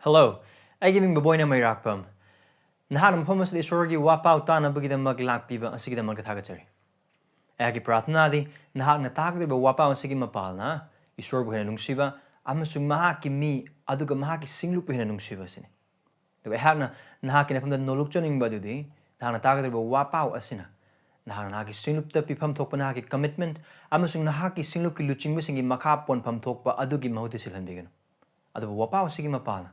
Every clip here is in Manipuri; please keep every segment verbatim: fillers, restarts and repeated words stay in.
Hello, ꯑꯩꯒꯤ ꯃꯤꯡ ꯕꯣꯕꯣꯏꯅ ꯃꯩꯔꯥꯛꯄꯝ꯫ ꯅꯍꯥꯛꯅ ꯃꯐꯝ ꯑꯁꯤꯗ ꯏꯁꯣꯔꯒꯤ ꯋꯥꯄꯥꯎ ꯇꯥꯅꯕꯒꯤꯗꯃꯛ ꯂꯥꯛꯄꯤꯕ ꯑꯁꯤꯒꯤꯗꯃꯛꯇ ꯊꯥꯒꯠꯆꯔꯤ꯫ ꯑꯩꯍꯥꯛꯀꯤ ꯄ꯭ꯔꯥꯔꯊꯅꯥꯗꯤ ꯅꯍꯥꯛꯅ ꯇꯥꯒꯗꯧꯔꯤꯕ ꯋꯥꯄꯥꯎ ꯑꯁꯤꯒꯤ ꯃꯄꯥꯜꯅ ꯏꯁꯣꯔꯕꯨ ꯍꯦꯟꯅ ꯅꯨꯡꯁꯤꯕ ꯑꯃꯁꯨꯡ ꯃꯍꯥꯛꯀꯤ ꯃꯤ ꯑꯗꯨꯒ ꯃꯍꯥꯛꯀꯤ ꯁꯤꯡꯂꯨꯞꯄꯨ ꯍꯦꯟꯅ ꯅꯨꯡꯁꯤꯕ ꯑꯁꯤꯅꯤ꯫ ꯑꯗꯨꯒ ꯑꯩꯍꯥꯛꯅ ꯅꯍꯥꯛꯀꯤ ꯅꯐꯝꯗ ꯅꯣꯂꯨꯛꯆꯅꯤꯡꯕ ꯑꯗꯨꯗꯤ ꯅꯍꯥꯛꯅ ꯇꯥꯒꯗꯧꯔꯤꯕ ꯋꯥꯄꯥꯎ ꯑꯁꯤꯅ ꯅꯍꯥꯛꯅ ꯅꯍꯥꯛꯀꯤ ꯁꯤꯡꯂꯨꯞꯇ ꯄꯤꯐꯝ ꯊꯣꯛꯄ ꯅꯍꯥꯛꯀꯤ commitment ꯑꯃꯁꯨꯡ ꯅꯍꯥꯛꯀꯤ ꯁꯤꯡꯂꯨꯞꯀꯤ ꯂꯨꯆꯤꯡꯕꯁꯤꯡꯒꯤ ꯃꯈꯥ ꯄꯣꯟꯐꯝ ꯊꯣꯛꯄ ꯑꯗꯨꯒꯤ ꯃꯍꯨꯠꯇ ꯁꯤꯜꯍꯟꯕꯤꯒꯅꯨ꯫ ꯑꯗꯨꯕꯨ ꯋꯥꯄꯥꯎ ꯑꯁꯤꯒꯤ ꯃꯄꯥꯜꯅ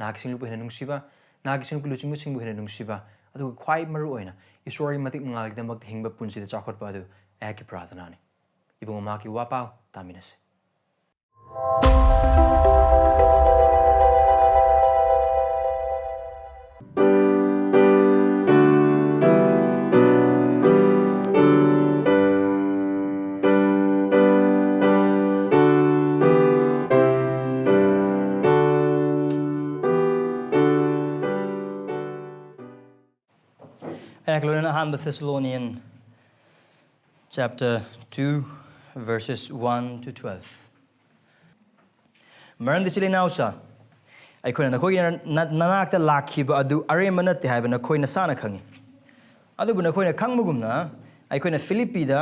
ꯅꯍꯥꯛꯀꯤ ꯁꯤꯡꯂꯨꯞꯄꯨ ꯍꯦꯟꯅ ꯅꯨꯡꯁꯤꯕ, ꯅꯍꯥꯛꯀꯤ ꯁꯤꯡꯂꯨꯞꯀꯤ ꯂꯨꯆꯤꯡꯕꯁꯤꯡꯕꯨ ꯍꯦꯟꯅ ꯅꯨꯡꯁꯤꯕ, ꯑꯗꯨꯒ ꯈ꯭ꯋꯥꯏ ꯃꯔꯨ ꯑꯣꯏꯅ ꯏꯁꯣꯔꯒꯤ ꯃꯇꯤꯛ ꯃꯉꯥꯜꯒꯤꯗꯃꯛꯇ ꯍꯤꯡꯕ ꯄꯨꯟꯁꯤꯗ ꯆꯥꯎꯈꯠꯄ ꯑꯗꯨ ꯑꯩꯍꯥꯛꯀꯤ ꯄ꯭ꯔꯥꯔꯊꯅꯥꯅꯤ꯫ ꯏꯕꯨꯡꯉꯣ, ꯃꯍꯥꯛꯀꯤ ꯋꯥꯄꯥꯎ ꯇꯥꯃꯤꯟꯅꯁꯤ꯫ ꯑꯩꯍꯥꯛ ꯂꯣꯏꯅꯅ ꯑꯍꯥꯟꯕ Thessalonian chapter two, verses one to twelve. ꯃꯔꯝꯗꯤ ꯏꯆꯤꯜ ꯏꯅꯥꯎꯁꯥ, ꯑꯩꯈꯣꯏꯅ ꯅꯈꯣꯏꯒꯤ ꯅ-, ꯅꯅꯥꯛꯇ ꯂꯥꯛꯈꯤꯕ ꯑꯗꯨ ꯑꯔꯦꯝꯕ ꯅꯠꯇꯦ ꯍꯥꯏꯕ ꯅꯈꯣꯏ ꯅꯁꯥꯅ ꯈꯪꯏ꯫ ꯑꯗꯨꯕꯨ ꯅꯈꯣꯏꯅ ꯈꯪꯕꯒꯨꯝꯅ, ꯑꯩꯈꯣꯏꯅ ꯐꯤꯂꯤꯞꯄꯤꯗ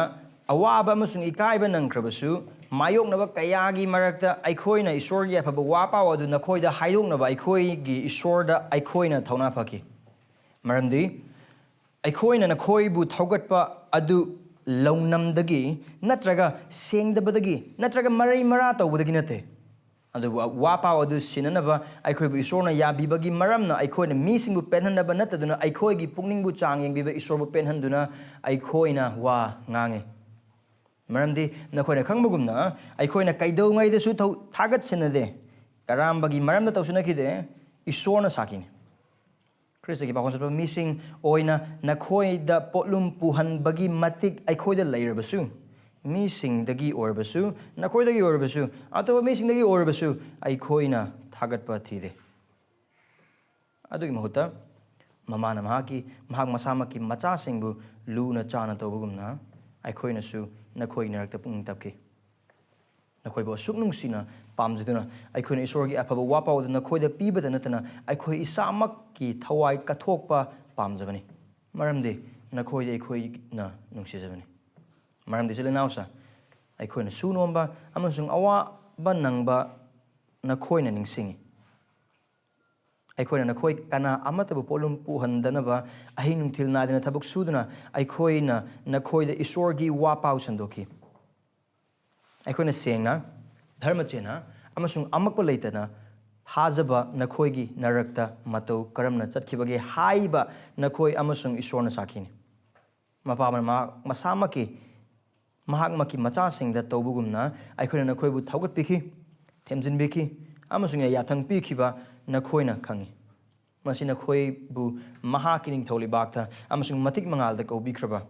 ꯑꯋꯥꯕ ꯑꯃꯁꯨꯡ ꯏꯀꯥꯏꯕ ꯅꯪꯈ꯭ꯔꯕꯁꯨ, ꯃꯥꯌꯣꯛꯅꯕ ꯀꯌꯥꯒꯤ ꯃꯔꯛꯇ ꯑꯩꯈꯣꯏꯅ ꯏꯁꯣꯔꯒꯤ ꯑꯐꯕ ꯋꯥ ꯄꯥꯎ ꯑꯗꯨ ꯅꯈꯣꯏꯗ ꯍꯥꯏꯗꯣꯛꯅꯕ ꯑꯩꯈꯣꯏꯒꯤ ꯏꯁꯣꯔꯗ ꯑꯩꯈꯣꯏꯅ ꯊꯧꯅꯥ ꯐꯈꯤ꯫ ꯃꯔꯝꯗꯤ ꯑꯩꯈꯣꯏꯅ ꯅꯈꯣꯏꯕꯨ ꯊꯧꯒꯠꯄ ꯑꯗꯨ ꯂꯧꯅꯝꯗꯒꯤ ꯅꯠꯇ꯭ꯔꯒ ꯁꯦꯡꯗꯕꯗꯒꯤ ꯅꯠꯇ꯭ꯔꯒ ꯃꯔꯩ ꯃꯔꯥ ꯇꯧꯕꯗꯒꯤ ꯅꯠꯇꯦ, ꯑꯗꯨꯕꯨ ꯋꯥ ꯄꯥꯎ ꯑꯗꯨ ꯁꯤꯟꯅꯅꯕ ꯑꯩꯈꯣꯏꯕꯨ ꯏꯁꯣꯔꯅ ꯌꯥꯕꯤꯕꯒꯤ ꯃꯔꯝꯅ ꯑꯩꯈꯣꯏꯅ ꯃꯤꯁꯤꯡꯕꯨ ꯄꯦꯟꯍꯟꯅꯕ ꯅꯠꯇꯗꯨꯅ ꯑꯩꯈꯣꯏꯒꯤ ꯄꯨꯛꯅꯤꯡꯕꯨ ꯆꯥꯡ ꯌꯦꯡꯕꯤꯕ ꯏꯁꯣꯔꯕꯨ ꯄꯦꯟꯍꯟꯗꯨꯅ ꯑꯩꯈꯣꯏꯅ ꯋꯥ ꯉꯥꯡꯉꯤ꯫ ꯃꯔꯝꯗꯤ ꯅꯈꯣꯏꯅ ꯈꯪꯕꯒꯨꯝꯅ ꯑꯩꯈꯣꯏꯅ ꯀꯩꯗꯧꯉꯩꯗꯁꯨ ꯊꯧ-, ꯊꯥꯒꯠꯁꯤꯟꯅꯗꯦ, ꯀꯔꯥꯝꯕꯒꯤ ꯃꯔꯝꯗ ꯇꯧꯁꯤꯟꯅꯈꯤꯗꯦ, ꯏꯁꯣꯔꯅ ꯁꯥꯈꯤꯅꯤ꯫ ꯈ꯭ꯔꯤꯁꯇꯒꯤ ꯄꯥꯎꯈꯣꯡ ꯆꯠꯄ ꯃꯤꯁꯤꯡ ꯑꯣꯏꯅ ꯅꯈꯣꯏꯗ ꯄꯣꯠꯂꯨꯝ ꯄꯨꯍꯟꯕꯒꯤ ꯃꯇꯤꯛ ꯑꯩꯈꯣꯏꯗ ꯂꯩꯔꯕꯁꯨ, ꯃꯤꯁꯤꯡꯗꯒꯤ ꯑꯣꯏꯔꯕꯁꯨ, ꯅꯈꯣꯏꯗꯒꯤ ꯑꯣꯏꯔꯕꯁꯨ, ꯑꯇꯣꯞꯄ ꯃꯤꯁꯤꯡꯗꯒꯤ ꯑꯣꯏꯔꯕꯁꯨ, ꯑꯩꯈꯣꯏꯅ ꯊꯥꯒꯠꯄ ꯊꯤꯗꯦ꯫ ꯑꯗꯨꯒꯤ ꯃꯍꯨꯠꯇ ꯃꯃꯥꯅ ꯃꯍꯥꯛꯀꯤ, ꯃꯍꯥꯛ ꯃꯁꯥꯃꯛꯀꯤ ꯃꯆꯥꯁꯤꯡꯕꯨ ꯂꯨꯅ ꯆꯥꯅ ꯇꯧꯕꯒꯨꯝꯅ ꯑꯩꯈꯣꯏꯅꯁꯨ ꯅꯈꯣꯏꯒꯤ ꯃꯔꯛꯇ ꯄꯨꯛꯅꯤꯡ ꯇꯞꯈꯤ꯫ ꯅꯈꯣꯏꯕꯨ ꯑꯁꯨꯛ ꯅꯨꯡꯁꯤꯅ ꯄꯥꯝꯖꯗꯨꯅ ꯑꯩꯈꯣꯏꯅ ꯏꯁꯣꯔꯒꯤ ꯑꯐꯕ ꯋꯥꯄꯥꯎ ꯑꯗꯨ ꯅꯈꯣꯏꯗ ꯄꯤꯕꯗ ꯅꯠꯇꯅ ꯑꯩꯈꯣꯏ ꯏꯁꯥꯃꯛꯀꯤ ꯊꯋꯥꯏ ꯀꯠꯊꯣꯛꯄ ꯄꯥꯝꯖꯕꯅꯤ꯫ ꯃꯔꯝꯗꯤ ꯅꯈꯣꯏꯗꯤ ꯑꯩꯈꯣꯏꯅ ꯅꯨꯡꯁꯤꯖꯕꯅꯤ꯫ ꯃꯔꯝꯗꯤ ꯏꯆꯤꯜ ꯏꯅꯥꯎꯁꯥ, ꯑꯩꯈꯣꯏꯅ ꯁꯨ ꯅꯣꯝꯕ ꯑꯃꯁꯨꯡ ꯑꯋꯥꯕ ꯅꯪꯕ ꯅꯈꯣꯏꯅ ꯅꯤꯡꯁꯤꯡꯉꯤ꯫ ꯑꯩꯈꯣꯏꯅ ꯅꯈꯣꯏ ꯀꯅꯥ ꯑꯃꯠꯇꯕꯨ ꯄꯣꯠꯂꯨꯝ ꯄꯨꯍꯟꯗꯅꯕ ꯑꯍꯤꯡ ꯅꯨꯡꯊꯤꯜ ꯅꯥꯏꯗꯅ ꯊꯕꯛ ꯁꯨꯗꯨꯅ ꯑꯩꯈꯣꯏꯅ ꯅꯈꯣꯏꯗ ꯏꯁꯣꯔꯒꯤ ꯋꯥ ꯄꯥꯎ ꯁꯟꯗꯣꯛꯈꯤ꯫ ꯑꯩꯈꯣꯏꯅ ꯁꯦꯡꯅ, ꯙꯔꯃ ꯆꯦꯟꯅ ꯑꯃꯁꯨꯡ ꯑꯃꯛꯄ ꯂꯩꯇꯅ ꯊꯥꯖꯕ ꯅꯈꯣꯏꯒꯤ ꯅꯔꯛꯇ ꯃꯇꯧ ꯀꯔꯝꯅ ꯆꯠꯈꯤꯕꯒꯦ ꯍꯥꯏꯕ ꯅꯈꯣꯏ ꯑꯃꯁꯨꯡ ꯏꯁꯣꯔꯅ ꯁꯥꯈꯤꯅꯤ꯫ ꯃꯄꯥ ꯃꯃꯥ ꯃꯁꯥꯃꯛꯀꯤ, ꯃꯍꯥꯛꯃꯛꯀꯤ ꯃꯆꯥꯁꯤꯡꯗ ꯇꯧꯕꯒꯨꯝꯅ ꯑꯩꯈꯣꯏꯅ ꯅꯈꯣꯏꯕꯨ ꯊꯧꯒꯠꯄꯤꯈꯤ, ꯊꯦꯝꯖꯤꯟꯕꯤꯈꯤ ꯑꯃꯁꯨꯡ ꯌꯥꯊꯪ ꯄꯤꯈꯤꯕ ꯅꯈꯣꯏꯅ ꯈꯪꯏ꯫ ꯃꯁꯤ ꯅꯈꯣꯏꯕꯨ ꯃꯍꯥꯛꯀꯤ ꯅꯤꯡꯊꯧ ꯂꯩꯕꯥꯛꯇ ꯑꯃꯁꯨꯡ ꯃꯇꯤꯛ ꯃꯉꯥꯜꯗ ꯀꯧꯕꯤꯈ꯭ꯔꯕ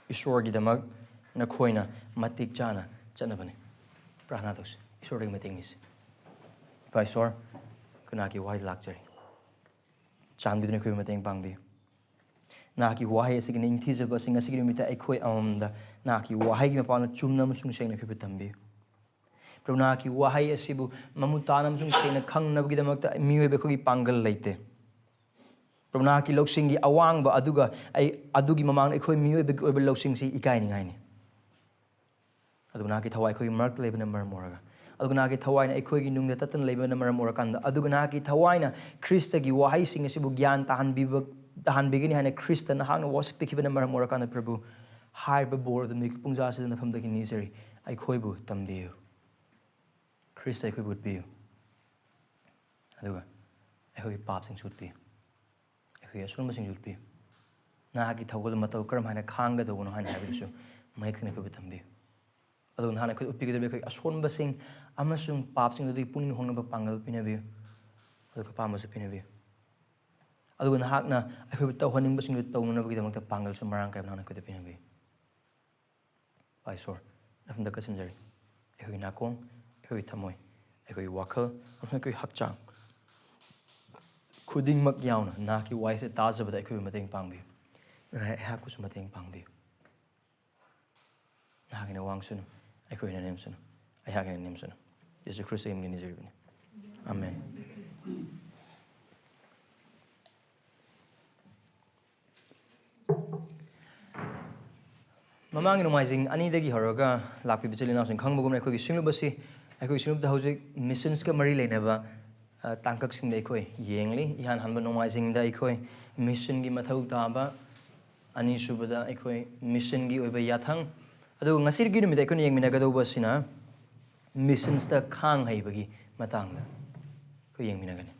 ꯏꯁꯣꯔꯒꯤꯗꯃꯛ ꯅꯈꯣꯏꯅ ꯃꯇꯤꯛ ꯆꯥꯅ ꯆꯠꯅꯕꯅꯤ꯫ ꯄ꯭ꯔꯥꯔꯊꯅꯥ ꯇꯧꯁꯤ꯫ ꯏꯁꯣꯔꯗꯒꯤ ꯃꯇꯦꯡ ꯅꯤꯁꯤ꯫ ꯏꯄꯥ ꯏꯁꯣꯔ, ꯀꯅꯥꯒꯤ ꯋꯥꯍꯩ ꯂꯥꯛꯆꯔꯤ? ꯆꯥꯟꯕꯤꯗꯨꯅ ꯑꯩꯈꯣꯏꯕꯨ ꯃꯇꯦꯡ ꯄꯥꯡꯕꯤꯌꯨ꯫ ꯅꯍꯥꯛꯀꯤ ꯋꯥꯍꯩ ꯑꯁꯤꯒꯤ ꯅꯤꯡꯊꯤꯖꯕꯁꯤꯡ ꯑꯁꯤꯒꯤ ꯅꯨꯃꯤꯠꯇ ꯑꯩꯈꯣꯏ ꯑꯃꯃꯝꯗ ꯅꯍꯥꯛꯀꯤ ꯋꯥꯍꯩꯒꯤ ꯃꯄꯥꯟꯗ ꯆꯨꯝꯅ ꯑꯃꯁꯨꯡ ꯁꯦꯡꯅ ꯑꯩꯈꯣꯏꯕꯨ ꯇꯝꯕꯤꯌꯨ꯫ ꯄ꯭ꯔꯚꯨ, ꯅꯍꯥꯛꯀꯤ ꯋꯥꯍꯩ ꯑꯁꯤꯕꯨ ꯃꯃꯨꯠ ꯇꯥꯅ ꯑꯃꯁꯨꯡ ꯁꯦꯡꯅ ꯈꯪꯅꯕꯒꯤꯗꯃꯛꯇ ꯃꯤꯑꯣꯏꯕ ꯑꯩꯈꯣꯏꯒꯤ ꯄꯥꯡꯒꯜ ꯂꯩꯇꯦ꯫ ꯄ꯭ꯔꯚꯨ, ꯅꯍꯥꯛꯀꯤ ꯂꯧꯁꯤꯡꯒꯤ ꯑꯋꯥꯡꯕ ꯑꯗꯨꯒ ꯑꯩ, ꯑꯗꯨꯒꯤ ꯃꯃꯥꯡꯗ ꯑꯩꯈꯣꯏ ꯃꯤꯑꯣꯏꯕꯒꯤ ꯑꯣꯏꯕ ꯂꯧꯁꯤꯡꯁꯤ ꯏꯀꯥꯏꯅꯤꯡꯉꯥꯏꯅꯤ꯫ ꯑꯗꯨꯕꯨ ꯅꯍꯥꯛꯀꯤ ꯊꯋꯥꯏ ꯑꯩꯈꯣꯏꯒꯤ ꯃꯔꯛꯇ ꯂꯩꯕꯅ ꯃꯔꯝ ꯑꯣꯏꯔꯒ, ꯑꯗꯨꯒ ꯅꯍꯥꯛꯀꯤ ꯊꯋꯥꯏꯅ ꯑꯩꯈꯣꯏꯒꯤ ꯅꯨꯡꯗ ꯇꯠꯇꯅ ꯂꯩꯕꯅ ꯃꯔꯝ ꯑꯣꯏꯔꯀꯥꯟꯗ, ꯑꯗꯨꯒ ꯅꯍꯥꯛꯀꯤ ꯊꯋꯥꯏꯅ ꯈ꯭ꯔꯤꯁꯇꯒꯤ ꯋꯥꯍꯩꯁꯤꯡ ꯑꯁꯤꯕꯨ ꯒ꯭ꯌꯥꯟ ꯇꯥꯍꯟꯕꯤꯕ, ꯇꯥꯍꯟꯕꯤꯒꯅꯤ ꯍꯥꯏꯅ ꯈ꯭ꯔꯤꯁꯇ ꯅꯍꯥꯛꯅ ꯋꯥꯁꯛꯄꯤꯈꯤꯕꯅ ꯃꯔꯝ ꯑꯣꯏꯔꯀꯥꯟꯗ, ꯄ꯭ꯔꯚꯨ, ꯍꯥꯏꯔꯤꯕ ꯕꯣꯔ ꯑꯗꯨ ꯅꯨꯃꯤꯠꯀꯤ ꯄꯨꯡꯖꯥ ꯑꯁꯤꯗ ꯅꯐꯝꯗꯒꯤ ꯅꯤꯖꯔꯤ꯫ ꯑꯩꯈꯣꯏꯕꯨ ꯇꯝꯕꯤꯌꯨ꯫ ꯈ꯭ꯔꯤꯁꯇ ꯑꯩꯈꯣꯏꯕꯨ ꯎꯠꯄꯤꯌꯨ꯫ ꯑꯗꯨꯒ ꯑꯩꯈꯣꯏꯒꯤ ꯄꯥꯞꯁꯤꯡꯁꯨ ꯎꯠꯄꯤꯌꯨ꯫ ꯑꯩꯈꯣꯏꯒꯤ ꯑꯁꯣꯟꯕꯁꯤꯡꯁꯨ ꯎꯠꯄꯤꯌꯨ꯫ ꯅꯍꯥꯛꯀꯤ ꯊꯧꯒꯜ ꯃꯇꯧ ꯀꯔꯝ ꯍꯥꯏꯅ ꯈꯥꯡꯒꯗꯧꯕꯅꯣ ꯍꯥꯏꯅ ꯍꯥꯏꯕꯗꯨꯁꯨ ꯃꯌꯦꯛ ꯁꯦꯡꯅ ꯑꯩꯈꯣꯏꯕꯨ ꯇꯝꯕꯤꯌꯨ꯫ ꯑꯗꯨꯒ ꯅꯍꯥꯛꯅ ꯑꯩꯈꯣꯏꯗ ꯎꯠꯄꯤꯒꯗꯕ ꯑꯩꯈꯣꯏꯒꯤ ꯑꯁꯣꯟꯕꯁꯤꯡ ꯑꯃꯁꯨꯡ ꯄꯥꯞꯁꯤꯡ ꯑꯗꯨꯗꯒꯤ ꯄꯨꯛꯅꯤꯡ ꯍꯣꯡꯅꯕ ꯄꯥꯡꯒꯜ ꯄꯤꯅꯕꯤꯌꯨ꯫ ꯑꯗꯨꯒ ꯑꯄꯥꯝꯕꯁꯨ ꯄꯤꯅꯕꯤꯌꯨ꯫ ꯑꯗꯨꯒ ꯅꯍꯥꯛꯅ ꯑꯩꯈꯣꯏꯕꯨ ꯇꯧꯍꯟꯅꯤꯡꯕꯁꯤꯡꯗꯨ ꯇꯧꯅꯅꯕꯒꯤꯗꯃꯛꯇ ꯄꯥꯡꯒꯜꯁꯨ ꯃꯔꯥꯡ ꯀꯥꯏꯕ ꯅꯍꯥꯛꯅ ꯑꯩꯈꯣꯏꯗ ꯄꯤꯅꯕꯤꯌꯨ꯫ ꯏꯄꯥ ꯏꯁꯣꯔ, ꯅꯐꯝꯗ ꯀꯠꯁꯤꯟꯖꯔꯤ꯫ ꯑꯩꯈꯣꯏꯒꯤ ꯅꯥꯀꯣꯡ, ꯑꯩꯈꯣꯏꯒꯤ ꯊꯃꯣꯏ, ꯑꯩꯈꯣꯏꯒꯤ ꯋꯥꯈꯜ ꯑꯃꯁꯨꯡ ꯑꯩꯈꯣꯏꯒꯤ ꯍꯛꯆꯥꯡ ꯈꯨꯗꯤꯡꯃꯛ ꯌꯥꯎꯅ ꯅꯍꯥꯛꯀꯤ ꯋꯥꯍꯩꯁꯦ ꯇꯥꯖꯕꯗ ꯑꯩꯈꯣꯏꯕꯨ ꯃꯇꯦꯡ ꯄꯥꯡꯕꯤꯌꯨ꯫ ꯅꯍꯥꯛ ꯑꯩꯍꯥꯛꯄꯨꯁꯨ ꯃꯇꯦꯡ ꯄꯥꯡꯕꯤꯌꯨ꯫ ꯅꯍꯥꯛꯀꯤꯅ ꯋꯥꯡꯁꯅꯨ, ꯑꯩꯈꯣꯏꯅ ꯅꯦꯝꯁꯅꯨ꯫ ꯑꯩꯍꯥꯛ ꯍꯦꯟꯅ ꯅꯦꯝꯁꯅꯨ꯫ ꯖꯤꯁꯨ ꯈ꯭ꯔꯤꯁꯇꯒꯤ ꯃꯤꯡꯗ ꯅꯤꯖꯔꯤꯕꯅꯤ꯫ ꯑꯃꯦꯟ꯫ ꯃꯃꯥꯡꯒꯤ ꯅꯣꯡꯃꯥꯏꯖꯤꯡ ꯑꯅꯤꯗꯒꯤ ꯍꯧꯔꯒ ꯂꯥꯛꯄꯤꯕ ꯏꯆꯤꯜ ꯏꯅꯥꯎꯁꯤꯡ ꯈꯪꯕꯒꯨꯝꯅ, ꯑꯩꯈꯣꯏꯒꯤ ꯁꯤꯡꯂꯨꯞ ꯑꯁꯤ, ꯑꯩꯈꯣꯏꯒꯤ ꯁꯤꯡꯂꯨꯞꯇ ꯍꯧꯖꯤꯛ ꯃꯤꯁꯟꯁꯀ ꯃꯔꯤ ꯂꯩꯅꯕ, ꯑ, ꯇꯥꯡꯀꯛꯁꯤꯡꯗ ꯑꯩꯈꯣꯏ ꯌꯦꯡꯂꯤ꯫ ꯏꯍꯥꯟ ꯍꯥꯟꯕ ꯅꯣꯡꯃꯥꯏꯖꯤꯡꯗ ꯑꯩꯈꯣꯏ ꯃꯤꯁꯟꯒꯤ ꯃꯊꯧ ꯇꯥꯕ, ꯑꯅꯤꯁꯨꯕꯗ ꯑꯩꯈꯣꯏ ꯃꯤꯁꯟꯒꯤ ꯑꯣꯏꯕ ꯌꯥꯊꯪ, ꯑꯗꯨꯒ ꯉꯁꯤꯒꯤ ꯅꯨꯃꯤꯠꯇ ꯑꯩꯈꯣꯏꯅ ꯌꯦꯡꯃꯤꯟꯅꯒꯗꯧꯕ ꯑꯁꯤꯅ ꯃꯤꯁꯟꯁꯇ ꯈꯥꯡ ꯍꯩꯕꯒꯤ ꯃꯇꯥꯡꯗ ꯑꯩꯈꯣꯏ ꯌꯦꯡꯃꯤꯟꯅꯒꯅꯤ꯫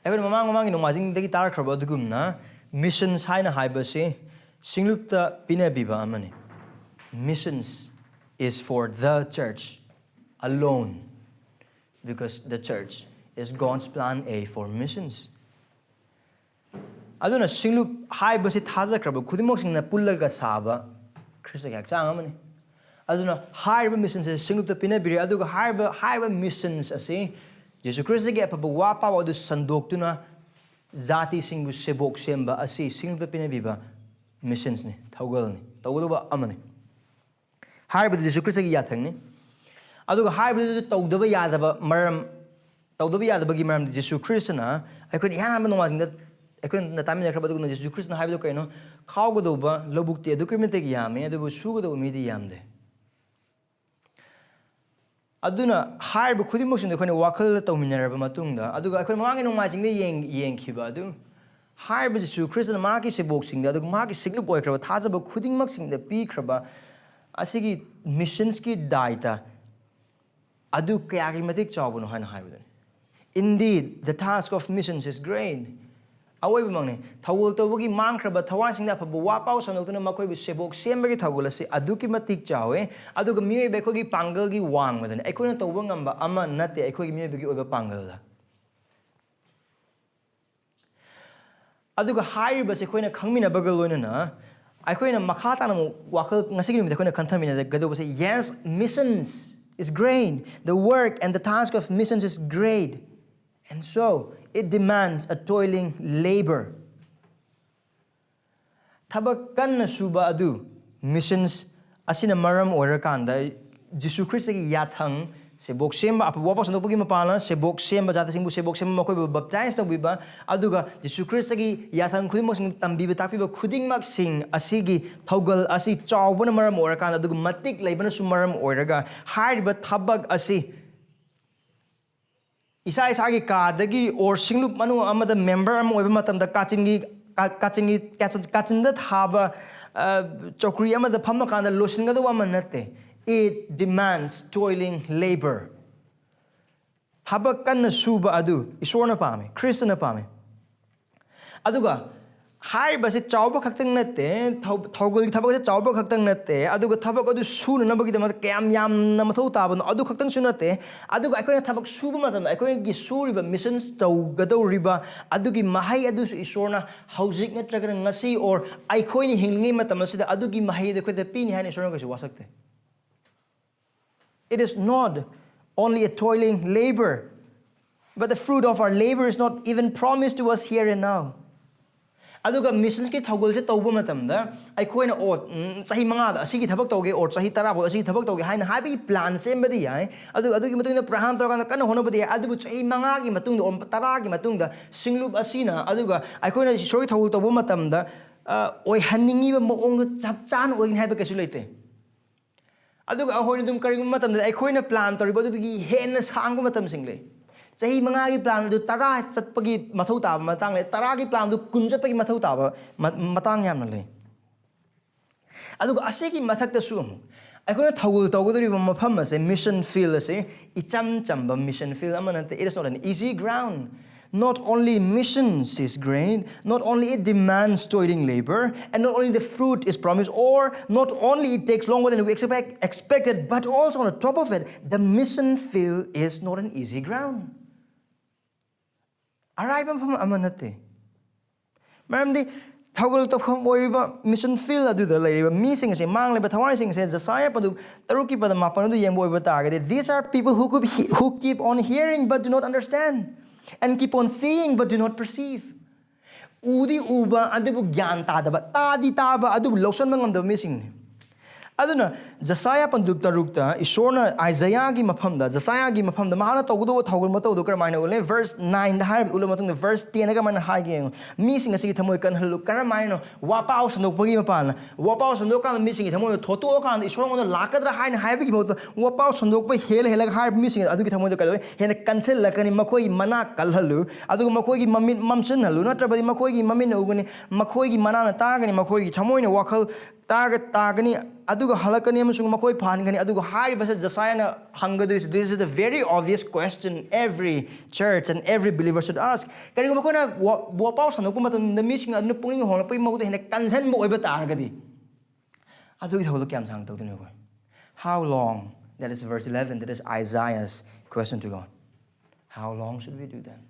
ꯑꯩꯈꯣꯏꯅ ꯃꯃꯥꯡ ꯃꯃꯥꯡꯒꯤ ꯅꯣꯡꯃꯥꯏꯖꯤꯡꯗꯒꯤ ꯇꯥꯔꯛꯈ꯭ꯔꯕ ꯑꯗꯨꯒꯨꯝꯅ, ꯃꯤꯁꯟꯁ ꯍꯥꯏꯅ ꯍꯥꯏꯕꯁꯤ ꯁꯤꯡꯂꯨꯞꯇ ꯄꯤꯅꯕꯤꯕ ꯑꯃꯅꯤ꯫ Missions is for the church alone, because the church is God's plan A for missions. ꯑꯗꯨꯅ ꯁꯤꯡꯂꯨꯞ ꯍꯥꯏꯕꯁꯤ ꯊꯥꯖꯈ꯭ꯔꯕ ꯈꯨꯗꯤꯡꯃꯛꯁꯤꯡꯅ ꯄꯨꯜꯂꯒ ꯁꯥꯕ ꯈ꯭ꯔꯤꯁꯇꯒꯤ ꯍꯛꯆꯥꯡ ꯑꯃꯅꯤ꯫ ꯑꯗꯨꯅ ꯍꯥꯏꯔꯤꯕ ꯃꯤꯁꯟꯁꯦ ꯁꯤꯡꯂꯨꯞꯇ ꯄꯤꯅꯕꯤꯔꯦ, ꯑꯗꯨꯒ ꯍꯥꯏꯔꯤꯕ, ꯍꯥꯏꯔꯤꯕ ꯃꯤꯁꯟꯁ ꯑꯁꯤ ꯖꯤꯁꯨ ꯈ꯭ꯔꯤꯁꯇꯒꯤ ꯑꯐꯕ ꯋꯥ ꯄꯥꯎ ꯑꯗꯨ ꯁꯟꯗꯣꯛꯇꯨꯅ ꯖꯥꯇꯤꯁꯤꯡꯕꯨ ꯁꯦꯕꯣꯛ ꯁꯦꯝꯕ ꯑꯁꯤ ꯁꯤꯡꯂꯨꯞꯇ ꯄꯤꯅꯕꯤꯕ ꯃꯤꯁꯟꯁꯅꯤ, ꯊꯧꯒꯜꯅꯤ, ꯇꯧꯒꯗꯧꯕ ꯑꯃꯅꯤ꯫ ꯍꯥꯏꯔꯤꯕꯗꯨ ꯖꯤꯁꯨ ꯈ꯭ꯔꯤꯁꯇꯒꯤ ꯌꯥꯊꯪꯅꯤ꯫ ꯑꯗꯨꯒ ꯍꯥꯏꯔꯤꯕꯗꯨ ꯇꯧꯗꯕ ꯌꯥꯗꯕ ꯃꯔꯝ, ꯇꯧꯗꯕ ꯌꯥꯗꯕꯒꯤ ꯃꯔꯝꯗꯤ ꯖꯤꯁꯨ ꯈ꯭ꯔꯤꯁꯇꯅ, ꯑꯩꯈꯣꯏꯅ ꯏꯍꯥꯟ ꯍꯥꯟꯕ ꯅꯣꯡꯃꯥꯏꯖꯤꯡꯗ ꯑꯩꯈꯣꯏꯅ ꯇꯥꯃꯤꯟꯅꯈ꯭ꯔꯕ ꯑꯗꯨꯒꯨꯝꯅ, ꯖꯤꯁꯨ ꯈ꯭ꯔꯤꯁꯇꯅ ꯍꯥꯏꯕꯗꯨ ꯀꯩꯅꯣ? "ꯈꯥꯎꯒꯗꯧꯕ ꯂꯧꯕꯨꯛꯇꯤ ꯑꯗꯨꯛꯀꯤ ꯃꯇꯤꯛ ꯌꯥꯝꯃꯤ, ꯑꯗꯨꯕꯨ ꯁꯨꯒꯗꯧꯕ ꯃꯤꯗꯤ ꯌꯥꯝꯗꯦ"꯫ ꯑꯗꯨꯅ ꯍꯥꯏꯔꯤꯕ ꯈꯨꯗꯤꯡꯃꯛꯁꯤꯡꯗꯣ ꯑꯩꯈꯣꯏꯅ ꯋꯥꯈꯜꯗ ꯇꯧꯃꯤꯟꯅꯔꯕ ꯃꯇꯨꯡꯗ, ꯑꯗꯨꯒ ꯑꯩꯈꯣꯏ ꯃꯃꯥꯡꯒꯤ ꯅꯣꯡꯃꯥꯏꯖꯤꯡꯗ ꯌꯦꯡ-, ꯌꯦꯡꯈꯤꯕ ꯑꯗꯨ, ꯍꯥꯏꯔꯤꯕ ꯖꯤꯁꯨ ꯈ꯭ꯔꯤꯁꯇꯅ ꯃꯍꯥꯛꯀꯤ ꯁꯦꯕꯣꯛꯁꯤꯡꯗ, ꯑꯗꯨꯒ ꯃꯍꯥꯛꯀꯤ ꯁꯤꯡꯂꯨꯞ ꯑꯣꯏꯈ꯭ꯔꯕ ꯊꯥꯖꯕ ꯈꯨꯗꯤꯡꯃꯛꯁꯤꯡꯗ ꯄꯤꯈ꯭ꯔꯕ ꯑꯁꯤꯒꯤ ꯃꯤꯁꯟꯁꯀꯤ ꯗꯥꯏꯇ ꯑꯗꯨ ꯀꯌꯥꯒꯤ ꯃꯇꯤꯛ ꯆꯥꯎꯕꯅꯣ ꯍꯥꯏꯅ ꯍꯥꯏꯕꯗꯨꯅꯤ꯫ Indeed, the task of missions is great. ꯑꯋꯣꯏꯕꯃꯛꯅꯤ, ꯊꯧꯒꯜ ꯇꯧꯕꯒꯤ ꯃꯥꯡꯈ꯭ꯔꯕ ꯊꯋꯥꯏꯁꯤꯡꯗ ꯑꯐꯕ ꯋꯥ ꯄꯥꯎ ꯁꯟꯗꯣꯛꯇꯨꯅ ꯃꯈꯣꯏꯕꯨ ꯁꯦꯕꯣꯛ ꯁꯦꯝꯕꯒꯤ ꯊꯧꯒꯜ ꯑꯁꯤ ꯑꯗꯨꯛꯀꯤ ꯃꯇꯤꯛ ꯆꯥꯎꯋꯦ꯫ ꯑꯗꯨꯒ ꯃꯤꯑꯣꯏꯕ ꯑꯩꯈꯣꯏꯒꯤ ꯄꯥꯡꯒꯜꯒꯤ ꯋꯥꯡꯃꯗꯅꯤ꯫ ꯑꯩꯈꯣꯏꯅ ꯇꯧꯕ ꯉꯝꯕ ꯑꯃ ꯅꯠꯇꯦ, ꯑꯩꯈꯣꯏꯒꯤ ꯃꯤꯑꯣꯏꯕꯒꯤ ꯑꯣꯏꯕ ꯄꯥꯡꯒꯜꯗ꯫ ꯑꯗꯨꯒ ꯍꯥꯏꯔꯤꯕꯁꯦ ꯑꯩꯈꯣꯏꯅ ꯈꯪꯃꯤꯟꯅꯕꯒ ꯂꯣꯏꯅꯅ, ꯑꯩꯈꯣꯏꯅ ꯃꯈꯥ ꯇꯥꯅ ꯑꯃꯨꯛ ꯋꯥꯈꯜ, ꯉꯁꯤꯒꯤ ꯅꯨꯃꯤꯠꯇ ꯑꯩꯈꯣꯏꯅ ꯈꯟꯊꯃꯤꯟꯅꯒꯗꯧꯕꯁꯦ, yes, missions is great, the work and the task of missions is great, and so it demands a toiling labor. ꯊꯕꯛ ꯀꯟꯅ ꯁꯨꯕ ꯑꯗꯨ ꯃꯤꯁꯟꯁ ꯑꯁꯤꯅ ꯃꯔꯝ ꯑꯣꯏꯔꯀꯥꯟꯗ ꯖꯤꯁꯨ ꯈ꯭ꯔꯤꯁꯇꯒꯤ ꯌꯥꯊꯪ, ꯁꯦꯕꯣꯛ ꯁꯦꯝꯕ, ꯑꯐꯕ ꯋꯥꯐꯝ ꯁꯟꯗꯣꯛꯄꯒꯤ ꯃꯄꯥꯟꯅ ꯁꯦꯕꯣꯛ ꯁꯦꯝꯕ ꯖꯥꯇꯤꯁꯤꯡꯕꯨ ꯁꯦꯕꯣꯛ ꯁꯦꯝꯕ, ꯃꯈꯣꯏꯕꯨ ꯕꯞꯇꯥꯏꯁ ꯇꯧꯕꯤꯕ, ꯑꯗꯨꯒ ꯖꯤꯁꯨ ꯈ꯭ꯔꯤꯁꯇꯒꯤ ꯌꯥꯊꯪ ꯈꯨꯗꯤꯡꯃꯛꯁꯤꯡ ꯇꯝꯕꯤꯕ ꯇꯥꯛꯄꯤꯕ ꯈꯨꯗꯤꯡꯃꯛꯁꯤꯡ ꯑꯁꯤꯒꯤ ꯊꯧꯒꯜ ꯑꯁꯤ ꯆꯥꯎꯕꯅ ꯃꯔꯝ ꯑꯣꯏꯔꯀꯥꯟꯗ, ꯑꯗꯨꯒ ꯃꯇꯤꯛ ꯂꯩꯕꯅꯁꯨ ꯃꯔꯝ ꯑꯣꯏꯔꯒ, ꯍꯥꯏꯔꯤꯕ ꯊꯕꯛ ꯑꯁꯤ ꯏꯁꯥ ꯏꯁꯥꯒꯤ ꯀꯥꯗꯒꯤ or ꯁꯤꯡꯂꯨꯞ ꯃꯅꯨꯡ ꯑꯃꯗ member ꯑꯃ ꯑꯣꯏꯕ ꯃꯇꯝꯗ ꯀꯥꯆꯤꯟꯒꯤ, ꯀꯥ-, ꯀꯥꯆꯤꯟꯒꯤ, ꯀꯥꯆꯤꯟ-, ꯀꯥꯆꯤꯟꯗ ꯊꯥꯕ, ꯑ, ꯆꯧꯀ꯭ꯔꯤ ꯑꯃꯗ ꯐꯝꯃꯀꯥꯟꯗ ꯂꯣꯏꯁꯤꯟꯒꯗꯧꯕ ꯑꯃ ꯅꯠꯇꯦ꯫ It demands toiling labor. ꯊꯕꯛ ꯀꯟꯅ ꯁꯨꯕ ꯑꯗꯨ ꯏꯁꯣꯔꯅ ꯄꯥꯝꯃꯤ, ꯈ꯭ꯔꯤꯁꯇꯅ ꯄꯥꯝꯃꯤ꯫ ꯑꯗꯨꯒ ꯍꯥꯏꯔꯤꯕꯁꯤ ꯆꯥꯎꯕ ꯈꯛꯇꯪ ꯅꯠꯇꯦ, ꯊꯧ-, ꯊꯧꯒꯜꯒꯤ ꯊꯕꯛꯁꯦ ꯆꯥꯎꯕ ꯈꯛꯇꯪ ꯅꯠꯇꯦ, ꯑꯗꯨꯒ ꯊꯕꯛ ꯑꯗꯨ ꯁꯨꯅꯅꯕꯒꯤꯗꯃꯛꯇ ꯀꯌꯥꯝ ꯌꯥꯝꯅ ꯃꯊꯧ ꯇꯥꯕꯅꯣ ꯑꯗꯨ ꯈꯛꯇꯪꯁꯨ ꯅꯠꯇꯦ, ꯑꯗꯨꯒ ꯑꯩꯈꯣꯏꯅ ꯊꯕꯛ ꯁꯨꯕ ꯃꯇꯝꯗ ꯑꯩꯈꯣꯏꯒꯤ ꯁꯨꯔꯤꯕ missions ꯇꯧꯒꯗꯧꯔꯤꯕ ꯑꯗꯨꯒꯤ ꯃꯍꯩ ꯑꯗꯨꯁꯨ ꯏꯁꯣꯔꯅ ꯍꯧꯖꯤꯛ ꯅꯠꯇ꯭ꯔꯒꯅ ꯉꯁꯤ or ꯑꯩꯈꯣꯏꯅ ꯍꯤꯡꯂꯤꯉꯩ ꯃꯇꯝ ꯑꯁꯤꯗ ꯑꯗꯨꯒꯤ ꯃꯍꯩ ꯑꯗꯨ ꯑꯩꯈꯣꯏꯗ ꯄꯤꯅꯤ ꯍꯥꯏꯅ ꯏꯁꯣꯔꯅ ꯀꯩꯁꯨ ꯋꯥꯁꯛꯇꯦ꯫ It is not only a toiling labor, but the fruit of our labor is not even promised to us here and now. ꯑꯗꯨꯒ missions ꯀꯤ ꯊꯧꯒꯜꯁꯦ ꯇꯧꯕ ꯃꯇꯝꯗ ꯑꯩꯈꯣꯏꯅ, "ꯑꯣ, ꯎꯝ, ꯆꯍꯤ ꯃꯉꯥꯗ ꯑꯁꯤꯒꯤ ꯊꯕꯛ ꯇꯧꯒꯦ," or "ꯆꯍꯤ ꯇꯔꯥ ꯐꯥꯎ ꯑꯁꯤꯒꯤ ꯊꯕꯛ ꯇꯧꯒꯦ" ꯍꯥꯏꯅ ꯍꯥꯏꯕꯒꯤ plan ꯁꯦꯝꯕꯗꯤ ꯌꯥꯏ꯫ ꯑꯗꯨ, ꯑꯗꯨꯒꯤ ꯃꯇꯨꯡ ꯏꯟꯅ program ꯇꯧꯔꯀꯥꯟꯗ ꯀꯟꯅ ꯍꯣꯠꯅꯕꯗꯤ ꯌꯥꯏ꯫ ꯑꯗꯨꯕꯨ ꯆꯍꯤ ꯃꯉꯥꯒꯤ ꯃꯇꯨꯡꯗ or ꯇꯔꯥꯒꯤ ꯃꯇꯨꯡꯗ ꯁꯤꯡꯂꯨꯞ ꯑꯁꯤꯅ, ꯑꯗꯨꯒ ꯑꯩꯈꯣꯏꯅ ꯏꯁꯣꯔꯒꯤ ꯊꯧꯒꯜ ꯇꯧꯕ ꯃꯇꯝꯗ, ꯑ, ꯑꯣꯏꯍꯟꯅꯤꯡꯉꯤꯕ ꯃꯑꯣꯡꯗꯣ ꯆꯞ ꯆꯥꯅ ꯑꯣꯏꯒꯅꯤ ꯍꯥꯏꯕ ꯀꯩꯁꯨ ꯂꯩꯇꯦ꯫ ꯑꯗꯨꯒ ꯑꯩꯈꯣꯏꯅ ꯑꯗꯨꯝ ꯀꯔꯤꯒꯨꯝꯕ ꯃꯇꯝꯗ ꯑꯩꯈꯣꯏꯅ plan ꯇꯧꯔꯤꯕ ꯑꯗꯨꯗꯒꯤ ꯍꯦꯟꯅ ꯁꯥꯡꯕ ꯃꯇꯝꯁꯤꯡ ꯂꯩ꯫ ꯆꯍꯤ ꯃꯉꯥꯒꯤ plan ꯑꯗꯨ ꯇꯔꯥ ꯆꯠꯄꯒꯤ ꯃꯊꯧ ꯇꯥꯕ ꯃꯇꯥꯡ ꯂꯩ, ꯇꯔꯥꯒꯤ plan ꯑꯗꯨ ꯀꯨꯟ ꯆꯠꯄꯒꯤ ꯃꯊꯧ ꯇꯥꯕ ꯃ-, ꯃꯇꯥꯡ ꯌꯥꯝꯅ ꯂꯩ꯫ ꯑꯗꯨꯒ ꯑꯁꯤꯒꯤ ꯃꯊꯛꯇꯁꯨ ꯑꯃꯨꯛ ꯑꯩꯈꯣꯏꯅ ꯊꯧꯒꯜ ꯇꯧꯒꯗꯧꯔꯤꯕ ꯃꯐꯝ ꯑꯁꯦ, mission field ꯑꯁꯦ ꯏꯆꯝ ꯆꯝꯕ mission field ꯑꯃ ꯅꯠꯇꯦ꯫ It is not an easy ground. Not only missions is great, not only it demands toiling labor, and not only the fruit is promised, or not only it takes longer than we expect, expected, but also on the top of it, the mission field is not an easy ground. ꯑꯔꯥꯏꯕ ꯃꯐꯝ ꯑꯃ ꯅꯠꯇꯦ꯫ ꯃꯔꯝꯗꯤ ꯊꯧꯒꯜ ꯇꯧꯐꯝ ꯑꯣꯏꯔꯤꯕ mission field ꯑꯗꯨꯗ ꯂꯩꯔꯤꯕ ꯃꯤꯁꯤꯡ ꯑꯁꯦ, ꯃꯥꯡꯂꯤꯕ ꯊꯋꯥꯏꯁꯤꯡ ꯑꯁꯦ, ꯖꯁꯥꯌꯥ ꯄꯟꯗꯨꯞ ꯇꯔꯨꯛꯀꯤ ꯄꯗ ꯃꯥꯄꯟ ꯑꯗꯨ ꯌꯦꯡꯕ ꯑꯣꯏꯕ ꯇꯥꯔꯒꯗꯤ, "These are people who could he-, who keep on hearing but do not understand, and keep on seeing but do not perceive." ꯎꯗꯤ ꯎꯕ ꯑꯗꯨꯕꯨ ꯒ꯭ꯌꯥꯟ ꯇꯥꯗꯕ, ꯇꯥꯗꯤ ꯇꯥꯕ ꯑꯗꯨꯕꯨ ꯂꯧꯁꯟꯕ ꯉꯝꯗꯕ ꯃꯤꯁꯤꯡꯅꯤ꯫ ꯑꯗꯨꯅ ꯖꯁꯥꯌꯥ ꯄꯟꯗꯨꯞ ꯇꯔꯨꯛꯇ ꯏꯁꯣꯔꯅ ꯑꯥꯏꯖꯌꯥꯒꯤ ꯃꯐꯝꯗ, ꯖꯁꯥꯌꯥꯒꯤ ꯃꯐꯝꯗ ꯃꯍꯥꯛꯅ ꯇꯧꯒꯗꯧꯕ ꯊꯧꯒꯜ ꯃꯇꯧꯗꯨ ꯀꯔꯝꯍꯥꯏꯅ ꯎꯠꯂꯦ? ꯚꯔꯁ ꯅꯥꯏꯟꯗ ꯍꯥꯏꯔꯕꯗ ꯎꯠꯂꯕ ꯃꯇꯨꯡꯗ ꯚꯔꯁ ꯇꯦꯟꯗ ꯀꯔꯝꯍꯥꯏꯅ ꯍꯥꯏꯒꯦ ꯌꯦꯡꯉꯨ꯫ "ꯃꯤꯁꯤꯡ ꯑꯁꯤꯒꯤ ꯊꯃꯣꯏ ꯀꯟꯍꯜꯂꯨ"꯫ ꯀꯔꯝꯍꯥꯏꯅ? ꯋꯥꯄꯥꯎ ꯁꯟꯗꯣꯛꯄꯒꯤ ꯃꯄꯥꯟꯅ, ꯋꯥꯄꯥꯎ ꯁꯟꯗꯣꯛꯑꯀꯥꯟꯗ ꯃꯤꯁꯤꯡꯒꯤ ꯊꯃꯣꯏꯗ ꯊꯣꯠꯇꯣꯛꯑꯀꯥꯟꯗ ꯏꯁꯣꯔꯉꯣꯟꯗ ꯂꯥꯛꯀꯗ꯭ꯔꯥ ꯍꯥꯏꯅ ꯍꯥꯏꯕꯒꯤ ꯃꯍꯨꯠꯇ, ꯋꯥꯄꯥꯎ ꯁꯟꯗꯣꯛꯄ ꯍꯦꯜꯂ ꯍꯦꯜꯂꯒ ꯍꯥꯏꯔꯤꯕ ꯃꯤꯁꯤꯡ ꯑꯗꯨꯒꯤ ꯊꯃꯣꯏꯗ ꯀꯩꯗꯧꯋꯤ? ꯍꯦꯟꯅ ꯀꯟꯁꯤꯜꯂꯛꯀꯅꯤ꯫ "ꯃꯈꯣꯏꯒꯤ ꯃꯅꯥ ꯀꯜꯍꯜꯂꯨ, ꯑꯗꯨꯒ ꯃꯈꯣꯏꯒꯤ ꯃꯃꯤꯠ ꯃꯝꯁꯤꯟꯍꯜꯂꯨ, ꯅꯠꯇ꯭ꯔꯕꯗꯤ ꯃꯈꯣꯏꯒꯤ ꯃꯃꯤꯠꯅ ꯎꯒꯅꯤ, ꯃꯈꯣꯏꯒꯤ ꯃꯅꯥꯅ ꯇꯥꯒꯅꯤ, ꯃꯈꯣꯏꯒꯤ ꯊꯃꯣꯏꯅ ꯋꯥꯈꯜ ꯇꯥꯒ-, ꯇꯥꯒꯅꯤ, ꯑꯗꯨꯒ ꯍꯜꯂꯛꯀꯅꯤ ꯑꯃꯁꯨꯡ ꯃꯈꯣꯏ ꯐꯍꯟꯒꯅꯤ"꯫ ꯑꯗꯨꯒ ꯍꯥꯏꯔꯤꯕꯁꯦ ꯖꯁꯥꯌꯥꯅ ꯍꯪꯒꯗꯣꯏꯁꯦ, this is the very obvious question every church and every believer should ask. ꯀꯔꯤꯒꯨꯝꯕ ꯑꯩꯈꯣꯏꯅ ꯋꯥ-, ꯋꯥꯄꯥꯎ ꯁꯟꯗꯣꯛꯄ ꯃꯇꯝꯗ ꯃꯤꯁꯤꯡ ꯑꯗꯨꯅ ꯄꯨꯛꯅꯤꯡ ꯍꯣꯡꯂꯛꯄꯒꯤ ꯃꯍꯨꯠꯇ ꯍꯦꯟꯅ ꯀꯟꯁꯤꯟꯕ ꯑꯣꯏꯕ ꯇꯥꯔꯒꯗꯤ, ꯑꯗꯨꯒꯤ ꯊꯕꯛꯇꯣ ꯀꯌꯥꯝ ꯁꯥꯡꯅ ꯇꯧꯗꯣꯏꯅꯣ ꯑꯩꯈꯣꯏ? How long? That is verse eleven. That is Isaiah's question to God. How long should we do that?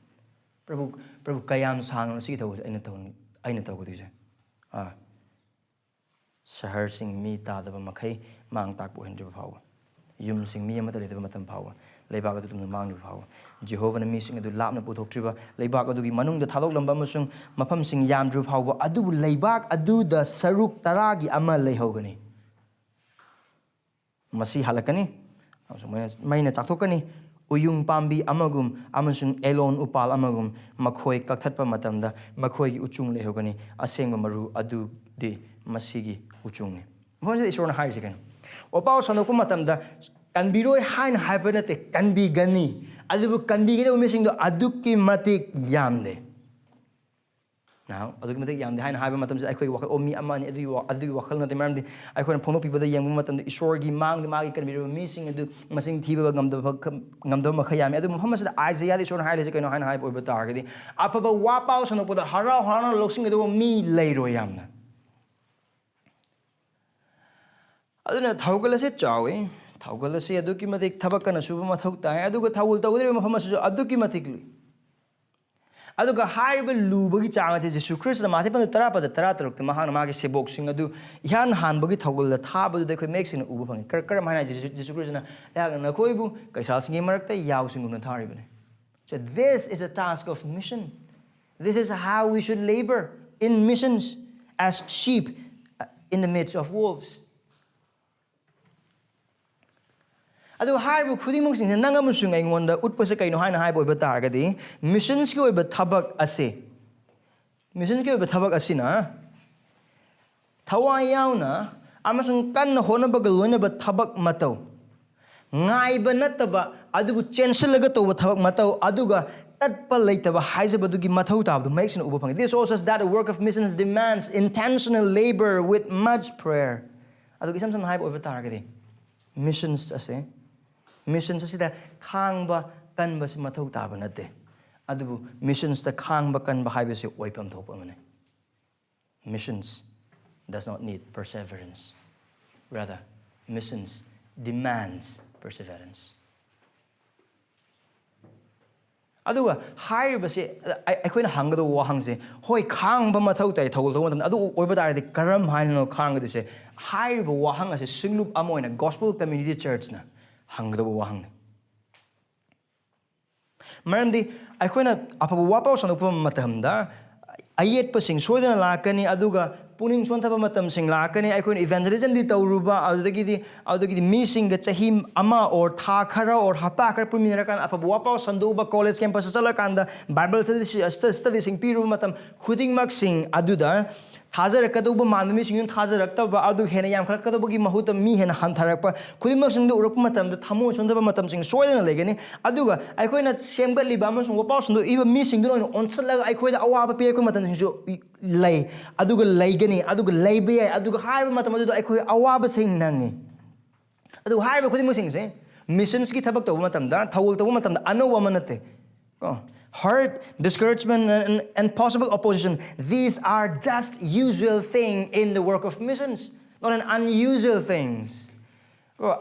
ꯄ꯭ꯔꯚꯨ, ꯄ꯭ꯔꯚꯨ, ꯀꯌꯥꯝ ꯁꯥꯡꯅ ꯁꯤꯒꯤ ꯊꯕꯛꯁꯦ ꯑꯩꯅ ꯇꯧ-, ꯑꯩꯅ ꯇꯧꯒꯗꯣꯏꯁꯦ? ꯑꯥ, ꯁꯍꯔꯁꯤꯡ ꯃꯤ ꯇꯥꯗꯕ ꯃꯈꯩ ꯃꯥꯡ ꯇꯥꯛꯄ ꯑꯣꯏꯍꯟꯗ꯭ꯔꯤꯕ ꯐꯥꯎꯕ, ꯌꯨꯝꯁꯤꯡ ꯃꯤ ꯑꯃꯠꯇ ꯂꯩꯇꯕ ꯃꯇꯝ ꯐꯥꯎꯕ, ꯂꯩꯕꯥꯛ ꯑꯗꯨ ꯇꯨꯝꯅ ꯃꯥꯡꯗ꯭ꯔꯤꯕ ꯐꯥꯎꯕ, ꯖꯦꯍꯣꯚꯥꯅ ꯃꯤꯁꯤꯡ ꯑꯗꯨ ꯂꯥꯞꯅ ꯄꯨꯊꯣꯛꯇ꯭ꯔꯤꯕ, ꯂꯩꯕꯥꯛ ꯑꯗꯨꯒꯤ ꯃꯅꯨꯡꯗ ꯊꯥꯗꯣꯛꯂꯝꯕ ꯑꯃꯁꯨꯡ ꯃꯐꯝꯁꯤꯡ ꯌꯥꯝꯗ꯭ꯔꯤꯕ ꯐꯥꯎꯕ, ꯑꯗꯨꯕꯨ ꯂꯩꯕꯥꯛ ꯑꯗꯨꯗ ꯁꯔꯨꯛ ꯇꯔꯥꯒꯤ ꯑꯃ ꯂꯩꯍꯧꯒꯅꯤ꯫ ꯃꯁꯤ ꯍꯜꯂꯛꯀꯅꯤ ꯑꯃꯁꯨꯡ ꯃꯩꯅ, ꯃꯩꯅ ꯆꯥꯛꯊꯣꯛꯀꯅꯤ꯫ ꯎꯌꯨꯡ ꯄꯥꯝꯕꯤ ꯑꯃꯒꯨꯝ ꯑꯃꯁꯨꯡ ꯑꯦꯂꯣꯟ ꯎꯄꯥꯜ ꯑꯃꯒꯨꯝ ꯃꯈꯣꯏ ꯀꯛꯊꯠꯄ ꯃꯇꯝꯗ ꯃꯈꯣꯏꯒꯤ ꯎꯆꯨꯡ ꯂꯩꯍꯧꯒꯅꯤ꯫ ꯑꯁꯦꯡꯕ ꯃꯔꯨ ꯑꯗꯨꯗꯤ ꯃꯁꯤꯒꯤ ꯎꯆꯨꯡꯅꯤ꯫ ꯃꯐꯝꯁꯤꯗ ꯏꯁꯣꯔꯅ ꯍꯥꯏꯔꯤꯁꯦ ꯀꯩꯅꯣ? ꯋꯥꯄꯥꯎ ꯁꯟꯗꯣꯛꯄ ꯃꯇꯝꯗ ꯀꯟꯕꯤꯔꯣꯏ ꯍꯥꯏꯅ ꯍꯥꯏꯕ ꯅꯠꯇꯦ, ꯀꯟꯕꯤꯒꯅꯤ꯫ ꯑꯗꯨꯕꯨ ꯀꯟꯕꯤꯒꯗꯕ ꯃꯤꯁꯤꯡꯗꯣ ꯑꯗꯨꯛꯀꯤ ꯃꯇꯤꯛ ꯌꯥꯝꯗꯦ꯫ Now, ꯑꯗꯨꯛꯀꯤ ꯃꯇꯤꯛ ꯌꯥꯝꯗꯦ ꯍꯥꯏꯅ ꯍꯥꯏꯕ ꯃꯇꯝꯁꯤꯗ ꯑꯩꯈꯣꯏꯒꯤ ꯋꯥꯈꯜ, "ꯑꯣ, ꯃꯤ ꯑꯃ ꯑꯅꯤ", ꯑꯗꯨꯒꯤ ꯋꯥ-, ꯑꯗꯨꯒꯤ ꯋꯥꯈꯜ ꯅꯠꯇꯦ꯫ ꯃꯔꯝꯗꯤ ꯑꯩꯈꯣꯏꯅ ꯐꯣꯡꯗꯣꯛꯄꯤꯕꯗ ꯌꯦꯡꯕ ꯃꯇꯝꯗ ꯏꯁꯣꯔꯒꯤ ꯃꯥꯡꯗ ꯃꯥꯒꯤ ꯀꯟꯕꯤꯔꯕ ꯃꯤꯁꯤꯡ ꯑꯗꯨ ꯃꯁꯤꯡ ꯊꯤꯕ ꯉꯝꯗꯕ ꯈ-, ꯉꯝꯗꯕ ꯃꯈꯩ ꯌꯥꯝꯃꯤ꯫ ꯑꯗꯨ ꯃꯐꯝ ꯑꯁꯤꯗ ꯑꯥꯏꯖꯌꯥꯗ ꯏꯁꯣꯔꯅ ꯍꯥꯏꯔꯤꯁꯦ ꯀꯩꯅꯣ ꯍꯥꯏꯅ ꯍꯥꯏꯕ ꯑꯣꯏꯕ ꯇꯥꯔꯒꯗꯤ, ꯑꯐꯕ ꯋꯥ ꯄꯥꯎ ꯁꯟꯗꯣꯛꯄꯗ ꯍꯔꯥꯎ ꯍꯔꯥꯎꯅ ꯂꯧꯁꯤꯟꯒꯗꯧꯕ ꯃꯤ ꯂꯩꯔꯣꯏ ꯌꯥꯝꯅ꯫ ꯑꯗꯨꯅ ꯊꯧꯒꯜ ꯑꯁꯤ ꯆꯥꯎꯏ, ꯊꯧꯒꯜ ꯑꯁꯤ ꯑꯗꯨꯛꯀꯤ ꯃꯇꯤꯛ ꯊꯕꯛ ꯀꯟꯅ ꯁꯨꯕ ꯃꯊꯧ ꯇꯥꯏ, ꯑꯗꯨꯒ ꯊꯧꯒꯜ ꯇꯧꯒꯗꯧꯔꯤꯕ ꯃꯐꯝ ꯑꯁꯤꯁꯨ ꯑꯗꯨꯛꯀꯤ ꯃꯇꯤꯛ ꯂꯨꯏ꯫ ꯑꯗꯨꯒ ꯍꯥꯏꯔꯤꯕ ꯂꯨꯕꯒꯤ ꯆꯥꯡ ꯑꯁꯤ ꯖꯤꯁꯨ ꯈ꯭ꯔꯤꯁꯇꯅ ꯃꯥꯊꯤ ꯄꯟꯗꯨ ꯇꯔꯥ ꯄꯗ ꯇꯔꯥ ꯇꯔꯨꯛꯇ ꯃꯍꯥꯛꯅ ꯃꯥꯒꯤ ꯁꯦꯕꯣꯛꯁꯤꯡ ꯑꯗꯨ ꯏꯍꯥꯟ ꯍꯥꯟꯕꯒꯤ ꯊꯧꯒꯜꯗ ꯊꯥꯕꯗꯨꯗ ꯑꯩꯈꯣꯏ ꯃꯌꯦꯛ ꯁꯦꯡꯅ ꯎꯕ ꯐꯪꯉꯤ꯫ ꯀꯔ-, ꯀꯔꯝ ꯍꯥꯏꯅ ꯖꯤꯁꯨ, ꯖꯤꯁꯨ ꯈ꯭ꯔꯤꯁꯇꯅ, "ꯑꯩꯍꯥꯛꯅ ꯅꯈꯣꯏꯕꯨ ꯀꯩꯁꯥꯜꯁꯤꯡꯒꯤ ꯃꯔꯛꯇ ꯌꯥꯎꯁꯤꯡꯒꯨꯝꯅ ꯊꯥꯔꯤꯕꯅꯤ"? So this is a task of mission. This is how we should labor in missions as sheep, uh, in the midst of wolves. ꯑꯗꯨꯒ ꯍꯥꯏꯔꯤꯕ ꯈꯨꯗꯤꯡꯃꯛꯁꯤꯡꯁꯦ ꯅꯪ ꯑꯃꯁꯨꯡ ꯑꯩꯉꯣꯟꯗ ꯎꯠꯄꯁꯦ ꯀꯩꯅꯣ ꯍꯥꯏꯅ ꯍꯥꯏꯕ ꯑꯣꯏꯕ ꯇꯥꯔꯒꯗꯤ, ꯃꯤꯁꯟꯁꯀꯤ ꯑꯣꯏꯕ ꯊꯕꯛ ꯑꯁꯤ, ꯃꯤꯁꯟꯁꯀꯤ ꯑꯣꯏꯕ ꯊꯕꯛ ꯑꯁꯤꯅ ꯊꯋꯥꯏ ꯌꯥꯎꯅ ꯑꯃꯁꯨꯡ ꯀꯟꯅ ꯍꯣꯠꯅꯕꯒ ꯂꯣꯏꯅꯕ ꯊꯕꯛ ꯃꯇꯧ, ꯉꯥꯏꯕ ꯅꯠꯇꯕ ꯑꯗꯨꯕꯨ ꯆꯦꯟꯁꯤꯜꯂꯒ ꯇꯧꯕ ꯊꯕꯛ ꯃꯇꯧ, ꯑꯗꯨꯒ ꯇꯠꯄ ꯂꯩꯇꯕ ꯍꯥꯏꯖꯕꯗꯨꯒꯤ ꯃꯊꯧ ꯇꯥꯕꯗꯨ ꯃꯌꯦꯛ ꯁꯦꯡꯅ ꯎꯕ ꯐꯪꯉꯤ꯫ This also says that the work of missions demands intentional labor with much prayer. ꯑꯗꯨꯒ ꯏꯁꯝ ꯁꯝꯅ ꯍꯥꯏꯕ ꯑꯣꯏꯕ ꯇꯥꯔꯒꯗꯤ, ꯃꯤꯁꯟꯁ ꯑꯁꯦ, ꯃꯤꯁꯟꯁ ꯑꯁꯤꯗ ꯈꯥꯡꯕ ꯀꯟꯕꯁꯤ ꯃꯊꯧ ꯇꯥꯕ ꯅꯠꯇꯦ, ꯑꯗꯨꯕꯨ ꯃꯤꯁꯟꯁꯇ ꯈꯥꯡꯕ ꯀꯟꯕ ꯍꯥꯏꯕꯁꯤ ꯑꯣꯏꯐꯝ ꯊꯣꯛꯄ ꯑꯃꯅꯤ꯫ Missions does not need perseverance. Rather, missions demands perseverance. ꯑꯗꯨꯒ ꯍꯥꯏꯔꯤꯕꯁꯦ, ꯑꯩ-, ꯑꯩꯈꯣꯏꯅ ꯍꯪꯒꯗꯧꯕ ꯋꯥꯍꯪꯁꯦ, ꯍꯣꯏ, ꯈꯥꯡꯕ ꯃꯊꯧ ꯇꯥꯏ ꯊꯧꯒꯜ ꯇꯧꯕ ꯃꯇꯝꯗ, ꯑꯗꯨ ꯑꯣꯏꯕ ꯇꯥꯔꯒꯗꯤ ꯀꯔꯝ ꯍꯥꯏꯅꯅꯣ ꯈꯥꯡꯒꯗꯣꯏꯁꯦ? ꯍꯥꯏꯔꯤꯕ ꯋꯥꯍꯪ ꯑꯁꯦ ꯁꯤꯡꯂꯨꯞ ꯑꯃ ꯑꯣꯏꯅ Gospel Community Churchꯅ ꯍꯪꯒꯗꯧꯕ ꯋꯥꯍꯪꯅꯤ꯫ ꯃꯔꯝꯗꯤ ꯑꯩꯈꯣꯏꯅ ꯑꯐꯕ ꯋꯥꯄꯥꯎ ꯁꯟꯗꯣꯛꯄ ꯃꯇꯝꯗ ꯑꯌꯦꯠꯄꯁꯤꯡ ꯁꯣꯏꯗꯅ ꯂꯥꯛꯀꯅꯤ, ꯑꯗꯨꯒ ꯄꯨꯛꯅꯤꯡ ꯁꯣꯟꯊꯕ ꯃꯇꯝꯁꯤꯡ ꯂꯥꯛꯀꯅꯤ꯫ ꯑꯩꯈꯣꯏꯅ evangelismꯗꯤ ꯇꯧꯔꯨꯕ, ꯑꯗꯨꯗꯒꯤꯗꯤ, ꯑꯗꯨꯗꯒꯤꯗꯤ ꯃꯤꯁꯤꯡꯒ ꯆꯍꯤ ꯑꯃ or ꯊꯥ ꯈꯔ or ꯍꯞꯇꯥ ꯈꯔ ꯄꯨꯟꯃꯤꯟꯅꯔꯀꯥꯟꯗ ꯑꯐꯕ ꯋꯥꯄꯥꯎ ꯁꯟꯗꯣꯛꯎꯕ, college campusꯇ ꯆꯠꯂꯀꯥꯟꯗ Bible study, studyꯁꯤꯡ ꯄꯤꯔꯨꯕ ꯃꯇꯝ ꯈꯨꯗꯤꯡꯃꯛꯁꯤꯡ ꯑꯗꯨꯗ ꯊꯥꯖꯔꯛꯀꯗꯧꯕ ꯃꯥꯟꯕ ꯃꯤꯁꯤꯡꯗꯨꯅ ꯊꯥꯖꯔꯛꯇꯕ, ꯑꯗꯨ ꯍꯦꯟꯅ ꯌꯥꯝꯈꯠꯂꯛꯀꯗꯧꯕꯒꯤ ꯃꯍꯨꯠꯇ ꯃꯤ ꯍꯦꯟꯅ ꯍꯟꯊꯔꯛꯄ, ꯈꯨꯗꯤꯡꯃꯛꯁꯤꯡꯗꯨ ꯎꯔꯛꯄ ꯃꯇꯝꯗ ꯊꯃꯣꯏ ꯁꯣꯟꯊꯕ ꯃꯇꯝꯁꯤꯡ ꯁꯣꯏꯗꯅ ꯂꯩꯒꯅꯤ꯫ ꯑꯗꯨꯒ ꯑꯩꯈꯣꯏꯅ ꯁꯦꯝꯒꯠꯂꯤꯕ ꯑꯃꯁꯨꯡ ꯋꯥꯄꯥꯎ ꯁꯟꯗꯣꯛꯏꯕ ꯃꯤꯁꯤꯡꯗꯨꯅ ꯑꯣꯏꯅ ꯑꯣꯟꯁꯤꯜꯂꯒ ꯑꯩꯈꯣꯏꯗ ꯑꯋꯥꯕ ꯄꯤꯔꯛꯄ ꯃꯇꯝꯁꯤꯡꯁꯨ ꯂꯩ, ꯑꯗꯨꯒ ꯂꯩꯒꯅꯤ, ꯑꯗꯨꯒ ꯂꯩꯕ ꯌꯥꯏ꯫ ꯑꯗꯨꯒ ꯍꯥꯏꯔꯤꯕ ꯃꯇꯝ ꯑꯗꯨꯗ ꯑꯩꯈꯣꯏ ꯑꯋꯥꯕꯁꯤꯡ ꯅꯪꯉꯤ꯫ ꯑꯗꯨ ꯍꯥꯏꯔꯤꯕ ꯈꯨꯗꯤꯡꯃꯛꯁꯤꯡꯁꯦ ꯃꯤꯁꯟꯁꯀꯤ ꯊꯕꯛ ꯇꯧꯕ ꯃꯇꯝꯗ, ꯊꯧꯒꯜ ꯇꯧꯕ ꯃꯇꯝꯗ ꯑꯅꯧꯕ ꯑꯃ ꯅꯠꯇꯦ꯫ ꯀꯣ? Hurt, discouragement, and, and possible opposition, these are just usual thing in the work of missions, not an unusual things. ꯀꯣ?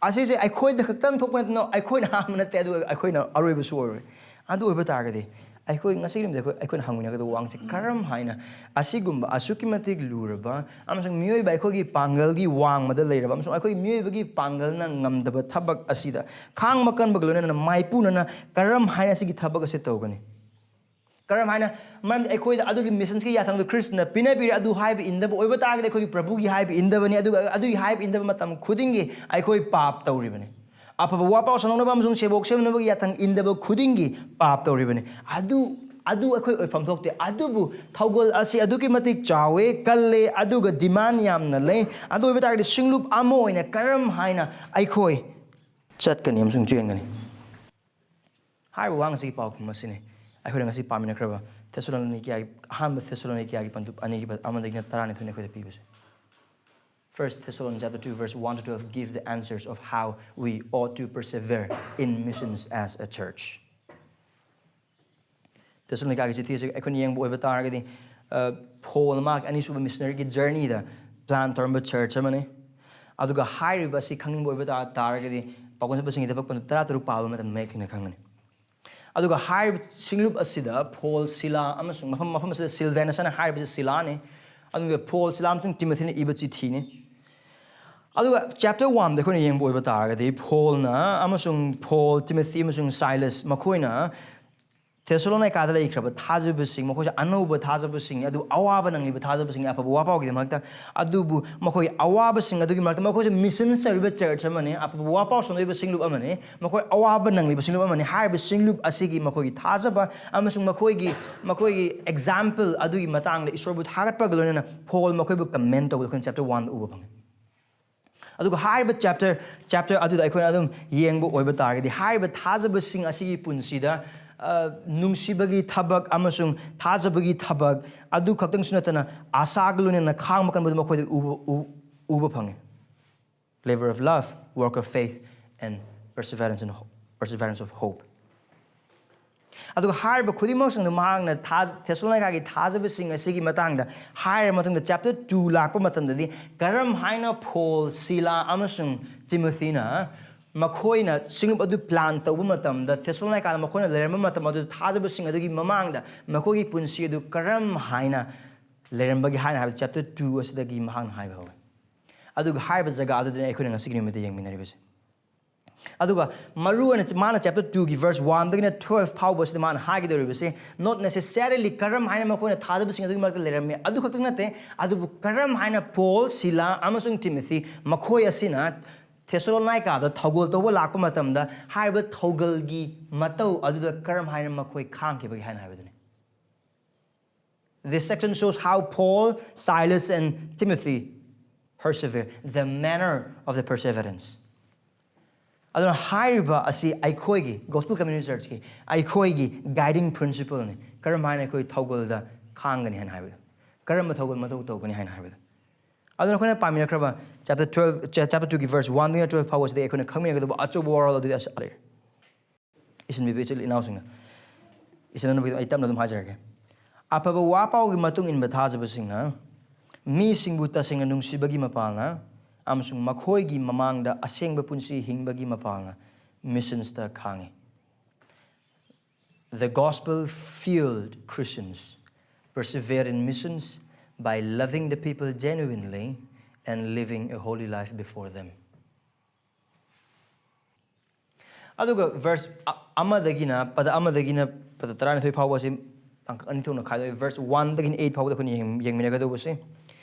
ꯑꯁꯤꯁꯦ ꯑꯩꯈꯣꯏꯗ ꯈꯛꯇꯪ ꯊꯣꯛꯄ ꯅꯠꯇꯅ, ꯑꯩꯈꯣꯏꯅ ꯑꯍꯥꯟꯕ ꯅꯠꯇꯦ, ꯑꯗꯨꯒ ꯑꯩꯈꯣꯏꯅ ꯑꯔꯣꯏꯕꯁꯨ ꯑꯣꯏꯔꯣꯏ꯫ ꯑꯗꯨ ꯑꯣꯏꯕ ꯇꯥꯔꯒꯗꯤ, ꯑꯩꯈꯣꯏ ꯉꯁꯤꯒꯤ ꯅꯨꯃꯤꯠꯇ ꯑꯩꯈꯣꯏ, ꯑꯩꯈꯣꯏꯅ ꯍꯪꯃꯤꯟꯅꯒꯗꯕ ꯋꯥꯍꯪꯁꯦ, ꯀꯔꯝ ꯍꯥꯏꯅ ꯑꯁꯤꯒꯨꯝꯕ ꯑꯁꯨꯛꯀꯤ ꯃꯇꯤꯛ ꯂꯨꯔꯕ ꯑꯃꯁꯨꯡ ꯃꯤꯑꯣꯏꯕ ꯑꯩꯈꯣꯏꯒꯤ ꯄꯥꯡꯒꯜꯒꯤ ꯋꯥꯡꯃꯗ ꯂꯩꯔꯕ ꯑꯃꯁꯨꯡ ꯑꯩꯈꯣꯏ ꯃꯤꯑꯣꯏꯕꯒꯤ ꯄꯥꯡꯒꯜꯅ ꯉꯝꯗꯕ ꯊꯕꯛ ꯑꯁꯤꯗ ꯈꯥꯡꯕ ꯀꯟꯕꯒ ꯂꯣꯏꯅꯅ ꯃꯥꯏꯄꯨꯅꯅ ꯀꯔꯝ ꯍꯥꯏꯅ ꯑꯁꯤꯒꯤ ꯊꯕꯛ ꯑꯁꯤ ꯇꯧꯒꯅꯤ? ꯀꯔꯝ ꯍꯥꯏꯅ? ꯃꯔꯝꯗꯤ ꯑꯩꯈꯣꯏꯗ ꯑꯗꯨꯒꯤ ꯃꯤꯁꯟꯁꯀꯤ ꯌꯥꯊꯪꯗꯨ ꯈ꯭ꯔꯤꯁꯇꯅ ꯄꯤꯅꯕꯤꯔꯦ꯫ ꯑꯗꯨ ꯍꯥꯏꯕ ꯏꯟꯗꯕ ꯑꯣꯏꯕ ꯇꯥꯔꯒꯗꯤ ꯑꯩꯈꯣꯏꯒꯤ ꯄ꯭ꯔꯚꯨꯒꯤ ꯍꯥꯏꯕ ꯏꯟꯗꯕꯅꯤ꯫ ꯑꯗꯨꯒ ꯑꯗꯨꯒꯤ ꯍꯥꯏꯕ ꯏꯟꯗꯕ ꯃꯇꯝ ꯈꯨꯗꯤꯡꯒꯤ ꯑꯩꯈꯣꯏ ꯄꯥꯞ ꯇꯧꯔꯤꯕꯅꯤ꯫ ꯑꯐꯕ ꯋꯥꯄꯥꯎ ꯁꯟꯗꯣꯛꯅꯕ ꯑꯃꯁꯨꯡ ꯁꯦꯕꯣꯛ ꯁꯦꯝꯅꯕꯒꯤ ꯌꯥꯊꯪ ꯏꯟꯗꯕ ꯈꯨꯗꯤꯡꯒꯤ ꯄꯥꯞ ꯇꯧꯔꯤꯕꯅꯤ꯫ ꯑꯗꯨ ꯑꯗꯨ ꯑꯩꯈꯣꯏ ꯑꯣꯏꯐꯝ ꯊꯣꯛꯇꯦ꯫ ꯑꯗꯨꯕꯨ ꯊꯧꯒꯜ ꯑꯁꯤ ꯑꯗꯨꯛꯀꯤ ꯃꯇꯤꯛ ꯆꯥꯎꯋꯦ, ꯀꯜꯂꯦ, ꯑꯗꯨꯒ ꯗꯤꯃꯥꯟ ꯌꯥꯝꯅ ꯂꯩ꯫ ꯑꯗꯨ ꯑꯣꯏꯕ ꯇꯥꯔꯒꯗꯤ ꯁꯤꯡꯂꯨꯞ ꯑꯃ ꯑꯣꯏꯅ ꯀꯔꯝ ꯍꯥꯏꯅ ꯑꯩꯈꯣꯏ ꯆꯠꯀꯅꯤ ꯑꯃꯁꯨꯡ ꯆꯦꯟꯒꯅꯤ? ꯍꯥꯏꯔꯤꯕ ꯋꯥꯍꯪ ꯑꯁꯤꯒꯤ ꯄꯥꯎꯈꯨꯝ ꯑꯁꯤꯅꯤ ꯑꯩꯈꯣꯏꯅ ꯉꯁꯤ ꯄꯥꯃꯤꯟꯅꯈ꯭ꯔꯕ ꯊꯦꯁꯥꯂꯣꯅꯤꯀꯤꯌꯥꯒꯤ, ꯑꯍꯥꯟꯕ ꯊꯦꯁꯥꯂꯣꯅꯤꯀꯤꯌꯥꯒꯤ ꯄꯟꯗꯨꯞ ꯑꯅꯤꯒꯤ, ꯑꯃꯗꯒꯤꯅ ꯇꯔꯥꯅꯤꯊꯣꯏꯅ ꯑꯩꯈꯣꯏꯗ ꯄꯤꯕꯁꯦ꯫ First Thessalonians chapter two, verse one to twelve give the answers of how we ought to persevere in missions as a church. ꯊꯦꯁꯥꯂꯣꯅꯤꯀꯥꯒꯤ ꯆꯤꯊꯤ ꯑꯁꯤ ꯑꯩꯈꯣꯏꯅ ꯌꯦꯡꯕ ꯑꯣꯏꯕ ꯇꯥꯔꯒꯗꯤ, ꯑ, ꯄꯣꯜ ꯃꯍꯥꯛ ꯑꯅꯤꯁꯨꯕ ꯃꯤꯁꯅꯔꯤꯒꯤ ꯖꯔꯅꯤꯗ ꯄ꯭ꯂꯥꯟ ꯇꯧꯔꯝꯕ ꯆꯔꯆ ꯑꯃꯅꯤ꯫ ꯑꯗꯨꯒ ꯍꯥꯏꯔꯤꯕ ꯑꯁꯤ ꯈꯪꯅꯤꯡꯕ ꯑꯣꯏꯕ ꯇꯥ-, ꯇꯥꯔꯒꯗꯤ ꯄꯥꯎꯈꯨꯝ ꯆꯠꯄꯁꯤꯡꯒꯤ ꯊꯕꯛ ꯄꯟꯗꯨꯞ ꯇꯔꯥ ꯇꯔꯨꯛ ꯄꯥꯕ ꯃꯇꯝꯗ ꯃꯌꯦꯛ ꯁꯦꯡꯅ ꯈꯪꯒꯅꯤ꯫ ꯑꯗꯨꯒ ꯍꯥꯏꯔꯤꯕ ꯁꯤꯡꯂꯨꯞ ꯑꯁꯤꯗ ꯄꯣꯜ, ꯁꯤꯂꯥ ꯑꯃꯁꯨꯡ ꯃꯐꯝ, ꯃꯐꯝ ꯑꯁꯤꯗ ꯁꯤꯜꯚꯦꯅꯁ ꯍꯥꯏꯅ ꯍꯥꯏꯔꯤꯕꯁꯤ ꯁꯤꯂꯥꯅꯤ꯫ ꯑꯗꯨꯒ ꯄꯣꯜ, ꯁꯤꯂꯥ ꯑꯃꯁꯨꯡ ꯇꯤꯃꯣꯊꯤꯅ ꯏꯕ ꯆꯤꯊꯤꯅꯤ꯫ ꯑꯗꯨꯒ ꯆꯦꯞꯇꯔ ꯋꯥꯟꯗ ꯑꯩꯈꯣꯏꯅ ꯌꯦꯡꯕ ꯑꯣꯏꯕ ꯇꯥꯔꯒꯗꯤ ꯄꯣꯜꯅ ꯑꯃꯁꯨꯡ ꯄꯣꯜ, ꯇꯤꯃꯣꯊꯤ ꯑꯃꯁꯨꯡ ꯁꯥꯏꯂꯁ ꯃꯈꯣꯏꯅ ꯊꯦꯁꯥꯂꯣꯅꯤꯀꯥꯗ ꯂꯩꯈ꯭ꯔꯕ ꯊꯥꯖꯕꯁꯤꯡ, ꯃꯈꯣꯏꯁꯦ ꯑꯅꯧꯕ ꯊꯥꯖꯕꯁꯤꯡꯅꯤ, ꯑꯗꯨ ꯑꯋꯥꯕ ꯅꯪꯂꯤꯕ ꯊꯥꯖꯕꯁꯤꯡꯅꯤ ꯑꯐꯕ ꯋꯥꯄꯥꯎꯒꯤꯗꯃꯛꯇ꯫ ꯑꯗꯨꯕꯨ ꯃꯈꯣꯏ ꯑꯋꯥꯕꯁꯤꯡ ꯑꯗꯨꯒꯤ ꯃꯔꯛꯇ ꯃꯈꯣꯏꯁꯦ ꯃꯤꯁꯟ ꯇꯧꯔꯤꯕ ꯆꯔꯆ ꯑꯃꯅꯤ, ꯑꯐꯕ ꯋꯥꯄꯥꯎ ꯁꯟꯗꯣꯛꯏꯕ ꯁꯤꯡꯂꯨꯞ ꯑꯃꯅꯤ, ꯃꯈꯣꯏ ꯑꯋꯥꯕ ꯅꯪꯂꯤꯕ ꯁꯤꯡꯂꯨꯞ ꯑꯃꯅꯤ꯫ ꯍꯥꯏꯔꯤꯕ ꯁꯤꯡꯂꯨꯞ ꯑꯁꯤꯒꯤ ꯃꯈꯣꯏꯒꯤ ꯊꯥꯖꯕ ꯑꯃꯁꯨꯡ ꯃꯈꯣꯏꯒꯤ, ꯃꯈꯣꯏꯒꯤ ꯑꯦꯛꯖꯥꯝꯄꯜ ꯑꯗꯨꯒꯤ ꯃꯇꯥꯡꯗ ꯏꯁꯣꯔꯕꯨ ꯊꯥꯒꯠꯄꯒ ꯂꯣꯏꯅꯅ ꯄꯣꯜ ꯃꯈꯣꯏꯕꯨ ꯀꯃꯦꯟ ꯇꯧꯕꯗ ꯑꯩꯈꯣꯏꯅ ꯆꯦꯞꯇꯔ ꯋꯥꯟꯗ ꯎꯕ ꯐꯪꯉꯤ꯫ ꯑꯗꯨꯒ ꯍꯥꯏꯔꯤꯕ ꯆꯦꯞꯇꯔ, ꯆꯦꯞꯇꯔ ꯑꯗꯨꯗ ꯑꯩꯈꯣꯏꯅ ꯑꯗꯨꯝ ꯌꯦꯡꯕ ꯑꯣꯏꯕ ꯇꯥꯔꯒꯗꯤ, ꯍꯥꯏꯔꯤꯕ ꯊꯥꯖꯕꯁꯤꯡ ꯑꯁꯤꯒꯤ ꯄꯨꯟꯁꯤꯗ, ꯑ, ꯅꯨꯡꯁꯤꯕꯒꯤ ꯊꯕꯛ ꯑꯃꯁꯨꯡ ꯊꯥꯖꯕꯒꯤ ꯊꯕꯛ ꯑꯗꯨ ꯈꯛꯇꯪꯁꯨ ꯅꯠꯇꯅ, ꯑꯁꯥꯒ ꯂꯣꯏꯅꯅ ꯈꯥꯡꯕ ꯀꯟꯕꯗꯨ ꯃꯈꯣꯏꯗ ꯎꯕ, ꯎ-, ꯎꯕ ꯐꯪꯉꯤ꯫ Labor of love, work of faith, and perseverance in ho-, perseverance of hope. ꯑꯗꯨꯒ ꯍꯥꯏꯔꯤꯕ ꯈꯨꯗꯤꯡꯃꯛꯁꯤꯡꯗꯨ ꯃꯍꯥꯛꯅ ꯊꯥ-, ꯊꯦꯁꯥꯂꯣꯅꯤꯀꯥꯒꯤ ꯊꯥꯖꯕꯁꯤꯡ ꯑꯁꯤꯒꯤ ꯃꯇꯥꯡꯗ ꯍꯥꯏꯔꯕ ꯃꯇꯨꯡꯗ, ꯆꯦꯞꯇꯔ ꯇꯨ ꯂꯥꯛꯄ ꯃꯇꯝꯗꯗꯤ, ꯀꯔꯝ ꯍꯥꯏꯅ ꯄꯣꯜ, ꯁꯤꯂꯥ ꯑꯃꯁꯨꯡ ꯇꯤꯃꯣꯊꯤꯅ ꯃꯈꯣꯏꯅ ꯁꯤꯡꯂꯨꯞ ꯑꯗꯨ ꯄ꯭ꯂꯥꯟ ꯇꯧꯕ ꯃꯇꯝꯗ, ꯊꯦꯁꯥꯂꯣꯅꯤꯀꯥꯗ ꯃꯈꯣꯏꯅ ꯂꯩꯔꯝꯕ ꯃꯇꯝ ꯑꯗꯨ ꯊꯥꯖꯕꯁꯤꯡ ꯑꯗꯨꯒꯤ ꯃꯃꯥꯡꯗ ꯃꯈꯣꯏꯒꯤ ꯄꯨꯟꯁꯤ ꯑꯗꯨ ꯀꯔꯝ ꯍꯥꯏꯅ ꯂꯩꯔꯝꯕꯒꯦ ꯍꯥꯏꯅ ꯍꯥꯏꯕ ꯆꯦꯞꯇꯔ ꯇꯨ ꯑꯁꯤꯗꯒꯤ ꯃꯍꯥꯛꯅ ꯍꯥꯏꯕ ꯍꯧꯋꯤ꯫ ꯑꯗꯨꯒ ꯍꯥꯏꯔꯤꯕ ꯖꯒꯥ ꯑꯗꯨꯗꯅꯤ ꯑꯩꯈꯣꯏꯅ ꯉꯁꯤꯒꯤ ꯅꯨꯃꯤꯠꯇ ꯌꯦꯡꯃꯤꯟꯅꯔꯤꯕꯁꯦ꯫ ꯑꯗꯨꯒ ꯃꯔꯨ ꯑꯣꯏꯅ ꯃꯥꯅ ꯆꯦꯞꯇꯔ ꯇꯨꯒꯤ ꯚꯔꯁ ꯋꯥꯟꯗꯒꯤꯅ ꯇꯨꯋꯦꯜꯐ ꯐꯥꯎꯕꯁꯤꯗ ꯃꯥꯅ ꯍꯥꯏꯒꯗꯧꯔꯤꯕꯁꯦ, not necessarily ꯀꯔꯝ ꯍꯥꯏꯅ ꯃꯈꯣꯏꯅ ꯊꯥꯖꯕꯁꯤꯡ ꯑꯗꯨꯒꯤ ꯃꯔꯛꯇ ꯂꯩꯔꯝꯃꯤ ꯑꯗꯨ ꯈꯛꯇꯪ ꯅꯠꯇꯦ, ꯑꯗꯨꯕꯨ ꯀꯔꯝ ꯍꯥꯏꯅ ꯄꯣꯜ, ꯁꯤꯂꯥ ꯑꯃꯁꯨꯡ ꯇꯤꯃꯣꯊꯤ ꯃꯈꯣꯏ ꯑꯁꯤꯅ ꯊꯦꯁꯥꯂꯣꯅꯤꯀꯥꯗ ꯊꯧꯒꯜ ꯇꯧꯕ ꯂꯥꯛꯄ ꯃꯇꯝꯗ ꯍꯥꯏꯔꯤꯕ ꯊꯧꯒꯜꯒꯤ ꯃꯇꯧ ꯑꯗꯨꯗ ꯀꯔꯝ ꯍꯥꯏꯅ ꯃꯈꯣꯏ ꯈꯥꯡꯈꯤꯕꯒꯦ ꯍꯥꯏꯅ ꯍꯥꯏꯕꯗꯨꯅꯤ꯫ This section shows how Paul, Silas, and Timothy persevere, the manner of the perseverance. ꯑꯗꯨꯅ ꯍꯥꯏꯔꯤꯕ ꯑꯁꯤ ꯑꯩꯈꯣꯏꯒꯤ Gospel Community Churchꯀꯤ ꯑꯩꯈꯣꯏꯒꯤ guiding principleꯅꯤ꯫ ꯀꯔꯝ ꯍꯥꯏꯅ ꯑꯩꯈꯣꯏ ꯊꯧꯒꯜꯗ ꯈꯥꯡꯒꯅꯤ ꯍꯥꯏꯅ ꯍꯥꯏꯕꯗꯣ, ꯀꯔꯝꯕ ꯊꯧꯒꯜ ꯃꯊꯧ ꯇꯧꯒꯅꯤ ꯍꯥꯏꯅ ꯍꯥꯏꯕꯗꯣ꯫ ꯑꯗꯨꯅ ꯑꯩꯈꯣꯏꯅ ꯄꯥꯃꯤꯟꯅꯈ꯭ꯔꯕ ꯆꯦꯞꯇꯔ ꯇꯨꯋꯦꯜꯐ, ꯆꯦꯞꯇꯔ ꯇꯨꯒꯤ ꯚꯔꯁ ꯋꯥꯟꯗꯒꯤꯅ ꯇꯨꯋꯦꯜꯐ ꯐꯥꯎꯕꯁꯤꯗ ꯑꯩꯈꯣꯏꯅ ꯈꯪꯃꯤꯟꯅꯒꯗꯧꯕ ꯑꯆꯧꯕ ꯋꯥꯔꯣꯜ ꯑꯗꯨꯗꯤ ꯑꯁ ꯂꯩꯔꯦ꯫ ꯏꯁꯤꯟꯕꯤꯕ ꯏꯆꯤꯜ ꯏꯅꯥꯎꯁꯤꯡꯅ, ꯏꯆꯤꯟ ꯏꯅꯥꯎ ꯅꯨꯄꯤꯗꯣ ꯑꯩ ꯇꯞꯅ ꯑꯗꯨꯝ ꯍꯥꯏꯖꯔꯒꯦ꯫ ꯑꯐꯕ ꯋꯥ ꯄꯥꯎꯒꯤ ꯃꯇꯨꯡ ꯏꯟꯕ ꯊꯥꯖꯕꯁꯤꯡꯅ ꯃꯤꯁꯤꯡꯕꯨ ꯇꯁꯦꯡꯅ ꯅꯨꯡꯁꯤꯕꯒꯤ ꯃꯄꯥꯜꯅ ꯑꯃꯁꯨꯡ ꯃꯈꯣꯏꯒꯤ ꯃꯃꯥꯡꯗ ꯑꯁꯦꯡꯕ ꯄꯨꯟꯁꯤ ꯍꯤꯡꯕꯒꯤ ꯃꯄꯥꯜꯅ ꯃꯤꯁꯟꯁꯇ ꯈꯥꯡꯉꯤ꯫ The gospel fueled Christians persevere in missions by loving the people genuinely and living a holy life before them. ꯑꯗꯨꯒ ꯚꯔꯁ ꯑꯃꯗꯒꯤꯅ, ꯄꯗ ꯑꯃꯗꯒꯤꯅ ꯄꯗ ꯇꯔꯥꯅꯤꯊꯣꯏ ꯐꯥꯎꯕꯁꯤ ꯇꯥꯡꯀꯛ ꯑꯅꯤ ꯊꯣꯛꯅ ꯈꯥꯏꯗꯣꯛꯏ꯫ ꯚꯔꯁ ꯋꯥꯟꯗꯒꯤꯅ ꯑꯩꯠ ꯐꯥꯎꯕꯗ ꯑꯩꯈꯣꯏꯅ ꯌꯦꯡ-, ꯌꯦꯡꯃꯤꯟꯅꯒꯗꯧꯕꯁꯦ,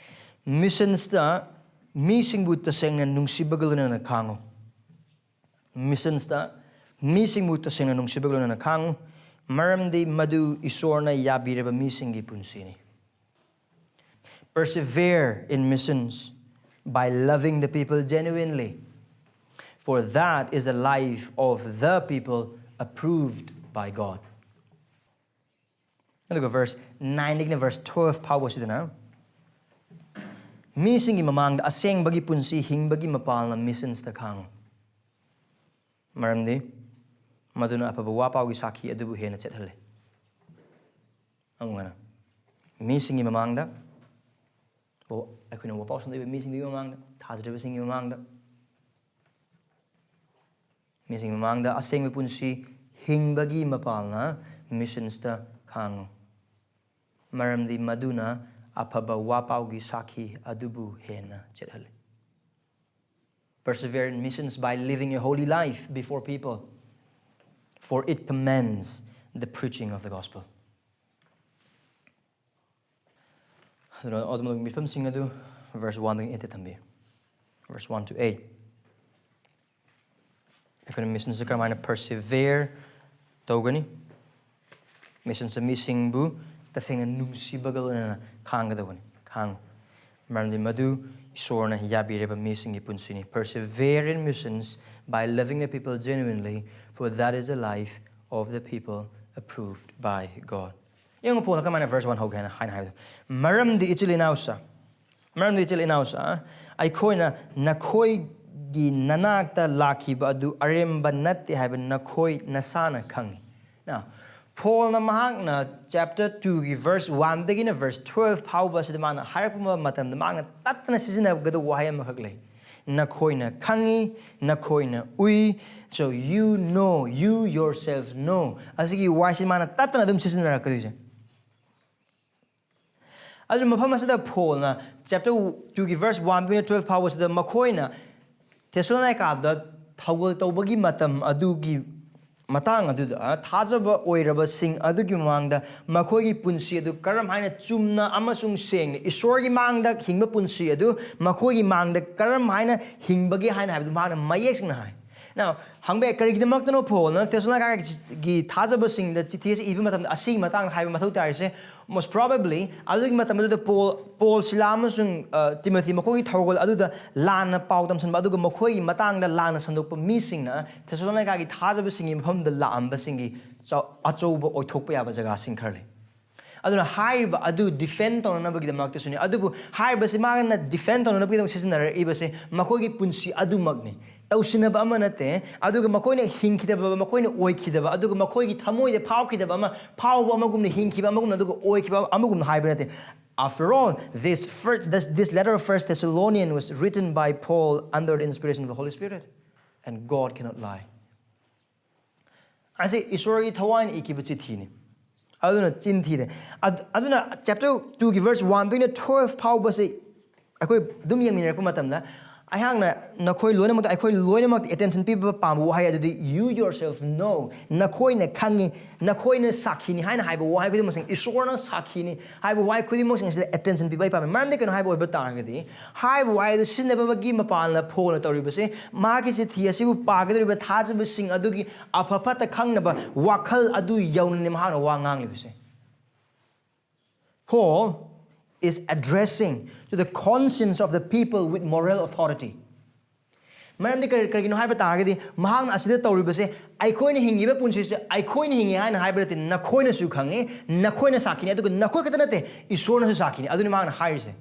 ꯃꯤꯁꯟꯁꯇ ꯃꯤꯁꯤꯡꯕꯨ ꯇꯁꯦꯡꯅ ꯅꯨꯡꯁꯤꯕꯒ ꯂꯣꯏꯅꯅ ꯈꯥꯡꯉꯨ꯫ ꯃꯤꯁꯟꯁꯇ ꯃꯤꯁꯤꯡꯕꯨ ꯇꯁꯦꯡꯅ ꯅꯨꯡꯁꯤꯕꯒ ꯂꯣꯏꯅꯅ ꯈꯥꯡꯉꯨ, ꯃꯔꯝꯗꯤ ꯃꯗꯨ ꯏꯁꯣꯔꯅ ꯌꯥꯕꯤꯔꯕ ꯃꯤꯁꯤꯡꯒꯤ ꯄꯨꯟꯁꯤꯅꯤ꯫ Persevere in missions by loving the people genuinely, for that is the life of the people approved by God. ꯑꯗꯨꯒ ꯚꯔꯁ ꯅꯥꯏꯟꯗꯒꯤꯅ ꯚꯔꯁ ꯇꯨꯋꯦꯜꯐ ꯐꯥꯎꯕꯁꯤꯗꯅ ꯃꯤꯁꯤꯡꯒꯤ ꯃꯃꯥꯡꯗ ꯑꯁꯦꯡꯕꯒꯤ ꯄꯨꯟꯁꯤ ꯍꯤꯡꯕꯒꯤ ꯃꯄꯥꯜꯅ ꯃꯤꯁꯟꯁꯇ ꯈꯥꯡꯉꯨ, ꯃꯔꯝꯗꯤ ꯃꯗꯨꯅ ꯑꯐꯕ ꯋꯥ ꯄꯥꯎꯒꯤ ꯁꯥꯈꯤ ꯑꯗꯨꯕꯨ ꯍꯦꯟꯅ ꯆꯦꯠꯍꯜꯂꯤ꯫ ꯑꯃꯨꯛ ꯍꯟꯅ, ꯃꯤꯁꯤꯡꯒꯤ ꯃꯃꯥꯡꯗ, ꯑꯣ, ꯑꯩꯈꯣꯏꯅ ꯋꯥꯄꯥꯎ ꯁꯟꯗꯣꯛꯏꯕ ꯃꯤꯁꯤꯡꯗꯨꯒꯤ ꯃꯃꯥꯡꯗ, ꯊꯥꯖꯗ꯭ꯔꯤꯕꯁꯤꯡꯒꯤ ꯃꯃꯥꯡꯗ, ꯃꯤꯁꯤꯡꯒꯤ ꯃꯃꯥꯡꯗ ꯑꯁꯦꯡꯕ ꯄꯨꯟꯁꯤ ꯍꯤꯡꯕꯒꯤ ꯃꯄꯥꯜꯅ ꯃꯤꯁꯟꯁꯇ ꯈꯥꯡꯉꯨ, ꯃꯔꯝꯗꯤ ꯃꯗꯨꯅ ꯑꯐꯕ ꯋꯥꯄꯥꯎꯒꯤ ꯁꯥꯈꯤ ꯑꯗꯨꯕꯨ ꯍꯦꯟꯅ ꯆꯦꯠꯍꯜꯂꯤ꯫ Persevere in missions by living a holy life before people, for it commends the preaching of the gospel. ꯑꯗꯨꯅ ꯑꯗꯨꯝ ꯃꯤꯐꯝꯁꯤꯡ ꯑꯗꯨ verse one ꯗꯒꯤ eight ꯇ ꯊꯝꯕꯤꯌꯨ꯫ Verse one to eight꯫ ꯑꯩꯈꯣꯏꯅ ꯃꯤꯁꯟꯁꯦ ꯀꯔꯝꯍꯥꯏꯅ persevere ꯇꯧꯒꯅꯤ? ꯃꯤꯁꯟꯁꯦ ꯃꯤꯁꯤꯡꯕꯨ ꯇꯁꯦꯡꯅ ꯅꯨꯡꯁꯤꯕꯒ ꯂꯣꯏꯅꯅ ꯈꯥꯡꯒꯗꯧꯕꯅꯤ꯫ ꯈꯥꯡꯉꯨ꯫ ꯃꯔꯝꯗꯤ ꯃꯗꯨ ꯏꯁꯣꯔꯅ ꯌꯥꯕꯤꯔꯕ ꯃꯤꯁꯤꯡꯒꯤ ꯄꯨꯟꯁꯤꯅꯤ꯫ Persevere in missions by loving the people genuinely, for that is the life of the people approved by God. ꯌꯦꯡꯉꯨ, ꯄꯣꯜꯅ ꯀꯃꯥꯏꯅ verse one ꯍꯧꯒꯦ ꯍꯥꯏꯅ, ꯍꯥꯏꯅ ꯍꯥꯏꯕꯗꯣ꯫ "ꯃꯔꯝꯗꯤ ꯏꯆꯤꯜ ꯏꯅꯥꯎꯁꯥ, ꯃꯔꯝꯗꯤ ꯏꯆꯤꯜ ꯏꯅꯥꯎꯁꯥ, ꯑꯩꯈꯣꯏꯅ ꯅꯈꯣꯏꯒꯤ ꯅꯅꯥꯛꯇ ꯂꯥꯛꯈꯤꯕ ꯑꯗꯨ ꯑꯔꯦꯝꯕ ꯅꯠꯇꯦ ꯍꯥꯏꯕ ꯅꯈꯣꯏ ꯅꯁꯥꯅ ꯈꯪꯉꯤ꯫" Now, ꯄꯣꯜꯅ ꯃꯍꯥꯛꯅ chapter two ꯒꯤ verse one ꯗꯒꯤꯅ verse twelve ꯐꯥꯎꯕ ꯑꯁꯤꯗ ꯃꯥꯅ ꯍꯥꯏꯔꯛꯄ ꯃꯇꯝꯗ ꯃꯍꯥꯛꯅ ꯇꯠꯇꯅ ꯁꯤꯖꯤꯟꯅꯒꯗꯧꯕ ꯋꯥꯍꯩ ꯑꯃꯈꯛ ꯂꯩ꯫ "ꯅꯈꯣꯏꯅ ꯈꯪꯉꯤ, ꯅꯈꯣꯏꯅ ꯎꯏ", so you know, you yourself know꯫ ꯑꯁꯤꯒꯤ ꯋꯥꯍꯩꯁꯤ ꯃꯥꯅ ꯇꯠꯇꯅ ꯑꯗꯨꯝ ꯁꯤꯖꯤꯟꯅꯔꯛꯀꯗꯣꯏꯁꯦ꯫ ꯑꯗꯨꯅ ꯃꯐꯝ ꯑꯁꯤꯗ ꯄꯣꯜꯅ chapter two ꯒꯤ verse one ꯗꯒꯤꯅ twelve ꯐꯥꯎꯕꯁꯤꯗ ꯃꯈꯣꯏꯅ ꯊꯦꯁꯥꯂꯣꯅꯤꯀꯥꯗ ꯊꯧꯒꯜ ꯇꯧꯕꯒꯤ ꯃꯇꯝ ꯑꯗꯨꯒꯤ ꯃꯇꯥꯡ ꯑꯗꯨꯗ ꯊꯥꯖꯕ ꯑꯣꯏꯔꯕꯁꯤꯡ ꯑꯗꯨꯒꯤ ꯃꯃꯥꯡꯗ ꯃꯈꯣꯏꯒꯤ ꯄꯨꯟꯁꯤ ꯑꯗꯨ ꯀꯔꯝ ꯍꯥꯏꯅ ꯆꯨꯝꯅ ꯑꯃꯁꯨꯡ ꯁꯦꯡꯅ ꯏꯁꯣꯔꯒꯤ ꯃꯥꯡꯗ ꯍꯤꯡꯕ ꯄꯨꯟꯁꯤ ꯑꯗꯨ ꯃꯈꯣꯏꯒꯤ ꯃꯥꯡꯗ ꯀꯔꯝ ꯍꯥꯏꯅ ꯍꯤꯡꯕꯒꯦ ꯍꯥꯏꯅ ꯍꯥꯏꯕꯗꯨ ꯃꯍꯥꯛꯅ ꯃꯌꯦꯛ ꯁꯦꯡꯅ ꯍꯥꯏ꯫ Now, ꯍꯪꯕ ꯌꯥꯏ, ꯀꯔꯤꯒꯤꯗꯃꯛꯇꯅꯣ ꯄꯣꯜꯅ ꯊꯦꯁꯥꯂꯣꯅꯤꯀꯥꯒꯤ ꯊꯥꯖꯕꯁꯤꯡꯗ ꯆꯤꯊꯤ ꯑꯁꯤ ꯏꯕ ꯃꯇꯝꯗ ꯑꯁꯤꯒꯤ ꯃꯇꯥꯡꯗ ꯍꯥꯏꯕ ꯃꯊꯧ ꯇꯥꯔꯤꯁꯦ? Most probably, ꯑꯗꯨꯒꯤ ꯃꯇꯝ ꯑꯗꯨꯗ ꯄꯣꯜ, ꯄꯣꯜ, ꯁꯤꯂꯥ ꯑꯃꯁꯨꯡ, ꯑ, ꯇꯤꯃꯣꯊꯤ ꯃꯈꯣꯏꯒꯤ ꯊꯧꯒꯜ ꯑꯗꯨꯗ ꯂꯥꯟꯅ ꯄꯥꯎ ꯇꯝꯁꯤꯟꯕ ꯑꯗꯨꯒ ꯃꯈꯣꯏꯒꯤ ꯃꯇꯥꯡꯗ ꯂꯥꯟꯅ ꯁꯟꯗꯣꯛꯄ ꯃꯤꯁꯤꯡꯅ ꯊꯦꯁꯥꯂꯣꯅꯤꯀꯥꯒꯤ ꯊꯥꯖꯕꯁꯤꯡꯒꯤ ꯃꯐꯝꯗ ꯂꯥꯛꯑꯝꯕꯁꯤꯡꯒꯤ ꯆꯥꯎ-, ꯑꯆꯧꯕ ꯑꯣꯏꯊꯣꯛꯄ ꯌꯥꯕ ꯖꯒꯥꯁꯤꯡ ꯈꯔ ꯂꯩ꯫ ꯑꯗꯨꯅ ꯍꯥꯏꯔꯤꯕ ꯑꯗꯨ defend ꯇꯧꯅꯅꯕꯒꯤꯗꯃꯛꯇꯁꯨꯅꯤ꯫ ꯑꯗꯨꯕꯨ ꯍꯥꯏꯔꯤꯕꯁꯤ ꯃꯥꯅ defend ꯇꯧꯅꯅꯕꯒꯤꯗꯃꯛ ꯁꯤꯖꯤꯟꯅꯔꯛꯏꯕꯁꯦ ꯃꯈꯣꯏꯒꯤ ꯄꯨꯟꯁꯤ ꯑꯗꯨꯃꯛꯅꯤ꯫ ꯇꯧꯁꯤꯟꯅꯕ ꯑꯃ ꯅꯠꯇꯦ꯫ ꯑꯗꯨꯒ ꯃꯈꯣꯏꯅ ꯍꯤꯡꯈꯤꯗꯕ, ꯃꯈꯣꯏꯅ ꯑꯣꯏꯈꯤꯗꯕ, ꯑꯗꯨꯒ ꯃꯈꯣꯏꯒꯤ ꯊꯃꯣꯏꯗ ꯐꯥꯎꯈꯤꯗꯕ ꯑꯃ, ꯐꯥꯎꯕ ꯑꯃꯒꯨꯝꯅ, ꯍꯤꯡꯈꯤꯕ ꯑꯃꯒꯨꯝꯅ, ꯑꯗꯨꯒ ꯑꯣꯏꯈꯤꯕ ꯑꯃꯒꯨꯝꯅ ꯍꯥꯏꯕ ꯅꯠꯇꯦ꯫ After all, this fir-, this, this letter of First Thessalonian was written by Paul under the inspiration of the Holy Spirit, and God cannot lie. ꯑꯁꯤ ꯏꯁꯣꯔꯒꯤ ꯊꯋꯥꯏꯅ ꯏꯈꯤꯕ ꯆꯤꯊꯤꯅꯤ꯫ ꯑꯗꯨꯅ ꯆꯤꯟ ꯊꯤꯗꯦ꯫ ꯑꯗ-, ꯑꯗꯨꯅ chapter two ꯒꯤ verse one ꯗꯒꯤꯅ twelve ꯐꯥꯎꯕꯁꯤ ꯑꯩꯈꯣꯏ ꯑꯗꯨꯝ ꯌꯦꯡꯃꯤꯟꯅꯔꯛꯄ ꯃꯇꯝꯗ, ꯑꯩꯍꯥꯛꯅ ꯅꯈꯣꯏ ꯂꯣꯏꯅꯃꯛꯇ, ꯑꯩꯈꯣꯏ ꯂꯣꯏꯅꯃꯛꯇ attention ꯄꯤꯕ ꯄꯥꯝꯕ ꯋꯥꯍꯩ ꯑꯗꯨꯗꯤ "You yourself know", ꯅꯈꯣꯏꯅ ꯈꯪꯉꯤ, ꯅꯈꯣꯏꯅ ꯁꯥꯈꯤꯅꯤ ꯍꯥꯏꯅ ꯍꯥꯏꯕ ꯋꯥꯍꯩ ꯈꯨꯗꯤꯡꯃꯛꯁꯤꯡ, ꯏꯁꯣꯔꯅ ꯁꯥꯈꯤꯅꯤ ꯍꯥꯏꯕ ꯋꯥꯍꯩ ꯈꯨꯗꯤꯡꯃꯛꯁꯤꯡ ꯑꯁꯤꯗ attention ꯄꯤꯕ ꯑꯩ ꯄꯥꯝꯃꯤ꯫ ꯃꯔꯝꯗꯤ ꯀꯩꯅꯣ ꯍꯥꯏꯕ ꯑꯣꯏꯕ ꯇꯥꯔꯒꯗꯤ, ꯍꯥꯏꯔꯤꯕ ꯋꯥꯍꯩ ꯑꯗꯨ ꯁꯤꯖꯤꯟꯅꯕꯒꯤ ꯃꯄꯥꯟꯅ ꯄꯣꯜꯅ ꯇꯧꯔꯤꯕꯁꯦ, ꯃꯍꯥꯛꯀꯤ ꯆꯤꯊꯤ ꯑꯁꯤꯕꯨ ꯄꯥꯒꯗꯧꯔꯤꯕ ꯊꯥꯖꯕꯁꯤꯡ ꯑꯗꯨꯒꯤ ꯑꯐ ꯐꯠꯇ ꯈꯪꯅꯕ ꯋꯥꯈꯜ ꯑꯗꯨ ꯌꯧꯅꯅꯤ ꯃꯍꯥꯛꯅ ꯋꯥ ꯉꯥꯡꯂꯤꯕꯁꯦ꯫ Paul is addressing to the conscience of the people with moral authority. ꯃꯔꯝꯗꯤ ꯀꯔꯤ, ꯀꯔꯤꯒꯤꯅꯣ ꯍꯥꯏꯕ ꯇꯥꯔꯒꯗꯤ, ꯃꯍꯥꯛꯅ ꯑꯁꯤꯗ ꯇꯧꯔꯤꯕꯁꯦ, ꯑꯩꯈꯣꯏꯅ ꯍꯤꯡꯉꯤꯕ ꯄꯨꯟꯁꯤꯁꯦ ꯑꯩꯈꯣꯏꯅ ꯍꯤꯡꯉꯤ ꯍꯥꯏꯅ ꯍꯥꯏꯕ ꯅꯠꯇꯦ, ꯅꯈꯣꯏꯅꯁꯨ ꯈꯪꯉꯤ, ꯅꯈꯣꯏꯅ ꯁꯥꯈꯤꯅꯤ, ꯑꯗꯨꯒ ꯅꯈꯣꯏ ꯈꯛꯇ ꯅꯠꯇꯦ, ꯏꯁꯣꯔꯅꯁꯨ ꯁꯥꯈꯤꯅꯤ꯫ ꯑꯗꯨꯅꯤ ꯃꯍꯥꯛꯅ ꯍꯥꯏꯔꯤꯁꯦ꯫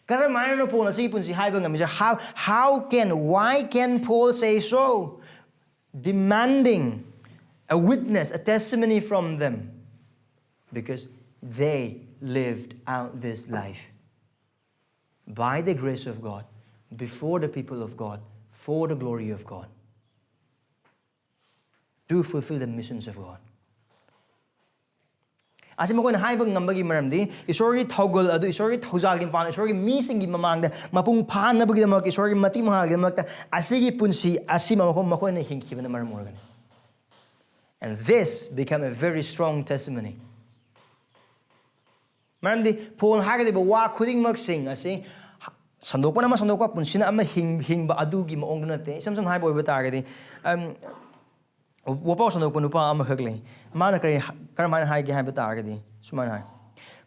ꯀꯔꯝꯍꯥꯏꯅ ꯄꯣꯜꯅ ꯁꯤꯒꯤ ꯄꯨꯟꯁꯤ ꯍꯥꯏꯕ ꯉꯝꯃꯤꯁꯦ? How, how can, why can Paul say so? Demanding a witness, a testimony from them, because they lived out this life by the grace of God, before the people of God, for the glory of God, to fulfill the missions of God. ꯑꯁꯤ ꯃꯈꯣꯏꯅ ꯍꯥꯏꯕ ꯉꯝꯕꯒꯤ ꯃꯔꯝꯗꯤ, ꯏꯁꯣꯔꯒꯤ ꯊꯧꯒꯜ ꯑꯗꯨ, ꯏꯁꯣꯔꯒꯤ ꯊꯧꯖꯥꯜꯒꯤ ꯃꯄꯥꯟ, ꯏꯁꯣꯔꯒꯤ ꯃꯤꯁꯤꯡꯒꯤ ꯃꯃꯥꯡꯗ ꯃꯄꯨꯡ ꯐꯥꯅꯕꯒꯤꯗꯃꯛ, ꯏꯁꯣꯔꯒꯤ ꯃꯇꯤꯛ ꯃꯉꯥꯜꯒꯤꯗꯃꯛꯇ ꯑꯁꯤꯒꯤ ꯄꯨꯟꯁꯤ ꯑꯁꯤ ꯃꯈꯣꯏ, ꯃꯈꯣꯏꯅ ꯍꯤꯡꯈꯤꯕꯅ ꯃꯔꯝ ꯑꯣꯏꯔꯒꯅꯤ꯫ And this become a very strong testimony. ꯃꯔꯝꯗꯤ ꯄꯣꯜ ꯍꯥꯏꯒꯗꯧꯔꯤꯕ ꯋꯥ ꯈꯨꯗꯤꯡꯃꯛꯁꯤꯡ ꯑꯁꯤ ꯁꯟꯗꯣꯛꯄꯅ ꯑꯃ ꯁꯟꯗꯣꯛꯄ, ꯄꯨꯟꯁꯤꯅ ꯑꯃ ꯍꯤꯡ-, ꯍꯤꯡꯕ ꯑꯗꯨꯒꯤ ꯃꯑꯣꯡꯗ ꯅꯠꯇꯦ꯫ ꯏꯁꯝ ꯁꯝꯅ ꯍꯥꯏꯕ ꯑꯣꯏꯕ ꯇꯥꯔꯒꯗꯤ, ꯑꯝ, ꯋꯥꯄꯥꯎ ꯁꯟꯗꯣꯛꯄ ꯅꯨꯄꯥ ꯑꯃꯈꯛ ꯂꯩ꯫ ꯃꯥꯅ ꯀꯔꯤ, ꯀꯔꯝꯍꯥꯏꯅ ꯍꯥꯏꯒꯦ ꯍꯥꯏꯕ ꯇꯥꯔꯒꯗꯤ, ꯁꯨꯃꯥꯏꯅ ꯍꯥꯏ,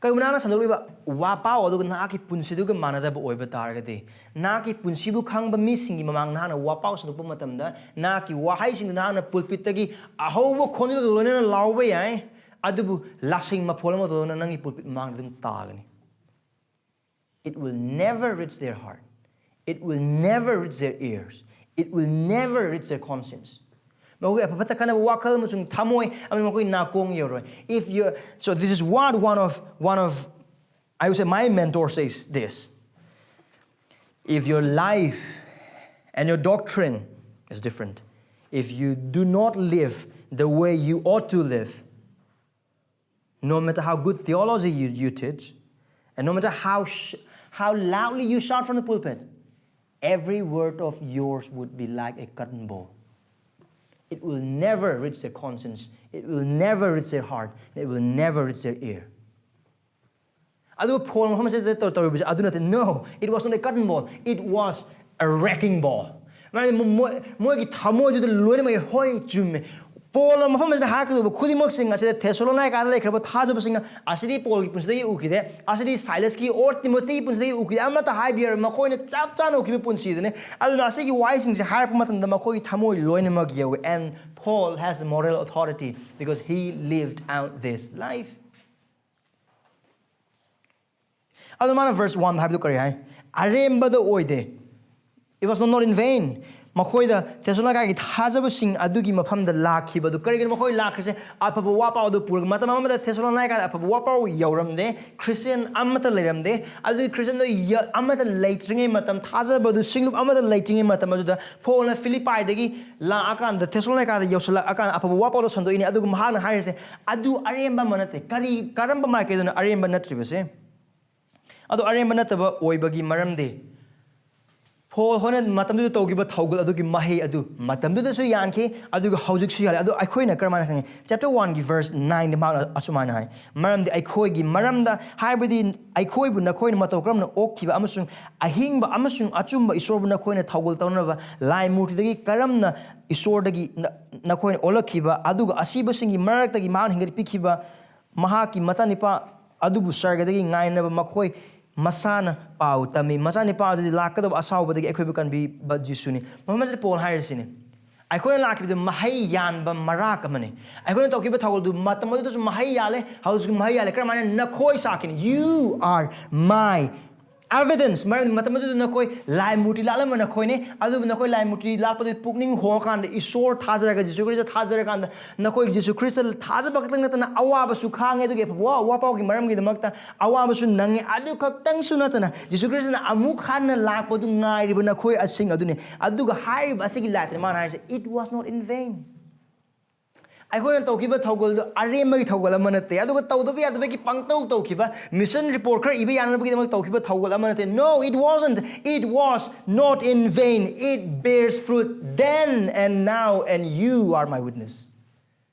"ꯀꯔꯤꯒꯨꯝꯕ ꯅꯍꯥꯛꯅ ꯁꯟꯗꯣꯛꯂꯤꯕ ꯋꯥꯄꯥꯎ ꯑꯗꯨꯒ ꯅꯍꯥꯛꯀꯤ ꯄꯨꯟꯁꯤꯗꯨꯒ ꯃꯥꯟꯅꯗꯕ ꯑꯣꯏꯕ ꯇꯥꯔꯒꯗꯤ, ꯅꯍꯥꯛꯀꯤ ꯄꯨꯟꯁꯤꯕꯨ ꯈꯪꯕ ꯃꯤꯁꯤꯡꯒꯤ ꯃꯃꯥꯡꯗ ꯅꯍꯥꯛꯅ ꯋꯥꯄꯥꯎ ꯁꯟꯗꯣꯛꯄ ꯃꯇꯝꯗ, ꯅꯍꯥꯛꯀꯤ ꯋꯥꯍꯩꯁꯤꯡꯗꯨ ꯅꯍꯥꯛꯅ ꯄꯨꯜꯄꯤꯠꯇꯒꯤ ꯑꯍꯧꯕ ꯈꯣꯟꯖꯦꯜꯒ ꯂꯣꯏꯅꯅ ꯂꯥꯎꯕ ꯌꯥꯏ, ꯑꯗꯨꯕꯨ ꯂꯥꯁꯤꯡ ꯃꯐꯣꯜ ꯑꯃꯗꯧꯅ ꯅꯪꯒꯤ ꯄꯨꯜꯄꯤꯠ ꯃꯃꯥꯡꯗ ꯑꯗꯨꯝ ꯇꯥꯒꯅꯤ꯫ It will never reach their heart. It will never reach their ears. It will never reach their conscience." ꯃꯈꯣꯏꯒꯤ ꯑꯐ ꯐꯠꯇ ꯈꯟꯅꯕ ꯋꯥꯈꯜ ꯑꯃꯁꯨꯡ ꯊꯃꯣꯏ ꯑꯃꯗꯤ ꯃꯈꯣꯏꯒꯤ ꯅꯥꯀꯣꯡ ꯌꯧꯔꯣꯏ꯫ If you, so this is what one of, one of, I would say my mentor says this. If your life and your doctrine is different, if you do not live the way you ought to live, no matter how good theology you, you teach, and no matter how, sh-, how loudly you shout from the pulpit, Every word of yours would be like a cotton ball. It will never reach their conscience. It will never reach their heart. It will never reach their ear. ꯑꯗꯨꯒ ꯐꯣꯟ ꯃꯐꯝ ꯑꯁꯤꯗ ꯇꯧ- ꯇꯧꯔꯤꯕꯁꯦ ꯑꯗꯨ ꯅꯠꯇꯦ. No, it was not a cotton ball. It was a wrecking ball. ꯃꯔꯝꯗꯤ ꯃꯣ- ꯃꯣꯏ- ꯃꯣꯏꯒꯤ ꯊꯃꯣꯏꯗꯨꯗ ꯂꯣꯏꯅꯃꯛ ꯍꯣꯏ ꯆꯨꯝꯃꯦ. ꯄꯣꯜꯅ ꯃꯐꯝ ꯑꯁꯤꯗ ꯍꯥꯏꯔꯛꯀꯗꯧꯕ ꯈꯨꯗꯤꯡꯃꯛꯁꯤꯡ ꯑꯁꯤꯗ ꯊꯦꯁꯣꯂꯣꯅꯥꯏꯀꯥꯗ ꯂꯩꯈ꯭ꯔꯕ ꯊꯥꯖꯕꯁꯤꯡꯅ ꯑꯁꯤꯗꯤ ꯄꯣꯜꯒꯤ ꯄꯨꯟꯁꯤꯗꯒꯤ ꯎꯈꯤꯗꯦ, ꯑꯁꯤꯗꯤ ꯁꯥꯏꯂꯁꯀꯤ ꯑꯣꯔ ꯇꯤꯃꯣꯊꯤꯒꯤ ꯄꯨꯟꯁꯤꯗꯒꯤ ꯎꯈꯤꯗꯦ, ꯑꯃꯠꯇ ꯍꯥꯏꯕꯤꯔꯣꯏ꯫ ꯃꯈꯣꯏꯅ ꯆꯞ ꯆꯥꯅ ꯎꯈꯤꯕ ꯄꯨꯟꯁꯤꯗꯨꯅꯤ꯫ ꯑꯗꯨꯅ ꯑꯁꯤꯒꯤ ꯋꯥꯍꯩꯁꯤꯡꯁꯦ ꯍꯥꯏꯔꯛꯄ ꯃꯇꯝꯗ ꯃꯈꯣꯏꯒꯤ ꯊꯃꯣꯏ ꯂꯣꯏꯅꯃꯛ ꯌꯧꯋꯤ꯫ And Paul has the moral authority because he lived out this life. ꯑꯗꯨ ꯃꯥꯅ verse one ꯍꯥꯏꯕꯗꯨ ꯀꯔꯤ ꯍꯥꯏ? ꯑꯔꯦꯝꯕꯗ ꯑꯣꯏꯗꯦ꯫ It was not, not in vain. ꯃꯈꯣꯏꯗ ꯊꯦꯁꯣꯂꯣꯅꯥꯏꯀꯥꯒꯤ ꯊꯥꯖꯕꯁꯤꯡ ꯑꯗꯨꯒꯤ ꯃꯐꯝꯗ ꯂꯥꯛꯈꯤꯕꯗꯨ ꯀꯔꯤꯒꯤꯅꯣ? ꯃꯈꯣꯏ ꯂꯥꯛꯈ꯭ꯔꯤꯁꯦ ꯑꯐꯕ ꯋꯥ ꯄꯥꯎ ꯑꯗꯨ ꯄꯨꯔꯒ꯫ ꯃꯇꯝ ꯑꯃꯗ ꯊꯦꯁꯣꯂꯣꯅꯥꯏꯀꯥꯗ ꯑꯐꯕ ꯋꯥ ꯄꯥꯎ ꯌꯧꯔꯝꯗꯦ, ꯈ꯭ꯔꯤꯁꯇꯤꯌꯥꯟ ꯑꯃꯠꯇ ꯂꯩꯔꯝꯗꯦ꯫ ꯑꯗꯨꯒꯤ ꯈ꯭ꯔꯤꯁꯇꯤꯌꯥꯟꯗꯣ ꯌ- ꯑꯃꯠꯇ ꯂꯩꯇ꯭ꯔꯤꯉꯩ ꯃꯇꯝ, ꯊꯥꯖꯕꯗꯨ ꯁꯤꯡꯂꯨꯞ ꯑꯃꯠꯇ ꯂꯩꯇ꯭ꯔꯤꯉꯩ ꯃꯇꯝ ꯑꯗꯨꯗ ꯄꯣꯜꯅ ꯐꯤꯂꯤꯞꯄꯥꯏꯗꯒꯤ ꯂꯥꯛꯑꯀꯥꯟꯗ, ꯊꯦꯁꯣꯂꯣꯅꯥꯏꯀꯥꯗ ꯌꯧꯁꯤꯜꯂꯛꯑꯀꯥꯟꯗ ꯑꯐꯕ ꯋꯥ ꯄꯥꯎꯗꯣ ꯁꯟꯗꯣꯛꯏꯅꯦ꯫ ꯑꯗꯨꯒ ꯃꯍꯥꯛꯅ ꯍꯥꯏꯔꯤꯁꯦ ꯑꯗꯨ ꯑꯔꯦꯝꯕ ꯑꯃ ꯅꯠꯇꯦ꯫ ꯀꯔꯤ, ꯀꯔꯝꯕ ꯃꯥꯏꯀꯩꯗꯅꯣ ꯑꯔꯦꯝꯕ ꯅꯠꯇ꯭ꯔꯤꯕꯁꯦ? ꯑꯗꯣ ꯑꯔꯦꯝꯕ ꯅꯠꯇꯕ ꯑꯣꯏꯕꯒꯤ ꯃꯔꯝꯗꯤ ꯄꯣꯜ ꯍꯣꯏꯅ ꯃꯇꯝꯗꯨꯗ ꯇꯧꯈꯤꯕ ꯊꯧꯒꯜ ꯑꯗꯨꯒꯤ ꯃꯍꯩ ꯑꯗꯨ ꯃꯇꯝꯗꯨꯗꯁꯨ ꯌꯥꯟꯈꯤ, ꯑꯗꯨꯒ ꯍꯧꯖꯤꯛꯁꯨ ꯌꯥꯜꯂꯤ꯫ ꯑꯗꯣ ꯑꯩꯈꯣꯏꯅ ꯀꯔꯝꯍꯥꯏꯅ ꯈꯪꯉꯤ? Chapter oneꯒꯤ verse nineꯗ ꯃꯍꯥꯛꯅ ꯑꯁꯨꯃꯥꯏꯅ ꯍꯥꯏ, "ꯃꯔꯝꯗꯤ ꯑꯩꯈꯣꯏꯒꯤ ꯃꯔꯝꯗ, ꯍꯥꯏꯕꯗꯤ ꯑꯩꯈꯣꯏꯕꯨ ꯅꯈꯣꯏꯅ ꯃꯇꯧ ꯀꯔꯝꯅ ꯑꯣꯛꯈꯤꯕ ꯑꯃꯁꯨꯡ ꯑꯍꯤꯡꯕ ꯑꯃꯁꯨꯡ ꯑꯆꯨꯝꯕ ꯏꯁꯣꯔꯕꯨ ꯅꯈꯣꯏꯅ ꯊꯧꯒꯜ ꯇꯧꯅꯕ ꯂꯥꯏ ꯃꯨꯔꯇꯤꯗꯒꯤ ꯀꯔꯝꯅ ꯏꯁꯣꯔꯗꯒꯤ ꯅ- ꯅꯈꯣꯏꯅ ꯑꯣꯜꯂꯛꯈꯤꯕ, ꯑꯗꯨꯒ ꯑꯁꯤꯕꯁꯤꯡꯒꯤ ꯃꯔꯛꯇꯒꯤ ꯃꯍꯥꯛꯅ ꯍꯤꯡꯒꯠꯄꯤꯈꯤꯕ ꯃꯍꯥꯛꯀꯤ ꯃꯆꯥꯅꯤꯄꯥ ꯑꯗꯨꯕꯨ ꯁꯔꯒꯗꯒꯤ ꯉꯥꯏꯅꯕ ꯃꯈꯣꯏ ꯃꯁꯥꯅ ꯄꯥꯎ ꯇꯝꯃꯤ꯫ ꯃꯆꯥꯅꯤꯄꯥ ꯑꯗꯨꯗꯤ ꯂꯥꯛꯀꯗꯕ ꯑꯁꯥꯎꯕꯗꯒꯤ ꯑꯩꯈꯣꯏꯕꯨ ꯀꯟꯕꯤꯕ ꯖꯤꯁꯨꯅꯤ꯫" ꯃꯐꯝ ꯑꯁꯤꯗ ꯄꯣꯜ ꯍꯥꯏꯔꯤꯁꯤꯅꯤ, ꯑꯩꯈꯣꯏꯅ ꯂꯥꯛꯈꯤꯕꯗ ꯃꯍꯩ ꯌꯥꯟꯕ ꯃꯔꯥꯛ ꯑꯃꯅꯤ꯫ ꯑꯩꯈꯣꯏꯅ ꯇꯧꯈꯤꯕ ꯊꯧꯒꯜꯗꯨ ꯃꯇꯝ ꯑꯗꯨꯗꯁꯨ ꯃꯍꯩ ꯌꯥꯜꯂꯦ, ꯍꯧꯖꯤꯛꯁꯨ ꯃꯍꯩ ꯌꯥꯜꯂꯦ꯫ ꯀꯔꯝꯍꯥꯏꯅ? ꯅꯈꯣꯏ ꯁꯥꯈꯤꯅꯤ꯫ You are my evidence. ꯃꯔꯝꯗꯤ ꯃꯇꯝ ꯑꯗꯨꯗ ꯅꯈꯣꯏ ꯂꯥꯏ ꯃꯨꯔꯇꯤ ꯂꯥꯠꯂꯝꯕ ꯅꯈꯣꯏꯅꯤ꯫ ꯑꯗꯨꯕꯨ ꯅꯈꯣꯏ ꯂꯥꯏ ꯃꯨꯔꯇꯤ ꯂꯥꯠꯄꯗꯨ ꯄꯨꯛꯅꯤꯡ ꯍꯣꯡꯉꯀꯥꯟꯗ, ꯏꯁꯣꯔ ꯊꯥꯖꯔꯒ, ꯖꯤꯁꯨ ꯈ꯭ꯔꯤꯁꯇ ꯊꯥꯖꯔꯀꯥꯟꯗ, ꯅꯈꯣꯏ ꯖꯤꯁꯨ ꯈ꯭ꯔꯤꯁꯇ ꯊꯥꯖꯕ ꯈꯛꯇꯪ ꯅꯠꯇꯅ ꯑꯋꯥꯕꯁꯨ ꯈꯥꯡꯉꯦ꯫ ꯑꯗꯨꯒꯤ ꯑꯐꯕ ꯋꯥ, ꯋꯥ ꯄꯥꯎꯒꯤ ꯃꯔꯝꯒꯤꯗꯃꯛꯇ ꯑꯋꯥꯕꯁꯨ ꯅꯪꯉꯤ꯫ ꯑꯗꯨ ꯈꯛꯇꯪꯁꯨ ꯅꯠꯇꯅ ꯖꯤꯁꯨ ꯈ꯭ꯔꯤꯁꯇꯅ ꯑꯃꯨꯛ ꯍꯟꯅ ꯂꯥꯛꯄꯗꯨ ꯉꯥꯏꯔꯤꯕ ꯅꯈꯣꯏ ꯑꯁꯤꯡ ꯑꯗꯨꯅꯤ꯫ ꯑꯗꯨꯒ ꯍꯥꯏꯔꯤꯕ ꯑꯁꯤꯒꯤ ꯂꯥꯏꯔꯤꯛꯇ ꯃꯥꯅ ꯍꯥꯏꯔꯤꯁꯦ, "It was not in vain." ꯑꯩꯈꯣꯏꯅ ꯇꯧꯈꯤꯕ ꯊꯧꯒꯜꯗꯨ ꯑꯔꯦꯝꯕꯒꯤ ꯊꯧꯒꯜ ꯑꯃ ꯅꯠꯇꯦ, ꯑꯗꯨꯒ ꯇꯧꯗꯕ ꯌꯥꯗꯕꯒꯤ ꯄꯪꯇꯧ ꯇꯧꯈꯤꯕ mission report ꯈꯔ ꯏꯕ ꯌꯥꯅꯕꯒꯤꯗꯃꯛ ꯇꯧꯈꯤꯕ ꯊꯧꯒꯜ ꯑꯃ ꯅꯠꯇꯦ. No, it wasn't. It was not in vain. It bears fruit then and now, and you are my witness.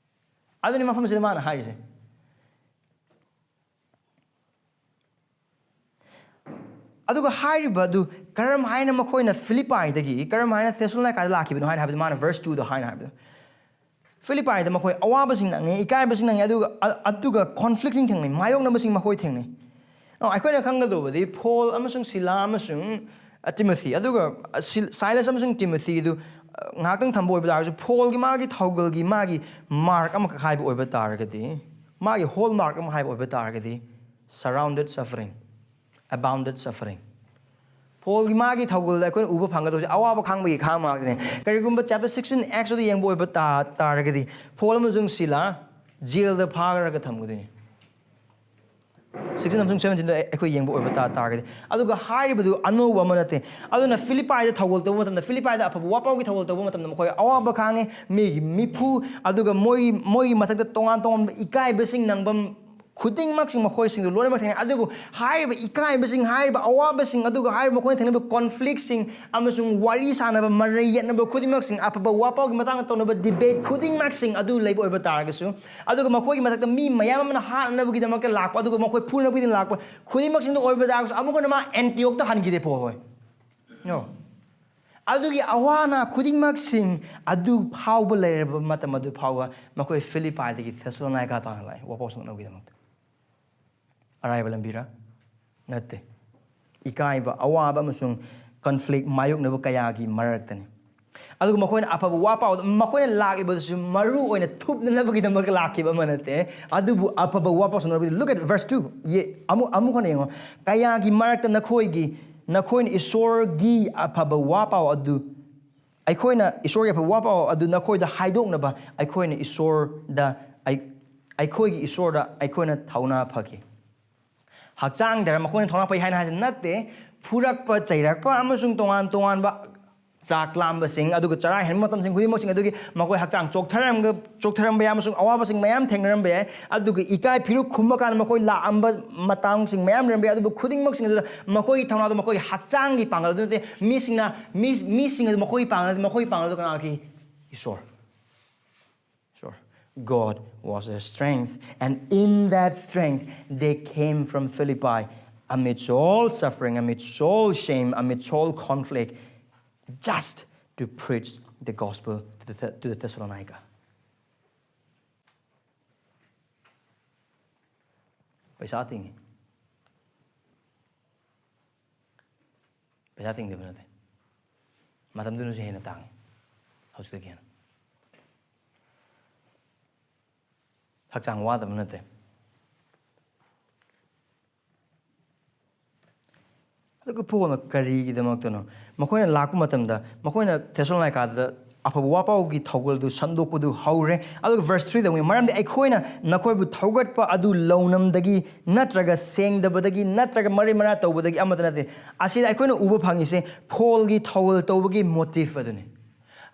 ꯑꯗꯨꯅꯤ ꯃꯐꯝꯁꯤꯗ ꯃꯥꯅ ꯍꯥꯏꯔꯤꯁꯦ. ꯑꯗꯨꯒ ꯍꯥꯏꯔꯤꯕ ꯑꯗꯨ ꯀꯔꯝ ꯍꯥꯏꯅ ꯃꯈꯣꯏꯅ ꯐꯤꯂꯤꯄꯥꯏꯗꯒꯤ ꯀꯔꯝ ꯍꯥꯏꯅ ꯊꯦꯁꯂꯣꯅꯥꯏꯀꯥꯗ ꯂꯥꯛꯈꯤꯕꯅꯣ ꯍꯥꯏꯅ ꯍꯥꯏꯕꯗꯨ ꯃꯥꯅ verse twoꯗ ꯍꯥꯏꯅ ꯍꯥꯏꯕꯗꯣ, ꯐꯤꯂꯤꯄꯥꯏꯗ ꯃꯈꯣꯏ ꯑꯋꯥꯕꯁꯤꯡ ꯅꯪꯉꯤ, ꯏꯀꯥꯏꯕꯁꯤꯡ ꯅꯪꯉꯤ, ꯑꯗꯨꯒ ꯑꯗꯨꯒ ꯀꯣꯟꯐ꯭ꯂꯤꯛꯁꯤꯡ ꯊꯦꯡꯅꯩ, ꯃꯥꯌꯣꯛꯅꯕꯁꯤꯡ ꯃꯈꯣꯏ ꯊꯦꯡꯅꯩ. ꯑꯩꯈꯣꯏꯅ ꯈꯪꯒꯗꯧꯕꯗꯤ ꯄꯣꯜ ꯑꯃꯁꯨꯡ ꯁꯤꯂꯥ ꯑꯃꯁꯨꯡ ꯇꯤꯃꯣꯊꯤ, ꯑꯗꯨꯒ ꯁꯥꯏꯂꯁ ꯑꯃꯁꯨꯡ ꯇꯤꯃꯣꯊꯤꯗꯨ ꯉꯥꯏꯍꯥꯛꯇꯪ ꯊꯝꯕ ꯑꯣꯏꯕ ꯇꯥꯔꯒꯁꯨ, ꯄꯣꯜꯒꯤ ꯃꯥꯒꯤ ꯊꯧꯒꯜꯒꯤ ꯃꯥꯒꯤ ꯃꯥꯔꯛ ꯑꯃꯈꯛ ꯍꯥꯏꯕ ꯑꯣꯏꯕ ꯇꯥꯔꯒꯗꯤ, ꯃꯥꯒꯤ ꯍꯣꯜ ꯃꯥꯔꯛ ꯑꯃ ꯍꯥꯏꯕ ꯑꯣꯏꯕ ꯇꯥꯔꯒꯗꯤ, surrounded suffering, abounded suffering. ꯄꯣꯜꯒꯤ ꯃꯥꯒꯤ ꯊꯧꯒꯜꯗ ꯑꯩꯈꯣꯏꯅ ꯎꯕ ꯐꯪꯒꯗꯧꯁꯦ ꯑꯋꯥꯕ ꯈꯥꯡꯕꯒꯤ ꯈꯥꯡꯕ ꯉꯥꯛꯇꯅꯦ. ꯀꯔꯤꯒꯨꯝꯕ chapter sixteen Actsꯇ ꯌꯦꯡꯕ ꯑꯣꯏꯕ ꯇꯥ ꯇꯥꯔꯒꯗꯤ, ꯄꯣꯜ ꯑꯃꯁꯨꯡ ꯁꯤꯂꯥ ꯖꯦꯜꯗ ꯐꯥꯔꯒ ꯊꯝꯒꯗꯣꯏꯅꯤ. Sixteen ꯑꯃꯁꯨꯡ seventeenꯗ ꯑꯩꯈꯣꯏ ꯌꯦꯡꯕ ꯑꯣꯏꯕ ꯇꯥ ꯇꯥꯔꯒꯗꯤ, ꯑꯗꯨꯒ ꯍꯥꯏꯔꯤꯕꯗꯨ ꯑꯅꯧꯕ ꯑꯃ ꯅꯠꯇꯦ. ꯑꯗꯨꯅ ꯐꯤꯂꯤꯄꯥꯏꯗ ꯊꯧꯒꯜ ꯇꯧꯕ ꯃꯇꯝꯗ, ꯐꯤꯂꯤꯄꯥꯏꯗ ꯑꯐꯕ ꯋꯥꯄꯥꯎꯒꯤ ꯊꯧꯒꯜ ꯇꯧꯕ ꯃꯇꯝꯗ ꯃꯈꯣꯏ ꯑꯋꯥꯕ ꯈꯥꯡꯉꯦ, ꯃꯤꯒꯤ ꯃꯤꯐꯨ, ꯑꯗꯨꯒ ꯃꯣꯏ ꯃꯣꯏꯒꯤ ꯃꯊꯛꯇ ꯇꯣꯉꯥꯟ ꯇꯣꯉꯥꯟꯕ ꯏꯀꯥꯏꯕꯁꯤꯡ ꯅꯪꯐꯝ ꯈꯨꯗꯤꯡꯃꯛꯁꯤꯡ ꯃꯈꯣꯏꯁꯤꯡꯗꯨ ꯂꯣꯏꯅꯃꯛ ꯊꯦꯡꯅꯩ꯫ ꯑꯗꯨꯕꯨ ꯍꯥꯏꯔꯤꯕ ꯏꯀꯥꯏꯕꯁꯤꯡ, ꯍꯥꯏꯔꯤꯕ ꯑꯋꯥꯕꯁꯤꯡ, ꯑꯗꯨꯒ ꯍꯥꯏꯔꯤꯕ ꯃꯈꯣꯏꯅ ꯊꯦꯡꯅꯕ ꯀꯣꯟꯐ꯭ꯂꯤꯛꯁꯤꯡ ꯑꯃꯁꯨꯡ ꯋꯥꯔꯤ ꯁꯥꯟꯅꯕ, ꯃꯔꯩ ꯌꯦꯠꯅꯕ ꯈꯨꯗꯤꯡꯃꯛꯁꯤꯡ, ꯑꯐꯕ ꯋꯥꯄꯥꯎꯒꯤ ꯃꯇꯥꯡꯗ ꯇꯧꯅꯕ ꯗꯤꯕꯦꯠ ꯈꯨꯗꯤꯡꯃꯛꯁꯤꯡ ꯑꯗꯨ ꯂꯩꯕ ꯑꯣꯏꯕ ꯇꯥꯔꯒꯁꯨ, ꯑꯗꯨꯒ ꯃꯈꯣꯏꯒꯤ ꯃꯊꯛꯇ ꯃꯤ ꯃꯌꯥꯝ ꯑꯃꯅ ꯍꯥꯠꯅꯕꯒꯤꯗꯃꯛꯇ ꯂꯥꯛꯄ, ꯑꯗꯨꯒ ꯃꯈꯣꯏ ꯐꯨꯅꯕꯒꯤꯗꯃꯛ ꯂꯥꯛꯄ ꯈꯨꯗꯤꯡꯃꯛꯁꯤꯡꯗꯨ ꯑꯣꯏꯕ ꯇꯥꯔꯒꯁꯨ, ꯑꯃꯨꯛ ꯍꯟꯅ ꯃꯥ ꯑꯦꯟꯇꯤꯌꯣꯛꯇ ꯍꯟꯈꯤꯗꯦ ꯄꯣꯜ ꯍꯣꯏ꯫ No. ꯑꯗꯨꯒꯤ ꯑꯋꯥ ꯑꯅꯥ ꯈꯨꯗꯤꯡꯃꯛꯁꯤꯡ ꯑꯗꯨ ꯐꯥꯎꯕ ꯂꯩꯔꯕ ꯃꯇꯝ ꯑꯗꯨ ꯐꯥꯎꯕ ꯃꯈꯣꯏ ꯐꯤꯂꯤꯄꯥꯏꯗꯒꯤ ꯊꯦꯁꯂꯣꯅꯥꯏꯀꯥ ꯇꯥꯅ ꯂꯥꯛꯏ ꯋꯥꯐꯥꯎ ꯁꯟꯗꯣꯛꯅꯕꯒꯤꯗꯃꯛꯇ꯫ ꯑꯔꯥꯏꯕ ꯂꯝꯕꯤꯔ? ꯅꯠꯇꯦ. ꯏꯀꯥꯏꯕ, ꯑꯋꯥꯕ ꯑꯃꯁꯨꯡ ꯀꯟꯐ꯭ꯂꯤꯛ ꯃꯥꯌꯣꯛꯅꯕ ꯀꯌꯥꯒꯤ ꯃꯔꯛꯇꯅꯤ꯫ ꯑꯗꯨꯒ ꯃꯈꯣꯏꯅ ꯑꯐꯕ ꯋꯥ ꯄꯥꯎꯗ, ꯃꯈꯣꯏꯅ ꯂꯥꯛꯂꯤꯕꯗꯨꯁꯨ ꯃꯔꯨ ꯑꯣꯏꯅ ꯊꯨꯞꯅꯅꯕꯒꯤꯗꯃꯛ ꯂꯥꯛꯈꯤꯕ ꯑꯃ ꯅꯠꯇꯦ, ꯑꯗꯨꯕꯨ ꯑꯐꯕ ꯋꯥ ꯄꯥꯎ ꯁꯟꯗꯣꯛꯅꯕꯒꯤ꯫ Look at verse two. ꯌꯦ-, ꯑꯃꯨꯛ, ꯑꯃꯨꯛ ꯍꯟꯅ ꯌꯦꯡꯉꯣ. "ꯀꯌꯥꯒꯤ ꯃꯔꯛꯇ ꯅꯈꯣꯏꯒꯤ, ꯅꯈꯣꯏꯅ ꯏꯁꯣꯔꯒꯤ ꯑꯐꯕ ꯋꯥ ꯄꯥꯎ ꯑꯗꯨ, ꯑꯩꯈꯣꯏꯅ ꯏꯁꯣꯔꯒꯤ ꯑꯐꯕ ꯋꯥ ꯄꯥꯎ ꯑꯗꯨ ꯅꯈꯣꯏꯗ ꯍꯥꯏꯗꯣꯛꯅꯕ ꯑꯩꯈꯣꯏꯅ ꯏꯁꯣꯔꯗ, ꯑꯩ-, ꯑꯩꯈꯣꯏꯒꯤ ꯏꯁꯣꯔꯗ ꯑꯩꯈꯣꯏꯅ ꯊꯧꯅꯥ ꯐꯈꯤ"꯫ ꯍꯛꯆꯥꯡꯗꯔ ꯃꯈꯣꯏꯅ ꯊꯧꯅꯥ ꯐꯩ ꯍꯥꯏꯅ ꯍꯥꯏꯁꯤ? ꯅꯠꯇꯦ꯫ ꯐꯨꯔꯛꯄ, ꯆꯩꯔꯛꯄ ꯑꯃꯁꯨꯡ ꯇꯣꯉꯥꯟ ꯇꯣꯉꯥꯟꯕ ꯆꯥꯛ ꯂꯥꯝꯕꯁꯤꯡ, ꯑꯗꯨꯒ ꯆꯔꯥ ꯍꯦꯟꯕ ꯃꯇꯝꯁꯤꯡ ꯈꯨꯗꯤꯡꯃꯛꯁꯤꯡ ꯑꯗꯨꯒꯤ ꯃꯈꯣꯏ ꯍꯛꯆꯥꯡ ꯆꯣꯛꯊꯔꯝꯒ-, ꯆꯣꯛꯊꯔꯝꯕ ꯌꯥꯏ ꯑꯃꯁꯨꯡ ꯑꯋꯥꯕꯁꯤꯡ ꯃꯌꯥꯝ ꯊꯦꯡꯅꯔꯝꯕ ꯌꯥꯏ꯫ ꯑꯗꯨꯒ ꯏꯀꯥꯏ ꯐꯤꯔꯨꯛ ꯈꯨꯝꯕ ꯀꯥꯟꯗ ꯃꯈꯣꯏ ꯂꯥꯛꯑꯝꯕ ꯃꯇꯥꯡꯁꯤꯡ ꯃꯌꯥꯝ ꯂꯩꯔꯝꯕ ꯌꯥꯏ꯫ ꯑꯗꯨꯕꯨ ꯈꯨꯗꯤꯡꯃꯛꯁꯤꯡ ꯑꯗꯨꯗ ꯃꯈꯣꯏꯒꯤ ꯊꯧꯅꯥꯗꯣ ꯃꯈꯣꯏꯒꯤ ꯍꯛꯆꯥꯡꯒꯤ ꯄꯥꯡꯒꯜ ꯑꯗꯨ ꯅꯠꯇꯦ꯫ ꯃꯤꯁꯤꯡꯅ, ꯃꯤ, ꯃꯤꯁꯤꯡ ꯑꯗꯨ ꯃꯈꯣꯏꯒꯤ ꯄꯥꯡꯒꯜ ꯅꯠꯇꯦ, ꯃꯈꯣꯏꯒꯤ ꯄꯥꯡꯒꯜ ꯑꯗꯨ ꯀꯅꯥꯒꯤ? ꯏꯁꯣꯔ꯫ Sure. God was their strength, and in that strength, they came from Philippi amidst all suffering, amidst all shame, amidst all conflict, just to preach the gospel to the, to the Thessalonica. ꯄꯩꯁꯥ ꯇꯤꯡꯉꯤ꯫ ꯄꯩꯁꯥ ꯇꯤꯡꯗꯕ ꯅꯠꯇꯦ꯫ ꯃꯇꯝꯗꯨꯅꯁꯨ ꯍꯦꯟꯅ ꯇꯥꯡꯉꯤ ꯍꯧꯖꯤꯛꯇꯒꯤ ꯍꯦꯟꯅ꯫ ꯍꯛꯆꯥꯡ ꯋꯥꯗꯕ ꯅꯠꯇꯦ꯫ ꯑꯗꯨꯒ ꯄꯣꯜꯅ ꯀꯔꯤꯒꯤꯗꯃꯛꯇꯅꯣ? ꯃꯈꯣꯏꯅ ꯂꯥꯛꯄ ꯃꯇꯝꯗ ꯃꯈꯣꯏꯅ ꯊꯦꯁꯥꯂꯣꯅꯤꯀꯥꯗ ꯑꯐꯕ ꯋꯥꯄꯥꯎꯒꯤ ꯊꯧꯒꯜꯗꯨ ꯁꯟꯗꯣꯛꯄꯗꯨ ꯍꯧꯔꯦ꯫ ꯑꯗꯨꯒ verse three ꯗ ꯑꯃꯨꯛ, "ꯃꯔꯝꯗꯤ ꯑꯩꯈꯣꯏꯅ ꯅꯈꯣꯏꯕꯨ ꯊꯧꯒꯠꯄ ꯑꯗꯨ ꯂꯧꯅꯝꯗꯒꯤ ꯅꯠꯇ꯭ꯔꯒ ꯁꯦꯡꯗꯕꯗꯒꯤ ꯅꯠꯇ꯭ꯔꯒ ꯃꯔꯩ ꯃꯔꯥ ꯇꯧꯕꯗꯒꯤ ꯑꯃꯠꯇ ꯅꯠꯇꯦ꯫" ꯑꯁꯤꯗ ꯑꯩꯈꯣꯏꯅ ꯎꯕ ꯐꯪꯉꯤꯁꯦ ꯄꯣꯜꯒꯤ ꯊꯧꯒꯜ ꯇꯧꯕꯒꯤ motive ꯑꯗꯨꯅꯤ꯫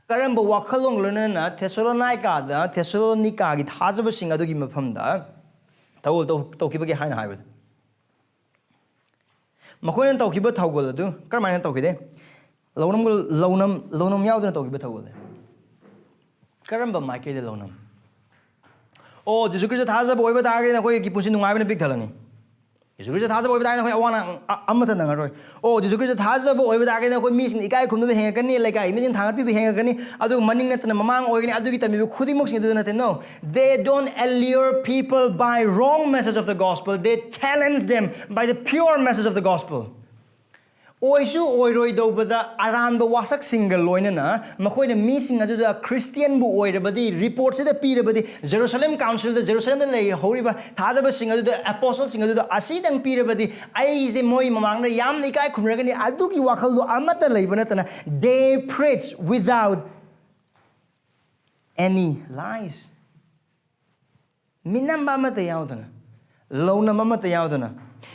ꯀꯔꯝꯕ ꯋꯥꯈꯜꯂꯣꯟ ꯂꯣꯏꯅꯅ ꯊꯦꯁꯥꯂꯣꯅꯤꯀꯥꯗ, ꯊꯦꯁꯥꯂꯣꯅꯤꯀꯥꯒꯤ ꯊꯥꯖꯕꯁꯤꯡ ꯑꯗꯨꯒꯤ ꯃꯐꯝꯗ ꯊꯧꯒꯜ ꯇꯧ-, ꯇꯧꯈꯤꯕꯒꯦ ꯍꯥꯏꯅ ꯍꯥꯏꯕꯗ? ꯃꯈꯣꯏꯅ ꯇꯧꯈꯤꯕ ꯊꯧꯒꯜ ꯑꯗꯨ ꯀꯔꯝꯍꯥꯏꯅ ꯇꯧꯈꯤꯗꯦ? ꯂꯧꯅꯝꯒ-, ꯂꯧꯅꯝ, ꯂꯧꯅꯝ ꯌꯥꯎꯗꯅ ꯇꯧꯈꯤꯕ ꯊꯧꯒꯜꯅꯤ꯫ ꯀꯔꯝꯕ ꯃꯥꯏꯀꯩꯗ ꯂꯧꯅꯝ? ꯑꯣ, ꯖꯤꯁꯨ ꯈ꯭ꯔꯤꯁꯇ ꯊꯥꯖꯕ ꯑꯣꯏꯕ ꯇꯥꯔꯒꯗꯤ ꯅꯈꯣꯏꯒꯤ ꯄꯨꯟꯁꯤ ꯅꯨꯡꯉꯥꯏꯕꯅ ꯄꯤꯛ ꯊꯜꯂꯅꯤ꯫ ꯖꯤꯁꯨ ꯈ꯭ꯔꯤꯁꯇ ꯊꯥꯖꯕ ꯑꯣꯏꯕ ꯇꯥꯔꯒꯗꯤ ꯅꯈꯣꯏ ꯑꯋꯥ ꯑꯅꯥ ꯑ-, ꯑꯃꯠꯇ ꯅꯪꯉꯔꯣꯏ꯫ ꯑꯣ, ꯖꯤꯁꯨ ꯈ꯭ꯔꯤꯁꯇ ꯊꯥꯖꯕ ꯑꯣꯏꯕ ꯇꯥꯔꯒꯗꯤ ꯅꯈꯣꯏ ꯃꯤꯁꯤꯡꯅ ꯏꯀꯥꯏ ꯈꯨꯝꯅꯕ ꯍꯦꯟꯒꯠꯀꯅꯤ, ꯂꯩꯀꯥꯏꯒꯤ ꯃꯤꯁꯤꯡ ꯊꯥꯡꯒꯠꯄꯤꯕ ꯍꯦꯟꯒꯠꯀꯅꯤ, ꯑꯗꯨꯒ ꯃꯅꯤꯡ ꯅꯠꯇꯅ ꯃꯃꯥꯡ ꯑꯣꯏꯒꯅꯤ, ꯑꯗꯨꯒꯤ ꯇꯝꯕꯤꯕ ꯈꯨꯗꯤꯡꯃꯛꯁꯤꯡ ꯑꯗꯨꯗ ꯅꯠꯇꯦ꯫ No, they don't allure people by wrong message of the gospel, they challenge them by the pure message of the gospel. ꯑꯣꯏꯁꯨ ꯑꯣꯏꯔꯣꯏꯗꯧꯕꯗ ꯑꯔꯥꯟꯕ ꯋꯥꯁꯛꯁꯤꯡꯒ ꯂꯣꯏꯅꯅ ꯃꯈꯣꯏꯅ ꯃꯤꯁꯤꯡ ꯑꯗꯨꯗ ꯈ꯭ꯔꯤꯁꯇꯤꯌꯥꯟꯕꯨ ꯑꯣꯏꯔꯕꯗꯤ, ꯔꯤꯄꯣꯔꯠꯁꯤꯗ ꯄꯤꯔꯕꯗꯤ, ꯖꯦꯔꯨꯁꯂꯦꯝ ꯀꯥꯎꯟꯁꯤꯜꯗ, ꯖꯦꯔꯨꯁꯂꯦꯝꯗ ꯂꯩꯍꯧꯔꯤꯕ ꯊꯥꯖꯕꯁꯤꯡ ꯑꯗꯨꯗ, ꯑꯦꯄꯣꯁꯇꯜꯁꯤꯡ ꯑꯗꯨꯗ ꯑꯁꯤꯗꯪ ꯄꯤꯔꯕꯗꯤ, ꯑꯩꯁꯦ ꯃꯣꯏ ꯃꯃꯥꯡꯗ ꯌꯥꯝꯅ ꯏꯀꯥꯏ ꯈꯨꯝꯅꯔꯒꯅꯤ꯫ ꯑꯗꯨꯒꯤ ꯋꯥꯈꯜꯗꯣ ꯑꯃꯠꯇ ꯂꯩꯕ ꯅꯠꯇꯅ, they preach without any lies. ꯃꯤꯅꯝꯕ ꯑꯃꯠꯇ ꯌꯥꯎꯗꯅ, ꯂꯧꯅꯝ ꯑꯃꯠꯇ ꯌꯥꯎꯗꯅ,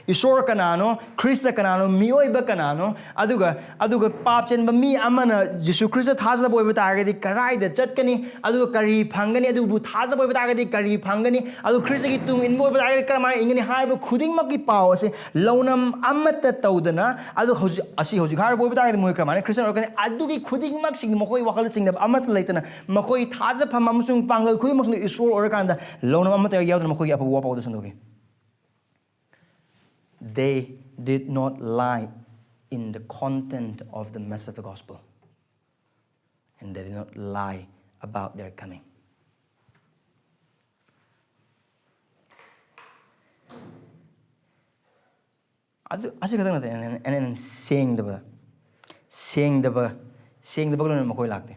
ꯏꯁꯣꯔ ꯀꯅꯥꯅꯣ, ꯈ꯭ꯔꯤꯁꯇ ꯀꯅꯥꯅꯣ, ꯃꯤꯑꯣꯏꯕ ꯀꯅꯥꯅꯣ, ꯑꯗꯨꯒ ꯑꯗꯨꯒ ꯄꯥꯞ ꯆꯦꯟꯕ ꯃꯤ ꯑꯃꯅ ꯖꯤꯁꯨ ꯈ꯭ꯔꯤꯁꯇ ꯊꯥꯖꯗꯕ ꯑꯣꯏꯕ ꯇꯥꯔꯒꯗꯤ ꯀꯗꯥꯏꯗ ꯆꯠꯀꯅꯤ, ꯑꯗꯨꯒ ꯀꯔꯤ ꯐꯪꯒꯅꯤ, ꯑꯗꯨꯕꯨ ꯊꯥꯖꯕ ꯑꯣꯏꯕ ꯇꯥꯔꯒꯗꯤ ꯀꯔꯤ ꯐꯪꯒꯅꯤ, ꯑꯗꯨ ꯈ꯭ꯔꯤꯁꯇꯒꯤ ꯇꯨꯡ ꯏꯟꯕ ꯑꯣꯏꯕ ꯇꯥꯔꯒꯗꯤ ꯀꯔꯝꯍꯥꯏꯅ ꯏꯟꯒꯅꯤ ꯍꯥꯏꯕ ꯈꯨꯗꯤꯡꯃꯛꯀꯤ ꯄꯥꯎ ꯑꯁꯤ ꯂꯧꯅꯝ ꯑꯃꯠꯇ ꯇꯧꯗꯅ, ꯑꯗꯨ ꯍꯧꯖꯤꯛ ꯑꯁꯤ ꯍꯧꯖꯤꯛ ꯍꯥꯏꯔꯕ ꯑꯣꯏꯕ ꯇꯥꯔꯒꯗꯤ ꯃꯣꯏ ꯀꯔꯝꯍꯥꯏꯅ ꯈ꯭ꯔꯤꯁꯇꯤꯌꯥꯟ ꯑꯣꯏꯔꯛꯀꯅꯤ? ꯑꯗꯨꯒꯤ ꯈꯨꯗꯤꯡꯃꯛꯁꯤꯡ ꯃꯈꯣꯏ ꯋꯥꯈꯜꯗ ꯆꯤꯡꯅꯕ ꯑꯃꯠꯇ ꯂꯩꯇꯅ ꯃꯈꯣꯏ ꯊꯥꯖꯐꯝ ꯑꯃꯁꯨꯡ ꯄꯥꯡꯒꯜ ꯈꯨꯗꯤꯡꯃꯛꯁꯤꯡꯗ ꯏꯁꯣꯔ ꯑꯣꯏꯔꯀꯥꯟꯗ ꯂꯧꯅꯝ ꯑꯃꯠꯇ ꯌꯥꯎꯗꯅ ꯃꯈꯣꯏꯒꯤ ꯑꯐꯕ ꯋꯥꯄꯥꯎꯗ ꯁꯟꯗꯣꯛꯈꯤ꯫ They did not lie in the content of the message of the gospel, and they did not lie about their coming. ꯑꯗꯨ ꯑꯁꯤ ꯈꯛꯇꯪ ꯅꯠꯇꯦ, and, and, and ꯁꯦꯡꯗꯕ, ꯁꯦꯡꯗꯕ, ꯁꯦꯡꯗꯕꯒ ꯂꯣꯏꯅꯅ ꯃꯈꯣꯏ ꯂꯥꯛꯇꯦ꯫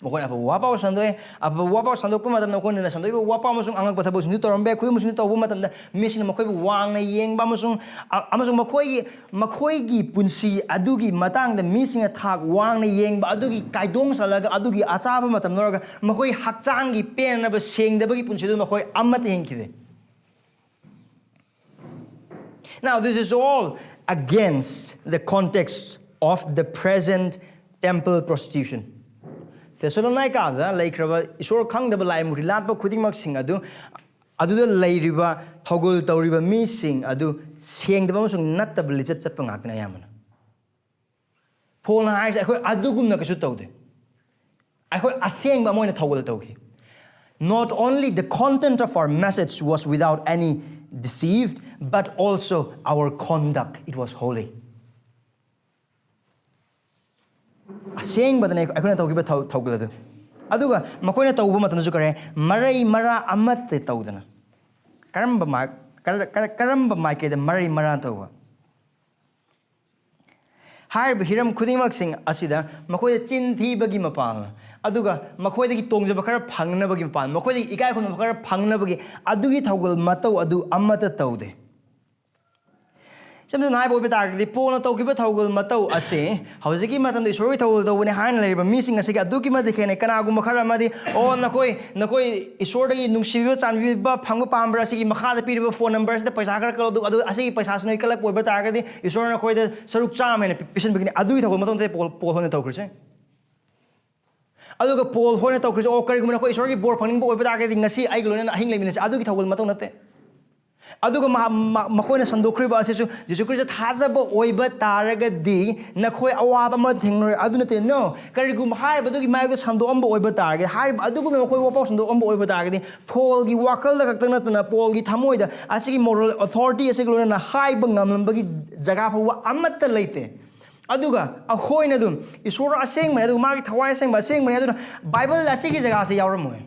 ꯃꯈꯣꯏꯅ ꯑꯐꯕ ꯋꯥꯄꯥꯎ ꯁꯟꯗꯣꯛꯑꯦ꯫ ꯑꯐꯕ ꯋꯥꯄꯥꯎ ꯁꯟꯗꯣꯛꯄ ꯃꯇꯝꯗ ꯃꯈꯣꯏꯅ ꯁꯟꯗꯣꯛꯏꯕ ꯋꯥꯄꯥꯎ ꯑꯃꯁꯨꯡ ꯑꯉꯛꯄ ꯊꯕꯛꯁꯤꯡꯗꯨ ꯇꯧꯔꯝꯕ ꯌꯥꯏ꯫ ꯈꯨꯗꯤꯡꯃꯛꯁꯤꯡꯗꯨ ꯇꯧꯕ ꯃꯇꯝꯗ ꯃꯤꯁꯤꯡꯅ ꯃꯈꯣꯏꯕꯨ ꯋꯥꯡꯅ ꯌꯦꯡꯕ ꯑꯃꯁꯨꯡ, ꯑ-, ꯑꯃꯁꯨꯡ ꯃꯈꯣꯏꯒꯤ, ꯃꯈꯣꯏꯒꯤ ꯄꯨꯟꯁꯤ ꯑꯗꯨꯒꯤ ꯃꯇꯥꯡꯗ ꯃꯤꯁꯤꯡꯅ ꯊꯥꯛ ꯋꯥꯡꯅ ꯌꯦꯡꯕ ꯑꯗꯨꯒꯤ ꯀꯥꯏꯗꯣꯡ ꯆꯠꯂꯒ ꯑꯗꯨꯒꯤ ꯑꯆꯥꯕ ꯃꯇꯝ ꯂꯧꯔꯒ ꯃꯈꯣꯏ ꯍꯛꯆꯥꯡꯒꯤ ꯄꯦꯟꯅꯕ ꯁꯦꯡꯗꯕꯒꯤ ꯄꯨꯟꯁꯤꯗꯨ ꯃꯈꯣꯏ ꯑꯃꯠꯇ ꯍꯤꯡꯈꯤꯗꯦ꯫ Now, this is all against the context of the present temple prostitution. ꯊꯦꯁꯥꯂꯣꯅꯥꯏꯀꯥꯗ ꯂꯩꯈ꯭ꯔꯕ ꯏꯁꯣꯔ ꯈꯪꯗꯕ ꯂꯥꯏ ꯃꯨꯔꯇꯤ ꯂꯥꯠꯄ ꯈꯨꯗꯤꯡꯃꯛꯁꯤꯡ ꯑꯗꯨ, ꯑꯗꯨꯗ ꯂꯩꯔꯤꯕ ꯊꯧꯒꯜ ꯇꯧꯔꯤꯕ ꯃꯤꯁꯤꯡ ꯑꯗꯨ ꯁꯦꯡꯗꯕ ꯑꯃꯁꯨꯡ ꯅꯠꯇꯕ ꯂꯤꯆꯠ ꯆꯠꯄ ꯉꯥꯛꯇꯅꯤ ꯑꯌꯥꯝꯕꯅ꯫ ꯄꯣꯜꯅ ꯍꯥꯏꯔꯤꯁꯦ ꯑꯩꯈꯣꯏ ꯑꯗꯨꯒꯨꯝꯅ ꯀꯩꯁꯨ ꯇꯧꯗꯦ꯫ ꯑꯩꯈꯣꯏ ꯑꯁꯦꯡꯕ ꯑꯃ ꯑꯣꯏꯅ ꯊꯧꯒꯜ ꯇꯧꯈꯤ꯫ Not only the content of our message was without any deceit, but also our conduct, it was holy. ꯑꯁꯦꯡꯕꯗꯅꯦ ꯑꯩꯈꯣꯏꯅ ꯇꯧꯈꯤꯕ ꯊꯧ-, ꯊꯧꯒꯜ ꯑꯗꯨ꯫ ꯑꯗꯨꯒ ꯃꯈꯣꯏꯅ ꯇꯧꯕ ꯃꯇꯝꯗꯁꯨ ꯀꯔꯤ ꯍꯥꯏ? ꯃꯔꯩ ꯃꯔꯥ ꯑꯃꯠꯇ ꯇꯧꯗꯅ꯫ ꯀꯔꯝꯕ ꯃꯥꯏ-, ꯀꯔ-, ꯀꯔ-, ꯀꯔꯝꯕ ꯃꯥꯏꯀꯩꯗ ꯃꯔꯩ ꯃꯔꯥ ꯇꯧꯕ? ꯍꯥꯏꯔꯤꯕ ꯍꯤꯔꯝ ꯈꯨꯗꯤꯡꯃꯛꯁꯤꯡ ꯑꯁꯤꯗ ꯃꯈꯣꯏꯗ ꯆꯤꯟ ꯊꯤꯕꯒꯤ ꯃꯄꯥꯜ, ꯑꯗꯨꯒ ꯃꯈꯣꯏꯗꯒꯤ ꯇꯣꯡꯖꯕ ꯈꯔ ꯐꯪꯅꯕꯒꯤ ꯃꯄꯥꯜ, ꯃꯈꯣꯏꯗꯒꯤ ꯏꯀꯥꯏ ꯈꯨꯝꯅꯕ ꯈꯔ ꯐꯪꯅꯕꯒꯤ ꯑꯗꯨꯒꯤ ꯊꯧꯒꯜ ꯃꯇꯧ ꯑꯗꯨ ꯑꯃꯠꯇ ꯇꯧꯗꯦ꯫ ꯏꯆꯝ ꯆꯝꯅ ꯍꯥꯏꯕ ꯑꯣꯏꯕ ꯇꯥꯔꯒꯗꯤ, ꯄꯣꯜꯅ ꯇꯧꯈꯤꯕ ꯊꯧꯒꯜ ꯃꯇꯧ ꯑꯁꯤ ꯍꯧꯖꯤꯛꯀꯤ ꯃꯇꯝꯗ ꯏꯁꯣꯔꯒꯤ ꯊꯧꯒꯜ ꯇꯧꯕꯅꯤ ꯍꯥꯏꯅ ꯂꯩꯔꯤꯕ ꯃꯤꯁꯤꯡ ꯑꯁꯤꯒ ꯑꯗꯨꯛꯀꯤ ꯃꯇꯤꯛ ꯈꯦꯠꯅꯩ꯫ ꯀꯅꯥꯒꯨꯝꯕ ꯈꯔ ꯑꯃꯗꯤ, "ꯑꯣ, ꯅꯈꯣꯏ, ꯅꯈꯣꯏ ꯏꯁꯣꯔꯗꯒꯤ ꯅꯨꯡꯁꯤꯕꯤꯕ, ꯆꯥꯟꯕꯤꯕ ꯐꯪꯕ ꯄꯥꯝꯕ꯭ꯔꯥ? ꯑꯁꯤꯒꯤ ꯃꯈꯥꯗ ꯄꯤꯔꯤꯕ ꯐꯣꯟ ꯅꯝꯕꯔꯁꯤꯗ ꯄꯩꯁꯥ ꯈꯔ ꯀꯜꯂꯣ, ꯑꯗꯨ, ꯑꯗꯨ ꯑꯁꯤꯒꯤ ꯄꯩꯁꯥꯁꯤ ꯅꯣꯏ ꯀꯜꯂꯛꯄ ꯑꯣꯏꯕ ꯇꯥꯔꯒꯗꯤ ꯏꯁꯣꯔꯅ ꯅꯈꯣꯏꯗ ꯁꯔꯨꯛ ꯆꯥꯝꯃ ꯍꯦꯟꯅ ꯄꯤ-, ꯄꯤꯁꯤꯟꯕꯒꯤꯅꯤ"꯫ ꯑꯗꯨꯒꯤ ꯊꯧꯒꯜ ꯃꯇꯧ ꯅꯠꯇꯦ ꯄꯣꯜ, ꯄꯣꯜ ꯍꯣꯏꯅ ꯇꯧꯈ꯭ꯔꯤꯁꯦ꯫ ꯑꯗꯨꯒ ꯄꯣꯜ ꯍꯣꯏꯅ ꯇꯧꯈ꯭ꯔꯤꯁꯦ, "ꯑꯣ, ꯀꯔꯤꯒꯨꯝꯕ ꯅꯈꯣꯏ ꯏꯁꯣꯔꯒꯤ ꯕꯣꯔ ꯐꯪꯅꯤꯡꯕ ꯑꯣꯏꯕ ꯇꯥꯔꯒꯗꯤ ꯉꯁꯤ ꯑꯩꯒ ꯂꯣꯏꯅꯅ ꯑꯍꯤꯡ ꯂꯩꯃꯤꯟꯅꯁꯦ"꯫ ꯑꯗꯨꯒꯤ ꯊꯧꯒꯜ ꯃꯇꯧ ꯅꯠꯇꯦ꯫ ꯑꯗꯨꯒ ꯃꯍꯥ-, ꯃ-, ꯃꯈꯣꯏꯅ ꯁꯟꯗꯣꯛꯈ꯭ꯔꯤꯕ ꯑꯁꯤꯁꯨ, "ꯖꯤꯁꯨ ꯈ꯭ꯔꯤꯁꯇ ꯊꯥꯖꯕ ꯑꯣꯏꯕ ꯇꯥꯔꯒꯗꯤ ꯅꯈꯣꯏ ꯑꯋꯥꯕ ꯑꯃ ꯊꯦꯡꯅꯔꯣꯏ"꯫ ꯑꯗꯨ ꯅꯠꯇꯦ, no꯫ ꯀꯔꯤꯒꯨꯝꯕ ꯍꯥꯏꯔꯤꯕꯗꯨꯒꯤ ꯃꯥꯏꯗꯣ ꯁꯟꯗꯣꯛꯑꯝꯕ ꯑꯣꯏꯕ ꯇꯥꯔꯒꯗꯤ, ꯍꯥꯏꯔꯤꯕ ꯑꯗꯨꯒꯨꯝꯅ ꯃꯈꯣꯏ ꯋꯥꯐꯥꯎ ꯁꯟꯗꯣꯛꯑꯝꯕ ꯑꯣꯏꯕ ꯇꯥꯔꯒꯗꯤ, ꯄꯣꯜꯒꯤ ꯋꯥꯈꯜꯗ ꯈꯛꯇ ꯅꯠꯇꯅ ꯄꯣꯜꯒꯤ ꯊꯃꯣꯏꯗ ꯑꯁꯤꯒꯤ moral authority ꯑꯁꯤꯒ ꯂꯣꯏꯅꯅ ꯍꯥꯏꯕ ꯉꯝꯂꯝꯕꯒꯤ ꯖꯒꯥ ꯐꯥꯎꯕ ꯑꯃꯠꯇ ꯂꯩꯇꯦ꯫ ꯑꯗꯨꯒ ꯑꯩꯈꯣꯏꯅ ꯑꯗꯨꯝ ꯏꯁꯣꯔ ꯑꯁꯦꯡꯕꯅꯤ, ꯑꯗꯨꯒ ꯃꯥꯒꯤ ꯊꯋꯥꯏ ꯑꯁꯦꯡꯕ ꯑꯁꯦꯡꯕꯅꯤ, ꯑꯗꯨꯅ ꯕꯥꯏꯕꯜꯗ ꯑꯁꯤꯒꯤ ꯖꯒꯥꯁꯦ ꯌꯥꯎꯔꯝꯃꯣꯏ꯫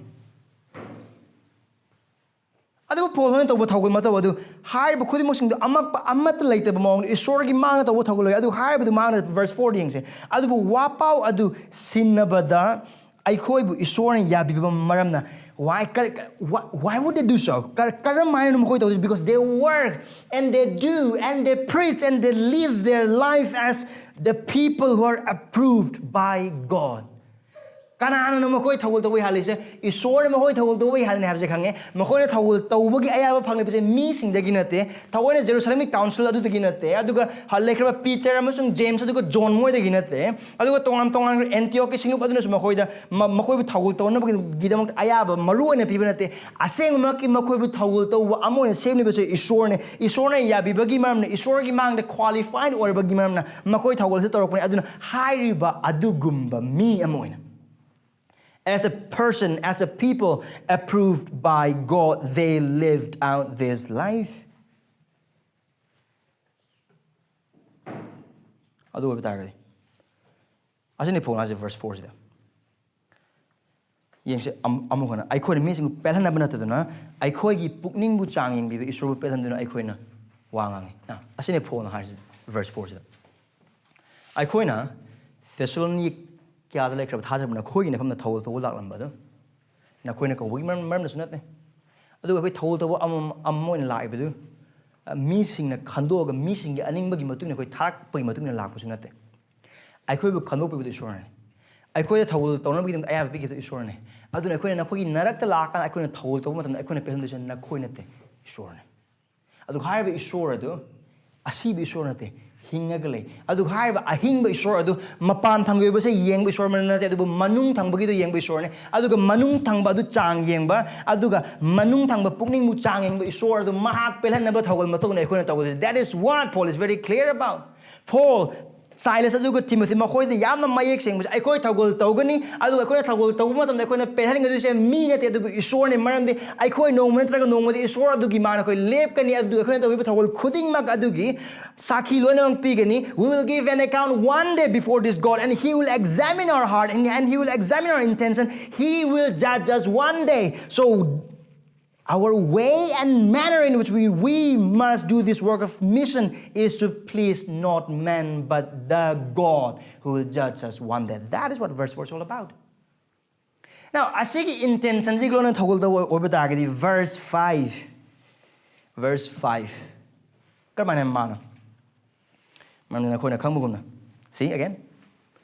ꯑꯗꯨꯕꯨ ꯄꯣꯜ ꯍꯣꯏꯅ ꯇꯧꯕ ꯊꯧꯒꯜ ꯃꯇꯧ ꯑꯗꯨ, ꯍꯥꯏꯔꯤꯕ ꯈꯨꯗꯤꯡꯃꯛꯁꯤꯡꯗꯨ ꯑꯃꯠꯄ-, ꯑꯃꯠꯇ ꯂꯩꯇꯕ ꯃꯑꯣꯡꯗ ꯏꯁꯣꯔꯒꯤ ꯃꯥꯡꯅ ꯇꯧꯕ ꯊꯧꯒꯜ ꯑꯣꯏ꯫ ꯑꯗꯨ ꯍꯥꯏꯔꯤꯕꯗꯨ ꯃꯥꯡꯅ verse four ꯌꯦꯡꯁꯦ꯫ "ꯑꯗꯨꯕꯨ ꯋꯥꯄꯥꯎ ꯑꯗꯨ ꯁꯤꯟꯅꯕꯗ ꯑꯩꯈꯣꯏꯕꯨ ꯏꯁꯣꯔꯅ ꯌꯥꯕꯤꯕ ꯃꯔꯝꯅ"꯫ Why, ꯀꯔꯤ, why, why would they do so? ꯀ-, ꯀꯔꯝ ꯍꯥꯏꯅ ꯃꯈꯣꯏ ꯇꯧꯗꯣꯏꯁꯦ? Because they work and they do and they preach and they live their life as the people who are approved by God. ꯀꯅꯥꯅꯅꯣ ꯃꯈꯣꯏ ꯊꯧꯒꯜ ꯇꯧꯕ ꯌꯥꯍꯜꯂꯤꯁꯦ? ꯏꯁꯣꯔꯅ ꯃꯈꯣꯏ ꯊꯧꯒꯜ ꯇꯧꯕ ꯌꯥꯍꯜꯂꯤꯅꯦ ꯍꯥꯏꯕꯁꯦ ꯈꯪꯉꯦ꯫ ꯃꯈꯣꯏꯅ ꯊꯧꯒꯜ ꯇꯧꯕꯒꯤ ꯑꯌꯥꯕ ꯐꯪꯂꯤꯕꯁꯦ ꯃꯤꯁꯤꯡꯗꯒꯤ ꯅꯠꯇꯦ, ꯊꯑꯣꯏꯅ ꯖꯦꯔꯨꯁꯂꯦꯝꯒꯤ council ꯑꯗꯨꯗꯒꯤ ꯅꯠꯇꯦ, ꯑꯗꯨꯒ ꯍ-, ꯂꯩꯈ꯭ꯔꯕ ꯄꯤꯇꯔ ꯑꯃꯁꯨꯡ ꯖꯦꯝꯁ ꯑꯗꯨꯒ ꯖꯣꯟ ꯃꯣꯏꯗꯒꯤ ꯅꯠꯇꯦ, ꯑꯗꯨꯒ ꯇꯣꯉꯥꯟ ꯇꯣꯉꯥꯟꯕ ꯑꯦꯟꯇꯤꯑꯣꯛꯀꯤ ꯁꯤꯡꯂꯨꯞ ꯑꯗꯨꯅꯁꯨ ꯃꯈꯣꯏꯗ, ꯃ-, ꯃꯈꯣꯏꯕꯨ ꯊꯧꯒꯜ ꯇꯧꯅꯕꯒꯤꯗꯃꯛꯇ ꯑꯌꯥꯕ ꯃꯔꯨ ꯑꯣꯏꯅ ꯄꯤꯕ ꯅꯠꯇꯦ꯫ ꯑꯁꯦꯡꯕꯃꯛꯀꯤ ꯃꯈꯣꯏꯕꯨ ꯊꯧꯒꯜ ꯇꯧꯕ ꯑꯃ ꯑꯣꯏꯅ ꯁꯦꯝꯂꯤꯕꯁꯦ ꯏꯁꯣꯔꯅꯦ꯫ ꯏꯁꯣꯔꯅ ꯌꯥꯕꯤꯕꯒꯤ ꯃꯔꯝꯅ, ꯏꯁꯣꯔꯒꯤ ꯃꯥꯡꯗ qualified ꯑꯣꯏꯔꯕꯒꯤ ꯃꯔꯝꯅ ꯃꯈꯣꯏ ꯊꯧꯒꯜꯁꯦ ꯇꯧꯔꯛꯄꯅꯦ꯫ ꯑꯗꯨꯅ ꯍꯥꯏꯔꯤꯕ ꯑꯗꯨꯒꯨꯝꯕ ꯃꯤ ꯑꯃ ꯑꯣꯏꯅ, as a person, as a people approved by God, they lived out this life. ꯑꯗꯨ ꯑꯣꯏꯕ ꯇꯥꯔꯒꯗꯤ, ꯑꯁꯤꯅꯤ ꯐꯣꯡ ꯍꯥꯏꯁꯦ verse four ꯁꯤꯗ꯫ ꯌꯦꯡꯁꯦ, ꯑꯝ-, ꯑꯃꯨꯛ ꯍꯟꯅ, ꯑꯩꯈꯣꯏꯅ ꯃꯤꯁꯤꯡꯕꯨ ꯄꯦꯜꯍꯟꯅꯕ ꯅꯠꯇꯗꯨꯅ, ꯑꯩꯈꯣꯏꯒꯤ ꯄꯨꯛꯅꯤꯡꯕꯨ ꯆꯥꯡ ꯌꯦꯡꯕꯤꯕ ꯏꯁꯣꯔꯕꯨ ꯄꯦꯜꯍꯟꯗꯨꯅ ꯑꯩꯈꯣꯏꯅ ꯋꯥ ꯉꯥꯡꯉꯤ꯫ ꯑ, ꯑꯁꯤꯅꯤ ꯐꯣꯡ ꯍꯥꯏꯔꯤꯁꯤ verse four ꯁꯤꯗ꯫ ꯑꯩꯈꯣꯏꯅ ꯊꯦꯁꯥꯂꯣꯅꯤ ꯀꯌꯥꯗ ꯂꯩꯈ꯭ꯔꯕ ꯊꯥꯖꯕ ꯅꯈꯣꯏꯒꯤ ꯃꯐꯝꯗ ꯊꯧꯒꯜ ꯇꯧꯕ ꯂꯥꯛꯂꯝꯕ ꯑꯗꯨ ꯅꯈꯣꯏꯅ ꯀꯧꯕꯒꯤ ꯃꯔꯝ, ꯃꯔꯝꯅꯁꯨ ꯅꯠꯇꯦ꯫ ꯑꯗꯨꯒ ꯑꯩꯈꯣꯏ ꯊꯧꯒꯜ ꯇꯧꯕ ꯑꯃꯃꯝ, ꯑꯃꯃꯝ ꯑꯣꯏꯅ ꯂꯥꯛꯏꯕꯗꯨ ꯃꯤꯁꯤꯡꯅ ꯈꯟꯗꯣꯛꯑꯒ ꯃꯤꯁꯤꯡꯒꯤ ꯑꯅꯤꯡꯕꯒꯤ ꯃꯇꯨꯡ ꯏꯟꯅ ꯑꯩꯈꯣꯏ ꯊꯥꯔꯛꯄꯒꯤ ꯃꯇꯨꯡ ꯏꯟꯅ ꯂꯥꯛꯄꯁꯨ ꯅꯠꯇꯦ꯫ ꯑꯩꯈꯣꯏꯕꯨ ꯈꯟꯗꯣꯛꯄꯤꯕꯗꯨ ꯏꯁꯣꯔꯅꯤ꯫ ꯑꯩꯈꯣꯏꯗ ꯊꯧꯒꯜ ꯇꯧꯅꯕꯒꯤꯗꯃꯛꯇ ꯑꯌꯥꯕ ꯄꯤꯈꯤꯕꯗꯨ ꯏꯁꯣꯔꯅꯤ꯫ ꯑꯗꯨꯅ ꯑꯩꯈꯣꯏꯅ ꯅꯈꯣꯏꯒꯤ ꯅꯥꯔꯛꯇ ꯂꯥꯛꯑꯀꯥꯟꯗ ꯑꯩꯈꯣꯏꯅ ꯊꯧꯒꯜ ꯇꯧꯕ ꯃꯇꯝꯗ ꯑꯩꯈꯣꯏꯅ ꯄꯦꯜꯍꯟꯗꯣꯏꯁꯦ ꯅꯈꯣꯏ ꯅꯠꯇꯦ, ꯏꯁꯣꯔꯅꯤ꯫ ꯑꯗꯨꯒ ꯍꯥꯏꯔꯤꯕ ꯏꯁꯣꯔ ꯑꯗꯨ ꯑꯁꯤꯕ ꯏꯁꯣꯔ ꯅꯠꯇꯦ, ꯍꯤꯡꯉꯒ ꯂꯩ꯫ ꯑꯗꯨꯒ ꯍꯥꯏꯔꯤꯕ ꯑꯍꯤꯡꯕ ꯏꯁꯣꯔ ꯑꯗꯨ ꯃꯄꯥꯟ ꯊꯪꯕ ꯑꯣꯏꯕꯁꯦ ꯌꯦꯡꯕ ꯏꯁꯣꯔ ꯅꯠꯇꯦ, ꯑꯗꯨꯕꯨ ꯃꯅꯨꯡ ꯊꯪꯕꯒꯤꯗꯣ ꯌꯦꯡꯕ ꯏꯁꯣꯔꯅꯤ꯫ ꯑꯗꯨꯒ ꯃꯅꯨꯡ ꯊꯪꯕ ꯑꯗꯨ ꯆꯥꯡ ꯌꯦꯡꯕ, ꯑꯗꯨꯒ ꯃꯅꯨꯡ ꯊꯪꯕ ꯄꯨꯛꯅꯤꯡꯕꯨ ꯆꯥꯡ ꯌꯦꯡꯕ ꯏꯁꯣꯔ ꯑꯗꯨ ꯃꯍꯥꯛ ꯄꯦꯜꯍꯟꯅꯕ ꯊꯧꯒꯜ ꯃꯇꯧꯅꯤ ꯑꯩꯈꯣꯏꯅ ꯇꯧꯒꯗꯕꯁꯦ꯫ That is what Paul is very clear about. Paul, Silas ꯑꯗꯨꯒ Timothy ꯃꯈꯣꯏꯗ ꯌꯥꯝꯅ ꯃꯌꯦꯛ ꯁꯦꯡꯕꯁꯦ, ꯑꯩꯈꯣꯏ ꯊꯧꯒꯜ ꯇꯧꯒꯅꯤ, ꯑꯗꯨꯒ ꯑꯩꯈꯣꯏꯅ ꯊꯧꯒꯜ ꯇꯧꯕ ꯃꯇꯝꯗ ꯑꯩꯈꯣꯏꯅ ꯄꯦꯜꯍꯟꯒꯗꯣꯏꯁꯦ ꯃꯤ ꯅꯠꯇꯦ, ꯑꯗꯨꯕꯨ ꯏꯁꯣꯔꯅꯤ꯫ ꯃꯔꯝꯗꯤ ꯑꯩꯈꯣꯏ ꯅꯣꯡꯃ ꯅꯠꯇ꯭ꯔꯒ ꯅꯣꯡꯃꯗꯤ ꯏꯁꯣꯔ ꯑꯗꯨꯒꯤ ꯃꯥꯅ ꯑꯩꯈꯣꯏ ꯂꯦꯞꯀꯅꯤ, ꯑꯗꯨꯒ ꯑꯩꯈꯣꯏꯅ ꯇꯧꯔꯤꯕ ꯊꯧꯒꯜ ꯈꯨꯗꯤꯡꯃꯛ ꯑꯗꯨꯒꯤ ꯁꯥꯈꯤ ꯂꯣꯏꯅꯃꯛ ꯄꯤꯒꯅꯤ꯫ We will give an account one day before this God, and He will examine our heart, and, and He will examine our intention. He will judge us one day. So, our way and manner in which we, we must do this work of mission is to please not man, but the God who will judge us one day. That is what verse four is all about. Now, ꯑꯁꯤꯒꯤ intention ꯁꯤꯒ ꯂꯣꯏꯅ ꯊꯧꯒꯜ ꯇꯧꯕ ꯑꯣꯏꯕ ꯇꯥꯔꯒꯗꯤ, verse five, verse five ꯀꯔꯝꯍꯥꯏꯅ ꯃꯥꯅꯣ? ꯃꯔꯝꯗꯤ ꯅꯈꯣꯏꯅ ꯈꯪꯕꯒꯨꯝꯅ, see again,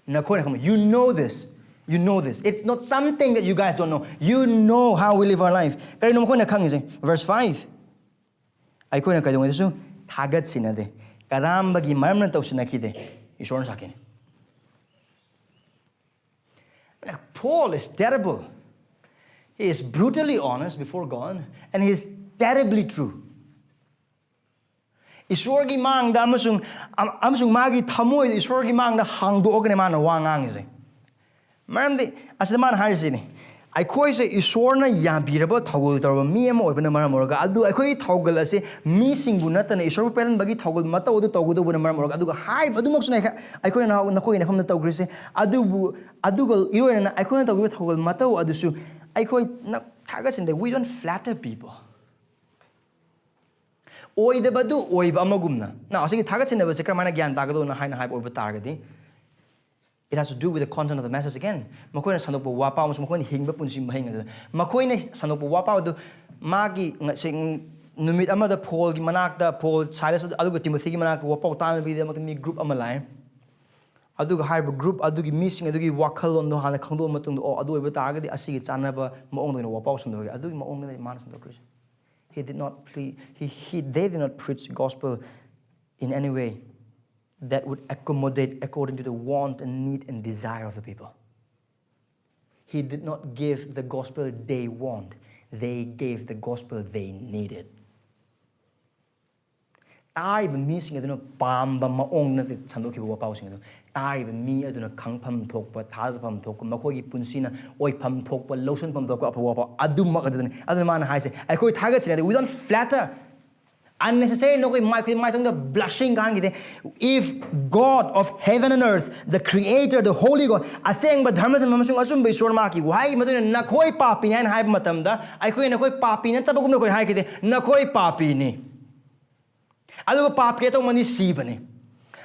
ꯅꯈꯣꯏꯅ ꯈꯪꯕ, you know this, you know this, it's not something that you guys don't know, you know how we live our life. ꯀꯔꯤꯅꯣ ꯃꯈꯣꯏꯅ ꯈꯪꯉꯤꯁꯦ? Verse five, ꯑꯩꯈꯣꯏꯅ ꯀꯩꯗꯧꯉꯩꯗꯁꯨ ꯊꯥꯒꯠꯁꯤꯟꯅꯗꯦ, ꯀꯔꯝꯕꯒꯤ ꯃꯔꯝꯅ ꯇꯧꯁꯤꯟꯅꯈꯤꯗꯦ? ꯏꯁꯣꯔꯅ ꯁꯥꯈꯤꯅꯤ꯫ Paul is terrible. He is brutally honest before God, and he is terribly true. ꯏꯁꯣꯔꯒꯤ ꯃꯥꯡꯗ ꯑꯃꯁꯨꯡ, ꯑꯃꯁꯨꯡ ꯃꯥꯒꯤ ꯊꯃꯣꯏꯗ ꯏꯁꯣꯔꯒꯤ ꯃꯥꯡꯗ ꯍꯥꯡꯗꯣꯛꯑꯒꯅꯦ ꯃꯥꯅ ꯋꯥ ꯉꯥꯡꯉꯤꯁꯦ꯫ ꯃꯔꯝꯗꯤ ꯑꯁꯤꯗ ꯃꯥꯅ ꯍꯥꯏꯔꯤꯁꯤꯅꯤ, ꯑꯩꯈꯣꯏꯁꯦ ꯏꯁꯣꯔꯅ ꯌꯥꯕꯤꯔꯕ ꯊꯧꯒꯜ ꯇꯧꯔꯕ ꯃꯤ ꯑꯃ ꯑꯣꯏꯕꯅ ꯃꯔꯝ ꯑꯣꯏꯔꯒ, ꯑꯗꯨ ꯑꯩꯈꯣꯏꯒꯤ ꯊꯧꯒꯜ ꯑꯁꯤ ꯃꯤꯁꯤꯡꯕꯨ ꯅꯠꯇꯅ ꯏꯁꯣꯔꯕꯨ ꯄꯦꯜꯍꯟꯕꯒꯤ ꯊꯧꯒꯜ ꯃꯇꯧ ꯑꯗꯨ ꯇꯧꯒꯗꯧꯕꯅ ꯃꯔꯝ ꯑꯣꯏꯔꯒ, ꯑꯗꯨꯒ ꯍꯥꯏꯔꯤꯕ ꯑꯗꯨꯃꯛꯁꯨꯅꯦ ꯑꯩꯈꯣꯏꯅ ꯅꯍꯥꯟ ꯅꯈꯣꯏꯒꯤ ꯃꯐꯝꯗ ꯇꯧꯈ꯭ꯔꯤꯁꯦ꯫ ꯑꯗꯨꯕꯨ, ꯑꯗꯨꯒ ꯏꯔꯣꯏꯅꯅ ꯑꯩꯈꯣꯏꯅ ꯇꯧꯈꯤꯕ ꯊꯧꯒꯜ ꯃꯇꯧ ꯑꯗꯨꯁꯨ ꯑꯩꯈꯣꯏꯅ ꯊꯥꯒꯠꯁꯤꯟꯗꯦ꯫ We don't flatter people. ꯑꯣꯏꯗꯕꯗꯨ ꯑꯣꯏꯕ ꯑꯃꯒꯨꯝꯅ꯫ Now, ꯑꯁꯤꯒꯤ ꯊꯥꯒꯠꯁꯤꯟꯅꯕꯁꯦ ꯀꯔꯝꯍꯥꯏꯅ ꯒ꯭ꯌꯥꯟ ꯇꯥꯒꯗꯧꯅꯣ ꯍꯥꯏꯅ ꯍꯥꯏꯕ ꯑꯣꯏꯕ ꯇꯥꯔꯒꯗꯤ, it has to do with the content of the message again. ꯃꯈꯣꯏꯅ ꯁꯟꯗꯣꯛꯄ ꯋꯥꯄꯥꯎ ꯑꯃꯁꯨꯡ ꯃꯈꯣꯏꯅ ꯍꯤꯡꯕ ꯄꯨꯟꯁꯤ ꯃꯍꯤꯡ ꯑꯗꯨꯗ, ꯃꯈꯣꯏꯅ ꯁꯟꯗꯣꯛꯄ ꯋꯥꯄꯥꯎ ꯑꯗꯨ ꯃꯥꯒꯤ ꯉ-, ꯁꯤ-, ꯅꯨꯃꯤꯠ ꯑꯃꯗ ꯄꯣꯜꯒꯤ ꯃꯅꯥꯛꯇ, ꯄꯣꯜ, ꯁꯥꯏꯂꯁ ꯑꯗꯨꯒ ꯇꯤꯃꯣꯊꯤꯒꯤ ꯃꯅꯥꯛꯇ ꯋꯥꯄꯥꯎ ꯇꯥꯅꯕꯒꯤꯗꯃꯛꯇ ꯃꯤ ꯒ꯭ꯔꯨꯞ ꯑꯃ ꯂꯥꯛꯑꯦ꯫ ꯑꯗꯨꯒ ꯍꯥꯏꯔꯤꯕ ꯒ꯭ꯔꯨꯞ ꯑꯗꯨꯒꯤ ꯃꯤꯁꯤꯡ ꯑꯗꯨꯒꯤ ꯋꯥꯈꯜꯂꯣꯟꯗꯣ ꯍꯥꯟꯅ ꯈꯪꯗꯣꯛꯑ ꯃꯇꯨꯡꯗ, ꯑꯣ, ꯑꯗꯨ ꯑꯣꯏꯕ ꯇꯥꯔꯒꯗꯤ ꯑꯁꯤꯒꯤ ꯆꯥꯟꯅꯕ ꯃꯑꯣꯡꯗ ꯑꯣꯏꯅ ꯋꯥꯄꯥꯎ ꯁꯟꯗꯣꯛꯑꯒꯦ꯫ ꯑꯗꯨꯒꯤ ꯃꯑꯣꯡꯗ ꯃꯥꯅ ꯁꯟꯗꯣꯛꯈ꯭ꯔꯤꯁꯦ꯫ He did not plead, he, he, they did not preach gospel in any way that would accommodate according to the want and need and desire of the people. He did not give the gospel they want. They gave the gospel they needed. ꯇꯥꯔꯤꯕ ꯃꯤꯁꯤꯡ ꯑꯗꯨꯅ ꯄꯥꯝꯕ ꯃꯑꯣꯡ ꯅꯠꯇꯦ ꯁꯟꯗꯣꯛꯈꯤꯕ ꯋꯥꯄꯥꯎꯁꯤꯡ ꯑꯗꯨ꯫ ꯇꯥꯔꯤꯕ ꯃꯤ ꯑꯗꯨꯅ ꯈꯪꯐꯝ ꯊꯣꯛꯄ, ꯊꯥꯖꯐꯝ ꯊꯣꯛꯄ, ꯃꯈꯣꯏꯒꯤ ꯄꯨꯟꯁꯤꯅ ꯑꯣꯏꯐꯝ ꯊꯣꯛꯄ, ꯂꯧꯁꯤꯟꯐꯝ ꯊꯣꯛꯄ ꯑꯐꯕ ꯋꯥꯄꯥꯎ ꯑꯗꯨꯃꯛ ꯑꯗꯨꯗꯅꯤ꯫ ꯑꯗꯨꯅ ꯃꯥꯅ ꯍꯥꯏꯁꯦ, ꯑꯩꯈꯣꯏ ꯊꯥꯒꯠꯁꯤꯅꯗꯤ, we don't flatter. Unnecessary ꯅꯈꯣꯏ ꯃꯥꯏꯈꯨ ꯃꯥꯏꯊꯣꯡꯗ blushing ꯀꯥꯍꯟꯈꯤꯗꯦ꯫ If God of heaven and earth, the creator, the holy God, ꯑꯁꯦꯡꯕ ꯙꯔꯃ ꯆꯟꯕ ꯑꯃꯁꯨꯡ ꯑꯆꯨꯝꯕ ꯏꯁꯣꯔ ꯃꯍꯥꯛꯀꯤ ꯋꯥꯍꯩ ꯃꯇꯨꯡ ꯏꯟꯅ ꯅꯈꯣꯏ ꯄꯥꯄꯤꯅꯤ ꯍꯥꯏꯅ ꯍꯥꯏꯕ ꯃꯇꯝꯗ, ꯑꯩꯈꯣꯏ ꯅꯈꯣꯏ ꯄꯥꯄꯤ ꯅꯠꯇꯕꯒꯨꯝꯅ ꯑꯩꯈꯣꯏ ꯍꯥꯏꯈꯤꯗꯦ, ꯅꯈꯣꯏ ꯄꯥꯄꯤꯅꯤ꯫ ꯑꯗꯨꯒ ꯄꯥꯞꯀꯤ ꯑꯇꯣꯡꯕꯅꯤ ꯁꯤꯕꯅꯤ꯫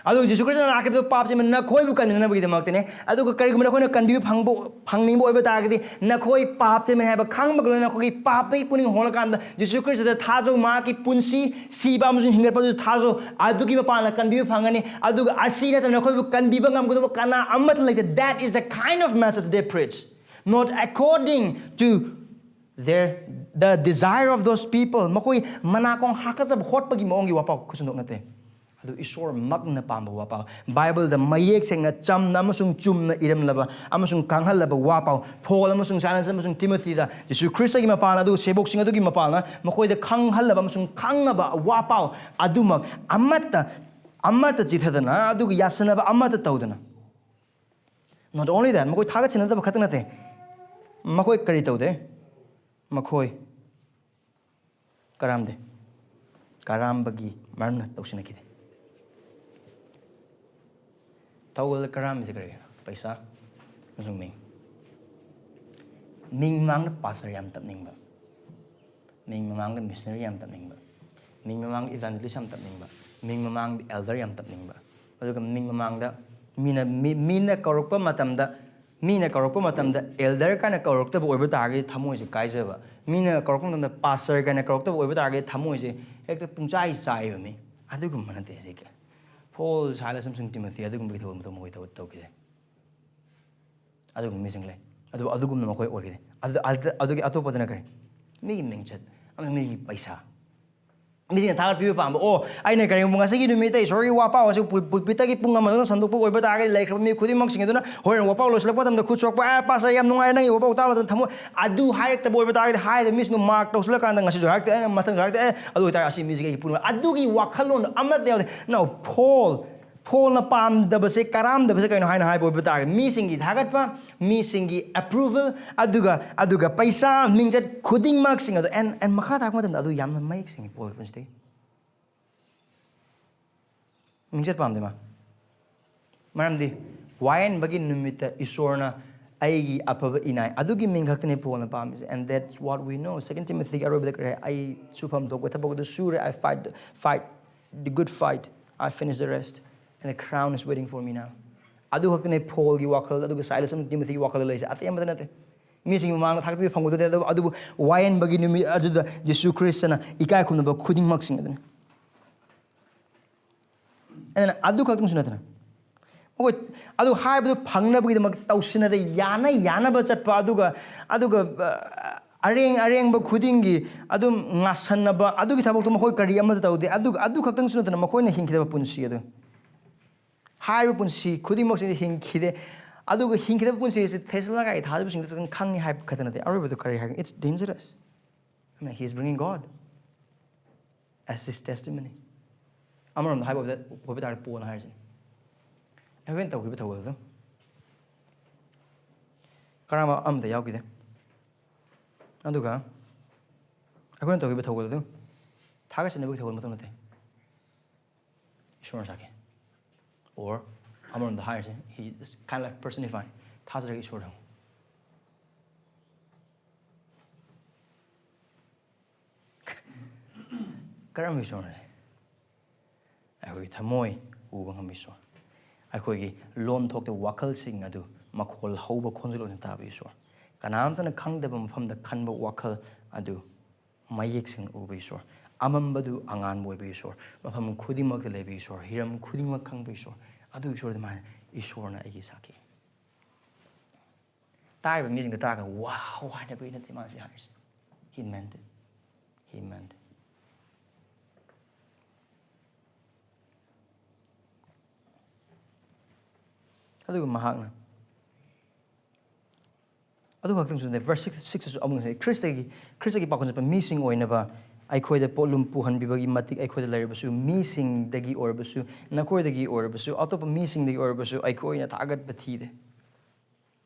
ꯑꯗꯨꯒ ꯖꯤꯁꯨ ꯈ꯭ꯔꯤꯁꯇꯅ ꯂꯥꯛꯈꯤꯕꯗꯨ ꯄꯥꯞꯁꯦ ꯅꯈꯣꯏꯕꯨ ꯀꯟꯕꯤꯅꯕꯒꯤꯗꯃꯛꯇꯅꯦ꯫ ꯑꯗꯨꯒ ꯀꯔꯤꯒꯨꯝꯕ ꯅꯈꯣꯏꯅ ꯀꯟꯕꯤꯕ ꯐꯪꯕ, ꯐꯪꯅꯤꯡꯕ ꯑꯣꯏꯕ ꯇꯥꯔꯒꯗꯤ, ꯅꯈꯣꯏ ꯄꯥꯞ ꯆꯦꯟꯕꯅꯤ ꯍꯥꯏꯕ ꯈꯪꯕꯒ ꯂꯣꯏꯅꯅ ꯅꯈꯣꯏꯒꯤ ꯄꯥꯞꯇꯒꯤ ꯄꯨꯛꯅꯤꯡ ꯍꯣꯡꯂꯀꯥꯟꯗ ꯖꯤꯁꯨ ꯈ꯭ꯔꯤꯁꯇꯗ ꯊꯥꯖꯧ, ꯃꯍꯥꯛꯀꯤ ꯄꯨꯟꯁꯤ, ꯁꯤꯕ ꯑꯃꯁꯨꯡ ꯍꯤꯡꯒꯠꯄꯗꯨ ꯊꯥꯖꯧ꯫ ꯑꯗꯨꯒꯤ ꯃꯄꯥꯟꯅ ꯀꯟꯕꯤꯕ ꯐꯪꯒꯅꯤ꯫ ꯑꯗꯨꯒ ꯑꯁꯤ ꯅꯠꯇꯅ ꯅꯈꯣꯏꯕꯨ ꯀꯟꯕꯤꯕ ꯉꯝꯒꯗꯕ ꯀꯅꯥ ꯑꯃꯠꯇ ꯂꯩꯇꯦ꯫ That is the kind of message they preach. Not according to their, the desire of those people. ꯃꯈꯣꯏ ꯃꯅꯥꯀꯣꯡ ꯍꯥꯀꯠꯆꯕ ꯍꯣꯠꯄꯒꯤ ꯃꯑꯣꯡꯒꯤ ꯋꯥꯄꯥꯎ ꯈꯨꯁꯟꯗꯣꯛ ꯅꯠꯇꯦ꯫ ꯑꯗꯨ ꯏꯁꯣꯔꯃꯛꯅ ꯄꯥꯝꯕ ꯋꯥꯄꯥꯎ, ꯕꯥꯏꯕꯜꯗ ꯃꯌꯦꯛ ꯁꯦꯡꯅ, ꯆꯝꯅ ꯑꯃꯁꯨꯡ ꯆꯨꯝꯅ ꯏꯔꯝꯂꯕ ꯑꯃꯁꯨꯡ ꯈꯪꯍꯜꯂꯕ ꯋꯥꯄꯥꯎ, ꯄꯣꯜ ꯑꯃꯁꯨꯡ ꯁꯥꯏꯂꯁ ꯑꯃꯁꯨꯡ ꯇꯤꯃꯣꯊꯤꯗ ꯖꯤꯁꯨ ꯈ꯭ꯔꯤꯁꯇꯒꯤ ꯃꯄꯥꯜꯅ, ꯑꯗꯨꯒ ꯁꯦꯕꯣꯛꯁꯤꯡ ꯑꯗꯨꯒꯤ ꯃꯄꯥꯜꯅ ꯃꯈꯣꯏꯗ ꯈꯪꯍꯜꯂꯕ ꯑꯃꯁꯨꯡ ꯈꯪꯉꯕ ꯋꯥꯄꯥꯎ ꯑꯗꯨꯃꯛ ꯑꯃꯠꯇ, ꯑꯃꯠꯇ ꯆꯤꯊꯗꯅ, ꯑꯗꯨꯒ ꯌꯥꯁꯟꯅꯕ ꯑꯃꯠꯇ ꯇꯧꯗꯅ꯫ Not only that, ꯃꯈꯣꯏ ꯊꯥꯒꯠꯁꯤꯟꯅꯗꯕ ꯈꯛꯇ ꯅꯠꯇꯦ, ꯃꯈꯣꯏ ꯀꯔꯤ ꯇꯧꯗꯦ? ꯃꯈꯣꯏ ꯀꯔꯥꯝꯗꯦ꯫ ꯀꯔꯥꯝꯕꯒꯤ ꯃꯔꯝꯅ ꯇꯧꯁꯤꯟꯅꯈꯤꯗꯦ꯫ ꯊꯧꯒꯜꯗ ꯀꯔꯥꯝꯃꯤꯁꯦ ꯀꯔꯤꯒꯤꯅꯣ? ꯄꯩꯁꯥ ꯑꯃꯁꯨꯡ ꯃꯤꯡ꯫ ꯃꯤꯡ ꯃꯃꯥꯡꯗ ꯄꯥꯁꯇꯔ ꯌꯥꯝ ꯇꯞꯅꯤꯡꯕ, ꯃꯤꯡ ꯃꯃꯥꯡꯗ ꯃꯤꯁꯅꯔꯤ ꯌꯥꯝ ꯇꯞꯅꯤꯡꯕ, ꯃꯤꯡ ꯃꯃꯥꯡꯗ ꯏꯚꯥꯟꯖꯦꯂꯤꯁ ꯌꯥꯝ ꯇꯞꯅꯤꯡꯕ, ꯃꯤꯡ ꯃꯃꯥꯡꯗ ꯑꯦꯜꯗꯔ ꯌꯥꯝ ꯇꯞꯅꯤꯡꯕ, ꯑꯗꯨꯒ ꯃꯤꯡ ꯃꯃꯥꯡꯗ ꯃꯤꯅ, ꯃꯤ-, ꯃꯤꯅ ꯀꯧꯔꯛꯄ ꯃꯇꯝꯗ ꯃꯤꯅ ꯀꯧꯔꯛꯄ ꯃꯇꯝꯗ elder ꯀꯥꯏꯅ ꯀꯧꯔꯛꯇꯕ ꯑꯣꯏꯕ ꯇꯥꯔꯒꯗꯤ ꯊꯃꯣꯏꯁꯦ ꯀꯥꯏꯖꯕ, ꯃꯤꯅ ꯀꯧꯔꯛꯄ ꯃꯇꯝꯗ pastor ꯀꯥꯏꯅ ꯀꯧꯔꯛꯇꯕ ꯑꯣꯏꯕ ꯇꯥꯔꯒꯗꯤ ꯊꯃꯣꯏꯁꯦ ꯍꯦꯛꯇ ꯄꯨꯡꯆꯥꯏ ꯆꯥꯏꯕ꯫ ꯃꯤ ꯑꯗꯨꯒꯨꯝꯕ ꯅꯠꯇꯦ ꯁꯤ꯫ ꯄꯣꯜ, ꯁꯥꯏꯂꯁ ꯑꯃꯁꯨꯡ ꯇꯤꯃꯣꯊꯤ ꯑꯗꯨꯒꯨꯝꯕꯒꯤ ꯊꯕꯛ ꯃꯊꯧ ꯃꯈꯣꯏ ꯇꯧ-, ꯇꯧꯈꯤꯗꯦ꯫ ꯑꯗꯨꯒꯨꯝꯕ ꯃꯤꯁꯤꯡ ꯂꯩ꯫ ꯑꯗꯨ, ꯑꯗꯨꯒꯨꯝꯅ ꯃꯈꯣꯏ ꯑꯣꯏꯈꯤꯗꯦ꯫ ꯑꯗꯨ, ꯑꯗꯨ, ꯑꯗꯨꯒꯤ ꯑꯇꯣꯞꯄꯗꯅ ꯀꯔꯤ? ꯃꯤꯒꯤ ꯃꯤꯡꯆꯠ ꯑꯃꯁꯨꯡ ꯃꯤꯒꯤ ꯄꯩꯁꯥ꯫ ꯃꯤꯁꯤꯡꯅ ꯊꯥꯒꯠꯄꯤꯕ ꯄꯥꯝꯕ, "ꯑꯣ, ꯑꯩꯅ ꯀꯔꯤꯒꯨꯝꯕ ꯉꯁꯤꯒꯤ ꯅꯨꯃꯤꯠꯇ ꯏꯁꯣꯔꯒꯤ ꯋꯥꯄꯥꯎ ꯑꯁꯤ ꯄꯨꯜ-, ꯄꯨꯜꯄꯤꯠꯇꯒꯤ ꯄꯨꯡ ꯑꯃꯗꯪ ꯁꯟꯗꯣꯛꯄ ꯑꯣꯏꯕ ꯇꯥꯔꯒꯗꯤ ꯂꯩꯈ꯭ꯔꯕ ꯃꯤ ꯈꯨꯗꯤꯡꯃꯛꯁꯤꯡ ꯑꯗꯨꯅ ꯍꯣꯔꯦꯟ ꯋꯥꯄꯥꯎ ꯂꯣꯏꯁꯤꯜꯂꯛꯄ ꯃꯇꯝꯗ ꯈꯨꯠ ꯁꯣꯛꯄ, ꯑꯦ, ꯄꯥꯁꯇꯔ, ꯌꯥꯝ ꯅꯨꯡꯉꯥꯏꯔꯦ, ꯅꯪꯒꯤ ꯋꯥꯄꯥꯎ ꯇꯥꯕ ꯃꯇꯝꯗ ꯊꯝꯃꯣꯏ", ꯑꯗꯨ ꯍꯥꯏꯔꯛꯇꯕ ꯑꯣꯏꯕ ꯇꯥꯔꯒꯗꯤ, ꯍꯥꯏꯗꯕ ꯃꯤꯁꯤꯡꯗꯨ mark ꯇꯧꯁꯤꯜꯂꯀꯥꯟꯗ ꯉꯁꯤꯁꯨ ꯍꯥꯏꯔꯛꯇꯦ, ꯑꯦ, ꯃꯊꯪꯁꯨ ꯍꯥꯏꯔꯛꯇꯦ, ꯑꯦ, ꯑꯗꯨ ꯑꯣꯏꯇꯥꯔꯗꯤ ꯑꯁꯤ ꯃꯤꯁꯤꯒꯤ ꯑꯩꯒꯤ ꯄꯨꯟꯕ ꯑꯗꯨꯒꯤ ꯋꯥꯈꯜꯂꯣꯟ ꯑꯃꯠꯇ ꯌꯥꯎꯗꯦ꯫ Now, ꯄꯣꯜ ꯄꯣꯜꯅ ꯄꯥꯝꯗꯕꯁꯦ, ꯀꯔꯥꯝꯗꯕꯁꯦ ꯀꯩꯅꯣ ꯍꯥꯏꯅ ꯍꯥꯏꯕ ꯑꯣꯏꯕ ꯇꯥꯔꯒꯗꯤ, ꯃꯤꯁꯤꯡꯒꯤ ꯊꯥꯒꯠꯄ, ꯃꯤꯁꯤꯡꯒꯤ approval, ꯑꯗꯨꯒ, ꯑꯗꯨꯒ ꯄꯩꯁꯥ, ꯃꯤꯡꯆꯠ ꯈꯨꯗꯤꯡꯃꯛꯁꯤꯡ ꯑꯗꯣ, and, and ꯃꯈꯥ ꯇꯥꯔꯛꯄ ꯃꯇꯝꯗ ꯑꯗꯨ ꯌꯥꯝꯅ ꯃꯌꯦꯛ ꯁꯦꯡꯉꯤ ꯄꯣꯜꯒꯤ ꯄꯨꯟꯁꯤꯗꯒꯤ꯫ ꯃꯤꯡꯆꯠ ꯄꯥꯝꯗꯦ ꯃꯥ꯫ ꯃꯔꯝꯗꯤ ꯋꯥꯌꯦꯟꯕꯒꯤ ꯅꯨꯃꯤꯠꯇ ꯏꯁꯣꯔꯅ ꯑꯩꯒꯤ ꯑꯐꯕ ꯏꯅꯥꯏ ꯑꯗꯨꯒꯤ ꯃꯤꯡ ꯈꯛꯇꯅꯤ ꯄꯣꯜꯅ ꯄꯥꯝꯃꯤꯁꯦ꯫ And that's what we know. Second Timothyꯒꯤ ꯑꯔꯣꯏꯕꯗ ꯀꯔꯤ ꯍꯥꯏ? "ꯑꯩ ꯁꯨꯐꯝ ꯊꯣꯛꯄ ꯊꯕꯛ ꯑꯗꯨ ꯁꯨꯔꯦ, I fight, fight the good fight, I finish the rest, and the crown is waiting for me now." ꯑꯗꯨ ꯈꯛꯇꯅꯦ ꯄꯣꯜꯒꯤ ꯋꯥꯈꯜ, ꯑꯗꯨꯒ ꯁꯥꯏꯂꯁ ꯑꯃꯁꯨꯡ ꯇꯤꯃꯣꯊꯤꯒꯤ ꯋꯥꯈꯜꯗ ꯂꯩꯔꯤꯁꯦ, ꯑꯇꯩ ꯑꯃꯠꯇ ꯅꯠꯇꯦ꯫ ꯃꯤꯁꯤꯡꯒꯤ ꯃꯃꯥꯡꯗ ꯊꯥꯒꯠꯄꯤꯕ ꯐꯪꯒꯗꯕ ꯅꯠꯇꯦ, ꯑꯗꯨꯕꯨ, ꯑꯗꯨꯕꯨ ꯋꯥꯌꯦꯟꯕꯒꯤ ꯅꯨꯃꯤꯠ ꯑꯗꯨꯗ ꯖꯤꯁꯨ ꯈ꯭ꯔꯤꯁꯇꯅ ꯏꯀꯥꯏ ꯈꯨꯝꯅꯕ ꯈꯨꯗꯤꯡꯃꯛꯁꯤꯡ ꯑꯗꯨꯅꯤ꯫ ꯑꯗꯨꯅ ꯑꯗꯨ ꯈꯛꯇꯪꯁꯨ ꯅꯠꯇꯅ, ꯃꯈꯣꯏ ꯑꯗꯨ ꯍꯥꯏꯕꯗꯨ ꯐꯪꯅꯕꯒꯤꯗꯃꯛ ꯇꯧꯁꯤꯟꯅꯔꯦ, ꯌꯥꯅ ꯌꯥꯅꯕ ꯆꯠꯄ, ꯑꯗꯨꯒ, ꯑꯗꯨꯒ, ꯑ, ꯑꯔꯦꯡ ꯑꯔꯦꯡꯕ ꯈꯨꯗꯤꯡꯒꯤ ꯑꯗꯨꯝ ꯉꯥꯁꯟꯅꯕ, ꯑꯗꯨꯒꯤ ꯊꯕꯛꯇꯨ ꯃꯈꯣꯏ ꯀꯔꯤ ꯑꯃꯠꯇ ꯇꯧꯗꯦ꯫ ꯑꯗꯨ, ꯑꯗꯨ ꯈꯛꯇꯪꯁꯨ ꯅꯠꯇꯅ ꯃꯈꯣꯏꯅ ꯍꯤꯡꯈꯤꯗꯕ ꯄꯨꯟꯁꯤ ꯑꯗꯨ, ꯍꯥꯏꯔꯤꯕ ꯄꯨꯟꯁꯤ ꯈꯨꯗꯤꯡꯃꯛꯁꯤꯗ ꯍꯤꯡꯈꯤꯗꯦ꯫ ꯑꯗꯨꯒ ꯍꯤꯡꯈꯤꯗꯕ ꯄꯨꯟꯁꯤ ꯑꯁꯤ ꯊꯦꯁꯂꯣꯅꯤꯀꯥꯒꯤ ꯊꯥꯖꯕꯁꯤꯡꯗꯨ ꯈꯛꯇꯪ ꯈꯪꯉꯤ ꯍꯥꯏꯕ ꯈꯛꯇ ꯅꯠꯇꯦ꯫ ꯑꯔꯣꯏꯕꯗꯨ ꯀꯔꯤ ꯍꯥꯏꯒꯅꯤ? It's dangerous. I mean, he is bringing God as his testimony. ꯑꯃꯔꯣꯝꯗ ꯍꯥꯏꯕ ꯑꯣꯏꯕ ꯇꯥꯔꯗꯤ ꯄꯣꯜꯅ ꯍꯥꯏꯔꯤꯁꯤꯅꯤ, ꯑꯩꯈꯣꯏꯅ ꯇꯧꯈꯤꯕ ꯊꯧꯒꯜꯗꯣ ꯀꯔꯝꯕ ꯑꯃꯗ ꯌꯥꯎꯈꯤꯗꯦ꯫ ꯑꯗꯨꯒ ꯑꯩꯈꯣꯏꯅ ꯇꯧꯈꯤꯕ ꯊꯧꯒꯜꯗꯣ ꯊꯥꯒꯠꯆꯅꯕꯒꯤ ꯊꯧꯒꯜ ꯃꯇꯝ ꯅꯠꯇꯦ꯫ ꯏꯁꯣꯔꯅ ꯁꯥꯈꯤ꯫ Or ꯑꯃꯔꯣꯝꯗ ꯍꯥꯏꯔꯤꯁꯦ, he is kind of like personifying. ꯊꯥꯖꯔꯒ ꯏꯁꯣꯔꯗ ꯍꯪꯉꯨ꯫ ꯀꯔꯝꯕ ꯏꯁꯣꯔꯅꯣ? ꯑꯩꯈꯣꯏꯒꯤ ꯊꯃꯣꯏ ꯎꯕ ꯉꯝꯕ ꯏꯁꯣꯔ꯫ ꯑꯩꯈꯣꯏꯒꯤ ꯂꯣꯟ ꯊꯣꯛꯇꯕ ꯋꯥꯈꯜꯁꯤꯡ ꯑꯗꯨ ꯃꯈꯣꯜ ꯍꯧꯕ ꯈꯣꯟꯖꯦꯜ ꯑꯣꯏꯅ ꯇꯥꯕ ꯏꯁꯣꯔ꯫ ꯀꯅꯥꯝꯇꯅ ꯈꯪꯗꯕ ꯃꯐꯝꯗ ꯈꯟꯕ ꯋꯥꯈꯜ ꯑꯗꯨ ꯃꯌꯦꯛ ꯁꯦꯡꯅ ꯎꯕ ꯏꯁꯣꯔ꯫ ꯑꯃꯝꯕꯗꯨ ꯑꯉꯥꯟꯕ ꯑꯣꯏꯕ ꯏꯁꯣꯔ꯫ ꯃꯐꯝ ꯈꯨꯗꯤꯡꯃꯛꯇ ꯂꯩꯕ ꯏꯁꯣꯔ꯫ ꯍꯤꯔꯝ ꯈꯨꯗꯤꯡꯃꯛ ꯈꯪꯕ ꯏꯁꯣꯔ꯫ ꯑꯗꯨ ꯏꯁꯣꯔꯗ ꯃꯥꯅ, "ꯏꯁꯣꯔꯅ ꯑꯩꯒꯤ ꯁꯥꯈꯤ"꯫ ꯇꯥꯔꯤꯕ ꯃꯤꯁꯤꯡꯗ ꯇꯥꯔꯒ "ꯋꯥꯎ" ꯍꯥꯏꯅꯕꯒꯤ ꯅꯠꯇꯦ ꯃꯥꯅ ꯁꯤ ꯍꯥꯏꯔꯤꯁꯦ꯫ He meant it. He meant it. ꯑꯗꯨꯒ ꯃꯍꯥꯛꯅ, ꯑꯗꯨ ꯈꯛꯇꯪꯁꯨ ꯅꯠꯇꯦ, verse six, six ꯇꯁꯨ ꯑꯃꯨꯛ ꯉꯁꯥꯏ ꯈ꯭ꯔꯤꯁꯇꯒꯤ, ꯈ꯭ꯔꯤꯁꯇꯒꯤ ꯄꯥꯈꯣꯟ ꯆꯠꯄ ꯃꯤꯁꯤꯡ ꯑꯣꯏꯅꯕ ꯑꯩꯈꯣꯏꯗ ꯄꯣꯠꯂꯨꯝ ꯄꯨꯍꯟꯕꯤꯕꯒꯤ ꯃꯇꯤꯛ ꯑꯩꯈꯣꯏꯗ ꯂꯩꯔꯕꯁꯨ, ꯃꯤꯁꯤꯡꯗꯒꯤ ꯑꯣꯏꯔꯕꯁꯨ, ꯅꯈꯣꯏꯗꯒꯤ ꯑꯣꯏꯔꯕꯁꯨ, ꯑꯇꯣꯞꯄ ꯃꯤꯁꯤꯡꯗꯒꯤ ꯑꯣꯏꯔꯕꯁꯨ ꯑꯩꯈꯣꯏꯅ ꯊꯥꯒꯠꯄ ꯊꯤꯗꯦ꯫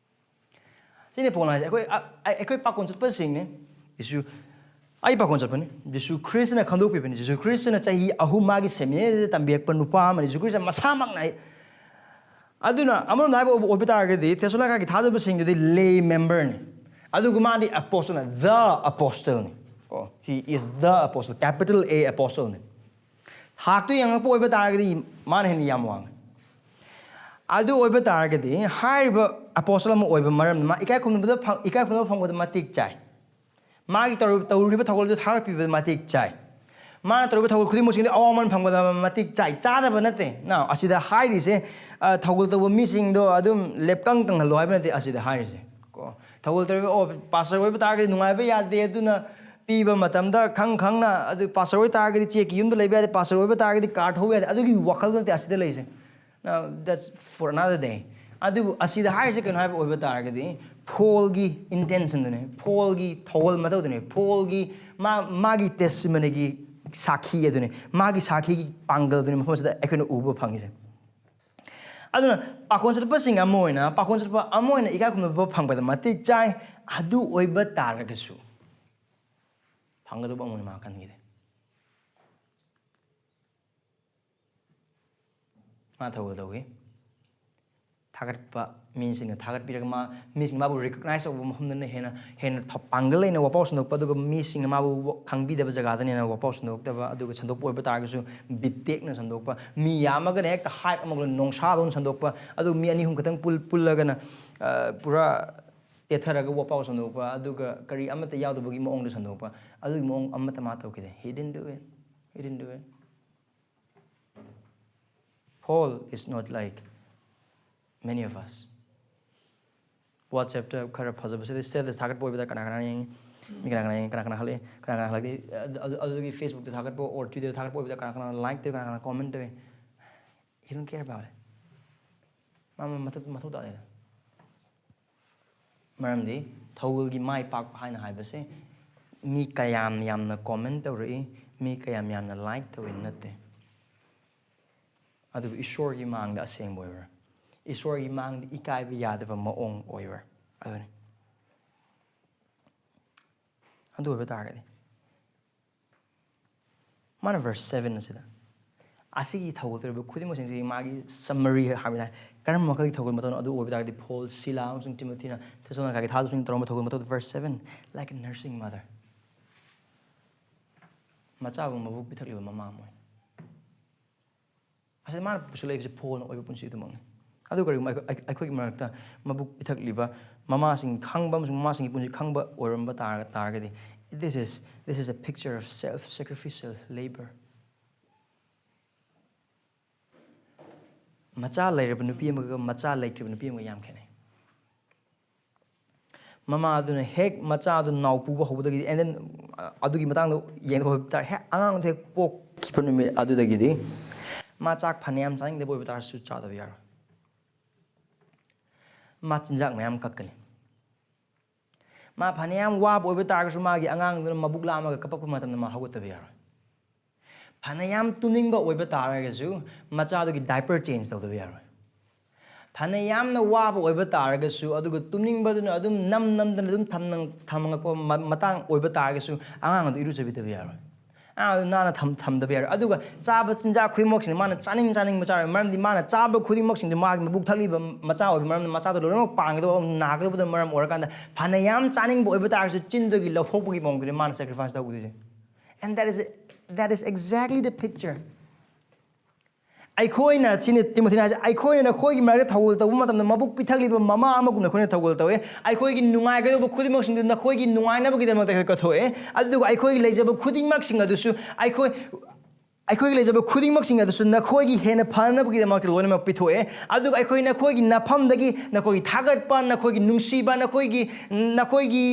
ꯁꯤꯅꯤ ꯄꯣꯜꯅ ꯍꯥꯏꯁꯦ꯫ ꯑꯩꯈꯣꯏ, ꯑ-, ꯑ-, ꯑꯩꯈꯣꯏ ꯄꯥꯈꯣꯟ ꯆꯠꯄꯁꯤꯡꯅꯦ꯫ ꯖꯤꯁꯨ, ꯑꯩ ꯄꯥꯈꯣꯟ ꯆꯠꯄꯅꯤ꯫ ꯖꯤꯁꯨ ꯈ꯭ꯔꯤꯁꯇꯅ ꯈꯟꯗꯣꯛꯄꯤꯕꯅꯤ꯫ ꯖꯤꯁꯨ ꯈ꯭ꯔꯤꯁꯇꯅ ꯆꯍꯤ ꯑꯍꯨꯝ ꯃꯥꯒꯤ ꯁꯦꯃꯤꯅꯦꯔꯤꯗ ꯇꯝꯕꯤꯔꯛꯄ ꯅꯨꯄꯥ ꯑꯃꯅꯤ꯫ ꯖꯤꯁꯨ ꯈ꯭ꯔꯤꯁꯇ ꯃꯁꯥꯃꯛꯅ ꯑꯩ-, ꯑꯗꯨꯅ ꯑꯃꯔꯣꯝꯗ ꯍꯥꯏꯕ ꯑꯣꯏꯕ, ꯑꯣꯏꯕ ꯇꯥꯔꯒꯗꯤ ꯊꯦꯁꯂꯣꯅꯤꯀꯥꯒꯤ ꯊꯥꯖꯕꯁꯤꯡꯗꯨꯗꯤ lay memberꯅꯤ꯫ ꯑꯗꯨꯒ ꯃꯥꯗꯤ apostleꯅꯤ, the apostleꯅꯤ꯫ ꯀꯣ, he is the apostle, capital A apostleꯅꯤ꯫ ꯊꯥꯛꯇꯨ ꯌꯦꯡꯉꯛꯄ ꯑꯣꯏꯕ ꯇꯥꯔꯒꯗꯤ ꯃꯥꯅ ꯍꯦꯟꯅ ꯌꯥꯝ ꯋꯥꯡꯉꯤ꯫ ꯑꯗꯨ ꯑꯣꯏꯕ ꯇꯥꯔꯒꯗꯤ ꯍꯥꯏꯔꯤꯕ ꯑꯄꯣꯁꯇꯜ ꯑꯃ ꯑꯣꯏꯕ ꯃꯔꯝꯅ ꯃꯥ ꯏꯀꯥꯏ ꯈꯨꯝꯅꯕꯗ ꯐꯪ-, ꯏꯀꯥꯏ ꯈꯨꯝꯅꯕ ꯐꯪꯕꯗ ꯃꯇꯤꯛ ꯆꯥꯏ꯫ ꯃꯥꯒꯤ ꯇꯧꯔꯨ-, ꯇꯧꯔꯨꯔꯤꯕ ꯊꯧꯒꯜꯗꯨ ꯊꯥꯒꯠꯄꯤꯕꯗ ꯃꯇꯤꯛ ꯆꯥꯏ꯫ ꯃꯥꯅ ꯇꯧꯔꯤꯕ ꯊꯧꯒꯜ ꯈꯨꯗꯤꯡꯃꯛꯁꯤꯡꯗ ꯑꯋꯥꯃꯟ ꯐꯪꯕꯗ ꯃꯇꯤꯛ ꯆꯥꯏ꯫ ꯆꯥꯗꯕ ꯅꯠꯇꯦ꯫ ꯅꯥꯎ, ꯑꯁꯤꯗ ꯍꯥꯏꯔꯤꯁꯦ, ꯑ, ꯊꯧꯒꯜ ꯇꯧꯕ ꯃꯤꯁꯤꯡꯗꯣ ꯑꯗꯨꯝ ꯂꯦꯞꯀꯪ ꯀꯪꯍꯜꯂꯣ ꯍꯥꯏꯕ ꯅꯠꯇꯦ ꯑꯁꯤꯗ ꯍꯥꯏꯔꯤꯁꯦ꯫ ꯀꯣ, ꯊꯧꯒꯜ ꯇꯧꯔꯤꯕ, "ꯑꯣ, ꯄꯥꯁꯇꯔ ꯑꯣꯏꯕ ꯇꯥꯔꯒꯗꯤ ꯅꯨꯡꯉꯥꯏꯕ ꯌꯥꯗꯦ, ꯑꯗꯨꯅ ꯄꯤꯕ ꯃꯇꯝꯗ ꯈꯪ ꯈꯪꯅ, ꯑꯗꯨ ꯄꯥꯁꯇꯔ ꯑꯣꯏꯕ ꯇꯥꯔꯒꯗꯤ ꯆꯦꯛꯀꯤ ꯌꯨꯝꯗ ꯂꯩꯕ ꯌꯥꯗꯦ, ꯄꯥꯁꯇꯔ ꯑꯣꯏꯕ ꯇꯥꯔꯒꯗꯤ ꯀꯥꯔ ꯊꯧꯕ ꯌꯥꯗꯦ", ꯑꯗꯨꯒꯤ ꯋꯥꯈꯜ ꯅꯠꯇꯦ ꯑꯁꯤꯗ ꯂꯩꯁꯦ꯫ Now, that's for another day. ꯑꯗꯨꯕꯨ ꯑꯁꯤꯗ ꯍꯥꯏꯔꯤꯁꯦ ꯀꯩꯅꯣ ꯍꯥꯏꯕ ꯑꯣꯏꯕ ꯇꯥꯔꯒꯗꯤ, ꯐꯣꯜꯒꯤ intentionꯗꯨꯅꯦ, ꯐꯣꯜꯒꯤ ꯊꯧꯒꯜ ꯃꯊꯧꯗꯨꯅꯦ, ꯐꯣꯜꯒꯤ ꯃꯥ-, ꯃꯥꯒꯤ testimonyꯒꯤ ꯁꯥꯈꯤ ꯑꯗꯨꯅꯦ, ꯃꯥꯒꯤ ꯁꯥꯈꯤꯒꯤ ꯄꯥꯡꯒꯜꯗꯨꯅꯦ ꯃꯐꯝ ꯑꯁꯤꯗ ꯑꯩꯈꯣꯏꯅ ꯎꯕ ꯐꯪꯉꯤꯁꯦ꯫ ꯑꯗꯨꯅ ꯄꯥꯈꯣꯟ ꯆꯠꯄꯁꯤꯡ ꯑꯃ ꯑꯣꯏꯅ, ꯄꯥꯈꯣꯟ ꯆꯠꯄ ꯑꯃ ꯑꯣꯏꯅ ꯏꯀꯥꯏ ꯈꯨꯝꯅꯕ ꯐꯪꯕꯗ ꯃꯇꯤꯛ ꯆꯥꯏ꯫ ꯑꯗꯨ ꯑꯣꯏꯕ ꯇꯥꯔꯒꯁꯨ ꯐꯪꯒꯗꯧꯕ ꯑꯃ ꯑꯣꯏꯅ ꯃꯥ ꯈꯟꯈꯤꯗꯦ꯫ ꯃꯥ ꯊꯧꯒꯜ ꯇꯧꯈꯤ꯫ ꯑꯒꯠꯄ ꯃꯤꯁꯤꯡꯅ ꯊꯥꯒꯠꯄꯤꯔꯒ ꯃꯥ, ꯃꯤꯁꯤꯡꯅ ꯃꯥꯕꯨ recognize ꯇꯧꯕ ꯃꯐꯝꯗꯅ ꯍꯦꯟꯅ, ꯍꯦꯟꯅ ꯊ-, ꯄꯥꯡꯒꯜ ꯂꯩꯅ ꯋꯥꯄꯥꯎ ꯁꯟꯗꯣꯛꯄ, ꯑꯗꯨꯒ ꯃꯤꯁꯤꯡꯅ ꯃꯥꯕꯨ ꯋ-, ꯈꯪꯕꯤꯗꯕ ꯖꯒꯥꯗꯅ ꯍꯦꯟꯅ ꯋꯥꯄꯥꯎ ꯁꯟꯗꯣꯛꯇꯕ, ꯑꯗꯨꯒ ꯁꯟꯗꯣꯛꯄ ꯑꯣꯏꯕ ꯇꯥꯔꯒꯁꯨ ꯕꯤꯇꯦꯛꯅ ꯁꯟꯗꯣꯛꯄ, ꯃꯤ ꯌꯥꯝꯃꯒꯅ ꯍꯦꯛꯇ hype ꯑꯃꯒ ꯅꯣꯡꯁꯥꯗꯧꯅ ꯁꯟꯗꯣꯛꯄ, ꯑꯗꯨ ꯃꯤ ꯑꯅꯤ ꯑꯍꯨꯝ ꯈꯛꯇꯪ ꯄꯨꯜ-, ꯄꯨꯜꯂꯒꯅ, ꯑ, ꯄꯨꯔꯥ ꯇꯦꯊꯔꯒ ꯋꯥꯄꯥꯎ ꯁꯟꯗꯣꯛꯄ, ꯑꯗꯨꯒ ꯀꯔꯤ ꯑꯃꯠꯇ ꯌꯥꯎꯗꯕꯒꯤ ꯃꯑꯣꯡꯗ ꯁꯟꯗꯣꯛꯄ, ꯑꯗꯨꯒꯤ ꯃꯑꯣꯡ ꯑꯃꯠꯇ ꯃꯥ ꯇꯧꯈꯤꯗꯦ. He didn't do it. He didn't do it. Paul is not like many of us. WhatsApp-ꯇ ꯈꯔ ꯐꯖꯕꯁꯤꯗꯤ status ꯊꯥꯒꯠꯄ ꯑꯣꯏꯕꯗ ꯀꯅꯥ ꯀꯅꯥ ꯌꯦꯡꯉꯤ? ꯃꯤ ꯀꯅꯥ ꯀꯅꯥ ꯌꯦꯡꯉꯤ? ꯀꯅꯥ ꯀꯅꯥ ꯍꯜꯂꯛꯏ? ꯀꯅꯥ ꯀꯅꯥ ꯍꯜꯂꯛꯇꯦ? ꯑꯗꯨ-, ꯑꯗꯨ-, ꯑꯗꯨꯗꯒꯤ Facebook-ꯇ ꯊꯥꯒꯠꯄ or Twitter-ꯗ ꯊꯥꯒꯠꯄ ꯑꯣꯏꯕꯗ ꯀꯅꯥ ꯀꯅꯥ like ꯇꯧꯏ? ꯀꯅꯥ ꯀꯅꯥ comment ꯇꯧꯏ? He don't care about it. ꯃꯥ, ꯃꯥ ꯃꯊꯧ, ꯃꯊꯧ ꯇꯥꯗꯦꯗ. ꯃꯔꯝꯗꯤ ꯊꯧꯒꯜꯒꯤ ꯃꯥꯏ ꯄꯥꯛꯄ ꯍꯥꯏꯅ ꯍꯥꯏꯕꯁꯦ ꯃꯤ ꯀꯌꯥꯝ ꯌꯥꯝꯅ comment ꯇꯧꯔꯛꯏ, ꯃꯤ ꯀꯌꯥꯝ ꯌꯥꯝꯅ like ꯇꯧꯏ ꯅꯠꯇꯦ, ꯑꯗꯨꯕꯨ ꯏꯁꯣꯔꯒꯤ ꯃꯥꯡꯗ ꯑꯁꯦꯡꯕ ꯑꯣꯏꯕ꯭ꯔꯥ, ꯏꯁꯣꯔꯒꯤ ꯃꯥꯡꯗ ꯏꯀꯥꯏꯕ ꯌꯥꯗꯕ ꯃꯑꯣꯡ ꯑꯣꯏꯕ꯭ꯔꯥ? ꯑꯗꯨꯅꯤ꯫ ꯑꯗꯨ ꯑꯣꯏꯕ ꯇꯥꯔꯒꯗꯤ ꯃꯥꯅ verse seven ꯑꯁꯤꯗ, ꯑꯁꯤꯒꯤ ꯊꯧꯒꯜ ꯇꯧꯔꯤꯕ ꯈꯨꯗꯤꯡꯃꯛꯁꯤꯡꯁꯤ ꯃꯥꯒꯤ summary ꯍꯥꯏꯕ ꯇꯥꯔꯦ꯫ ꯀꯔꯝꯕ ꯃꯈꯜꯒꯤ ꯊꯧꯒꯜ ꯃꯇꯧꯅꯣ? ꯑꯗꯨ ꯑꯣꯏꯕ ꯇꯥꯔꯒꯗꯤ ꯄꯣꯜ, ꯁꯤꯂꯥ ꯑꯃꯁꯨꯡ ꯇꯤꯃꯣꯊꯤꯅ ꯊꯦꯁꯥꯂꯣꯅꯤꯀꯥꯒꯤ ꯊꯥꯗꯣꯛꯁꯤꯡ ꯇꯧꯔꯝꯕ ꯊꯧꯒꯜ ꯃꯇꯧꯗ, verse seven, like a nursing mother, ꯃꯆꯥꯕꯨ ꯃꯕꯨꯛ ꯄꯤꯊꯛꯂꯤꯕ ꯃꯃꯥ ꯑꯃ ꯑꯣꯏꯅ꯫ ꯑꯁꯤꯗ ꯃꯥꯅ ꯄꯨꯁꯤꯜꯂꯛꯏꯕꯁꯦ ꯄꯣꯜꯅ ꯑꯣꯏꯕ ꯄꯨꯟꯁꯤ ꯑꯗꯨꯃꯛꯅꯤ꯫ ꯑꯗꯨ ꯀꯔꯤꯒꯨꯝꯕ ꯑꯩꯈꯣꯏ, ꯑꯩꯈꯣꯏꯒꯤ ꯃꯔꯛꯇ ꯃꯕꯨꯛ ꯄꯤꯊꯛꯂꯤꯕ ꯃꯃꯥꯁꯤꯡ ꯈꯪꯕ ꯑꯃꯁꯨꯡ ꯃꯃꯥꯁꯤꯡꯒꯤ ꯄꯨꯟꯁꯤ ꯈꯪꯕ ꯑꯣꯏꯔꯝꯕ ꯇꯥꯔ-, ꯇꯥꯔꯒꯗꯤ, this is, this is a picture of self-sacrificial labor. ꯃꯆꯥ ꯂꯩꯔꯕ ꯅꯨꯄꯤ ꯑꯃꯒ ꯃꯆꯥ ꯂꯩꯇ꯭ꯔꯤꯕ ꯅꯨꯄꯤ ꯑꯃꯒ ꯌꯥꯝ ꯈꯦꯠꯅꯩ꯫ ꯃꯃꯥ ꯑꯗꯨꯅ ꯍꯦꯛ ꯃꯆꯥ ꯑꯗꯨ ꯅꯥꯎ ꯄꯨꯕ ꯍꯧꯕꯗꯒꯤꯗꯤ, and then, ꯑ, ꯑꯗꯨꯒꯤ ꯃꯇꯥꯡꯗ ꯌꯦꯡꯗꯕ ꯑꯣꯏꯕ ꯇꯥꯔꯦ, ꯍꯦꯛ ꯑꯉꯥꯡꯗꯨ ꯍꯦꯛ ꯄꯣꯛꯈꯤꯕ ꯅꯨꯃꯤꯠ ꯑꯗꯨꯗꯒꯤꯗꯤ ꯃꯥ ꯆꯥꯛ ꯐꯅꯌꯥꯝ ꯆꯥꯅꯤꯡꯗꯕ ꯑꯣꯏꯕ ꯇꯥꯔꯁꯨ ꯆꯥꯗꯕ ꯌꯥꯔꯣꯏ꯫ ꯃꯥ ꯆꯤꯟꯖꯥꯛ ꯃꯌꯥꯝ ꯀꯛꯀꯅꯤ꯫ ꯃꯥ ꯐꯅꯌꯥꯝ ꯋꯥꯕ ꯑꯣꯏꯕ ꯇꯥꯔꯒꯁꯨ ꯃꯥꯒꯤ ꯑꯉꯥꯡꯗꯨꯅ ꯃꯕꯨꯛ ꯂꯥꯝꯃꯒ ꯀꯞꯄꯛꯄ ꯃꯇꯝꯗ ꯃꯥ ꯍꯧꯒꯠꯇꯕ ꯌꯥꯔꯣꯏ꯫ ꯐꯅꯌꯥꯝ ꯇꯨꯝꯅꯤꯡꯕ ꯑꯣꯏꯕ ꯇꯥꯔꯒꯁꯨ ꯃꯆꯥꯗꯨꯒꯤ diaper change ꯇꯧꯗꯕ ꯌꯥꯔꯣꯏ꯫ ꯐꯅ ꯌꯥꯝꯅ ꯋꯥꯕ ꯑꯣꯏꯕ ꯇꯥꯔꯒꯁꯨ, ꯑꯗꯨꯒ ꯇꯨꯝꯅꯤꯡꯕꯗꯨꯅ ꯑꯗꯨꯝ ꯅꯝ ꯅꯝꯗꯅ ꯑꯗꯨꯝ ꯊꯝꯅ-, ꯊꯝꯃꯉꯛꯄ ꯃ-, ꯃꯇꯥꯡ ꯑꯣꯏꯕ ꯇꯥꯔꯒꯁꯨ, ꯑꯉꯥꯡ ꯑꯗꯨ ꯏꯔꯨꯖꯕꯤꯗꯕ ꯌꯥꯔꯣꯏ꯫ ꯑꯗꯨ ꯅꯥꯟꯅ ꯊꯝ ꯊꯝꯗꯕ ꯌꯥꯔꯣꯏ꯫ ꯑꯗꯨꯒ ꯆꯥꯕ ꯆꯤꯟꯖꯥꯛ ꯈꯨꯗꯤꯡꯃꯛꯁꯤꯡꯗ ꯃꯥꯅ ꯆꯥꯅꯤꯡ ꯆꯥꯅꯤꯡꯕ ꯆꯥꯔꯣꯏ꯫ ꯃꯔꯝꯗꯤ ꯃꯥꯅ ꯆꯥꯕ ꯈꯨꯗꯤꯡꯃꯛꯁꯤꯡꯗꯨ ꯃꯥꯒꯤ ꯃꯕꯨꯛ ꯊꯛꯂꯤꯕ ꯃꯆꯥ ꯑꯣꯏꯕ ꯃꯔꯝꯅ ꯃꯆꯥꯗꯣ ꯂꯣꯏꯅꯃꯛ ꯄꯥꯡꯒꯗꯕ ꯅꯥꯒꯗꯕꯗ ꯃꯔꯝ ꯑꯣꯏꯔꯀꯥꯟꯗ ꯐꯅ ꯌꯥꯝ ꯆꯥꯅꯤꯡꯕ ꯑꯣꯏꯕ ꯇꯥꯔꯒꯁꯨ ꯆꯤꯟꯗꯒꯤ ꯂꯧꯊꯣꯛꯄꯒꯤ ꯃꯑꯣꯡꯗꯨꯅꯤ ꯃꯥꯅ sacrifice ꯇꯧꯒꯗꯣꯏꯁꯦ꯫ And that is, that is exactly the picture. ꯑꯩꯈꯣꯏꯅ ꯁꯤꯅꯤ ꯇꯤꯃꯣꯊꯤꯅ ꯍꯥꯏꯁꯦ, ꯑꯩꯈꯣꯏꯅ ꯅꯈꯣꯏꯒꯤ ꯃꯔꯛꯇ ꯊꯧꯒꯜ ꯇꯧꯕ ꯃꯇꯝꯗ ꯃꯕꯨꯛ ꯄꯤꯊꯛꯂꯤꯕ ꯃꯃꯥ ꯑꯃꯒꯨꯝꯅ ꯑꯩꯈꯣꯏꯅ ꯊꯧꯒꯜ ꯇꯧꯋꯦ꯫ ꯑꯩꯈꯣꯏꯒꯤ ꯅꯨꯡꯉꯥꯏꯒꯗꯧꯕ ꯈꯨꯗꯤꯡꯃꯛꯁꯤꯡꯗꯨ ꯅꯈꯣꯏꯒꯤ ꯅꯨꯡꯉꯥꯏꯅꯕꯒꯤꯗꯃꯛꯇ ꯑꯩꯈꯣꯏ ꯀꯠꯊꯣꯛꯑꯦ꯫ ꯑꯗꯨꯒ ꯑꯩꯈꯣꯏꯒꯤ ꯂꯩꯖꯕ ꯈꯨꯗꯤꯡꯃꯛꯁꯤꯡ ꯑꯗꯨꯁꯨ ꯑꯩꯈꯣꯏ ꯑꯩꯈꯣꯏꯒꯤ ꯂꯩꯖꯕ ꯈꯨꯗꯤꯡꯃꯛꯁꯤꯡ ꯑꯗꯨꯁꯨ ꯅꯈꯣꯏꯒꯤ ꯍꯦꯟꯅ ꯐꯅꯕꯒꯤꯗꯃꯛꯇ ꯂꯣꯏꯅꯃꯛ ꯄꯤꯊꯣꯛꯑꯦ꯫ ꯑꯗꯨꯒ ꯑꯩꯈꯣꯏ ꯅꯈꯣꯏꯒꯤ ꯅꯐꯝꯗꯒꯤ ꯅꯈꯣꯏꯒꯤ ꯊꯥꯒꯠꯄ, ꯅꯈꯣꯏꯒꯤ ꯅꯨꯡꯁꯤꯕ, ꯅꯈꯣꯏꯒꯤ ꯅꯈꯣꯏꯒꯤ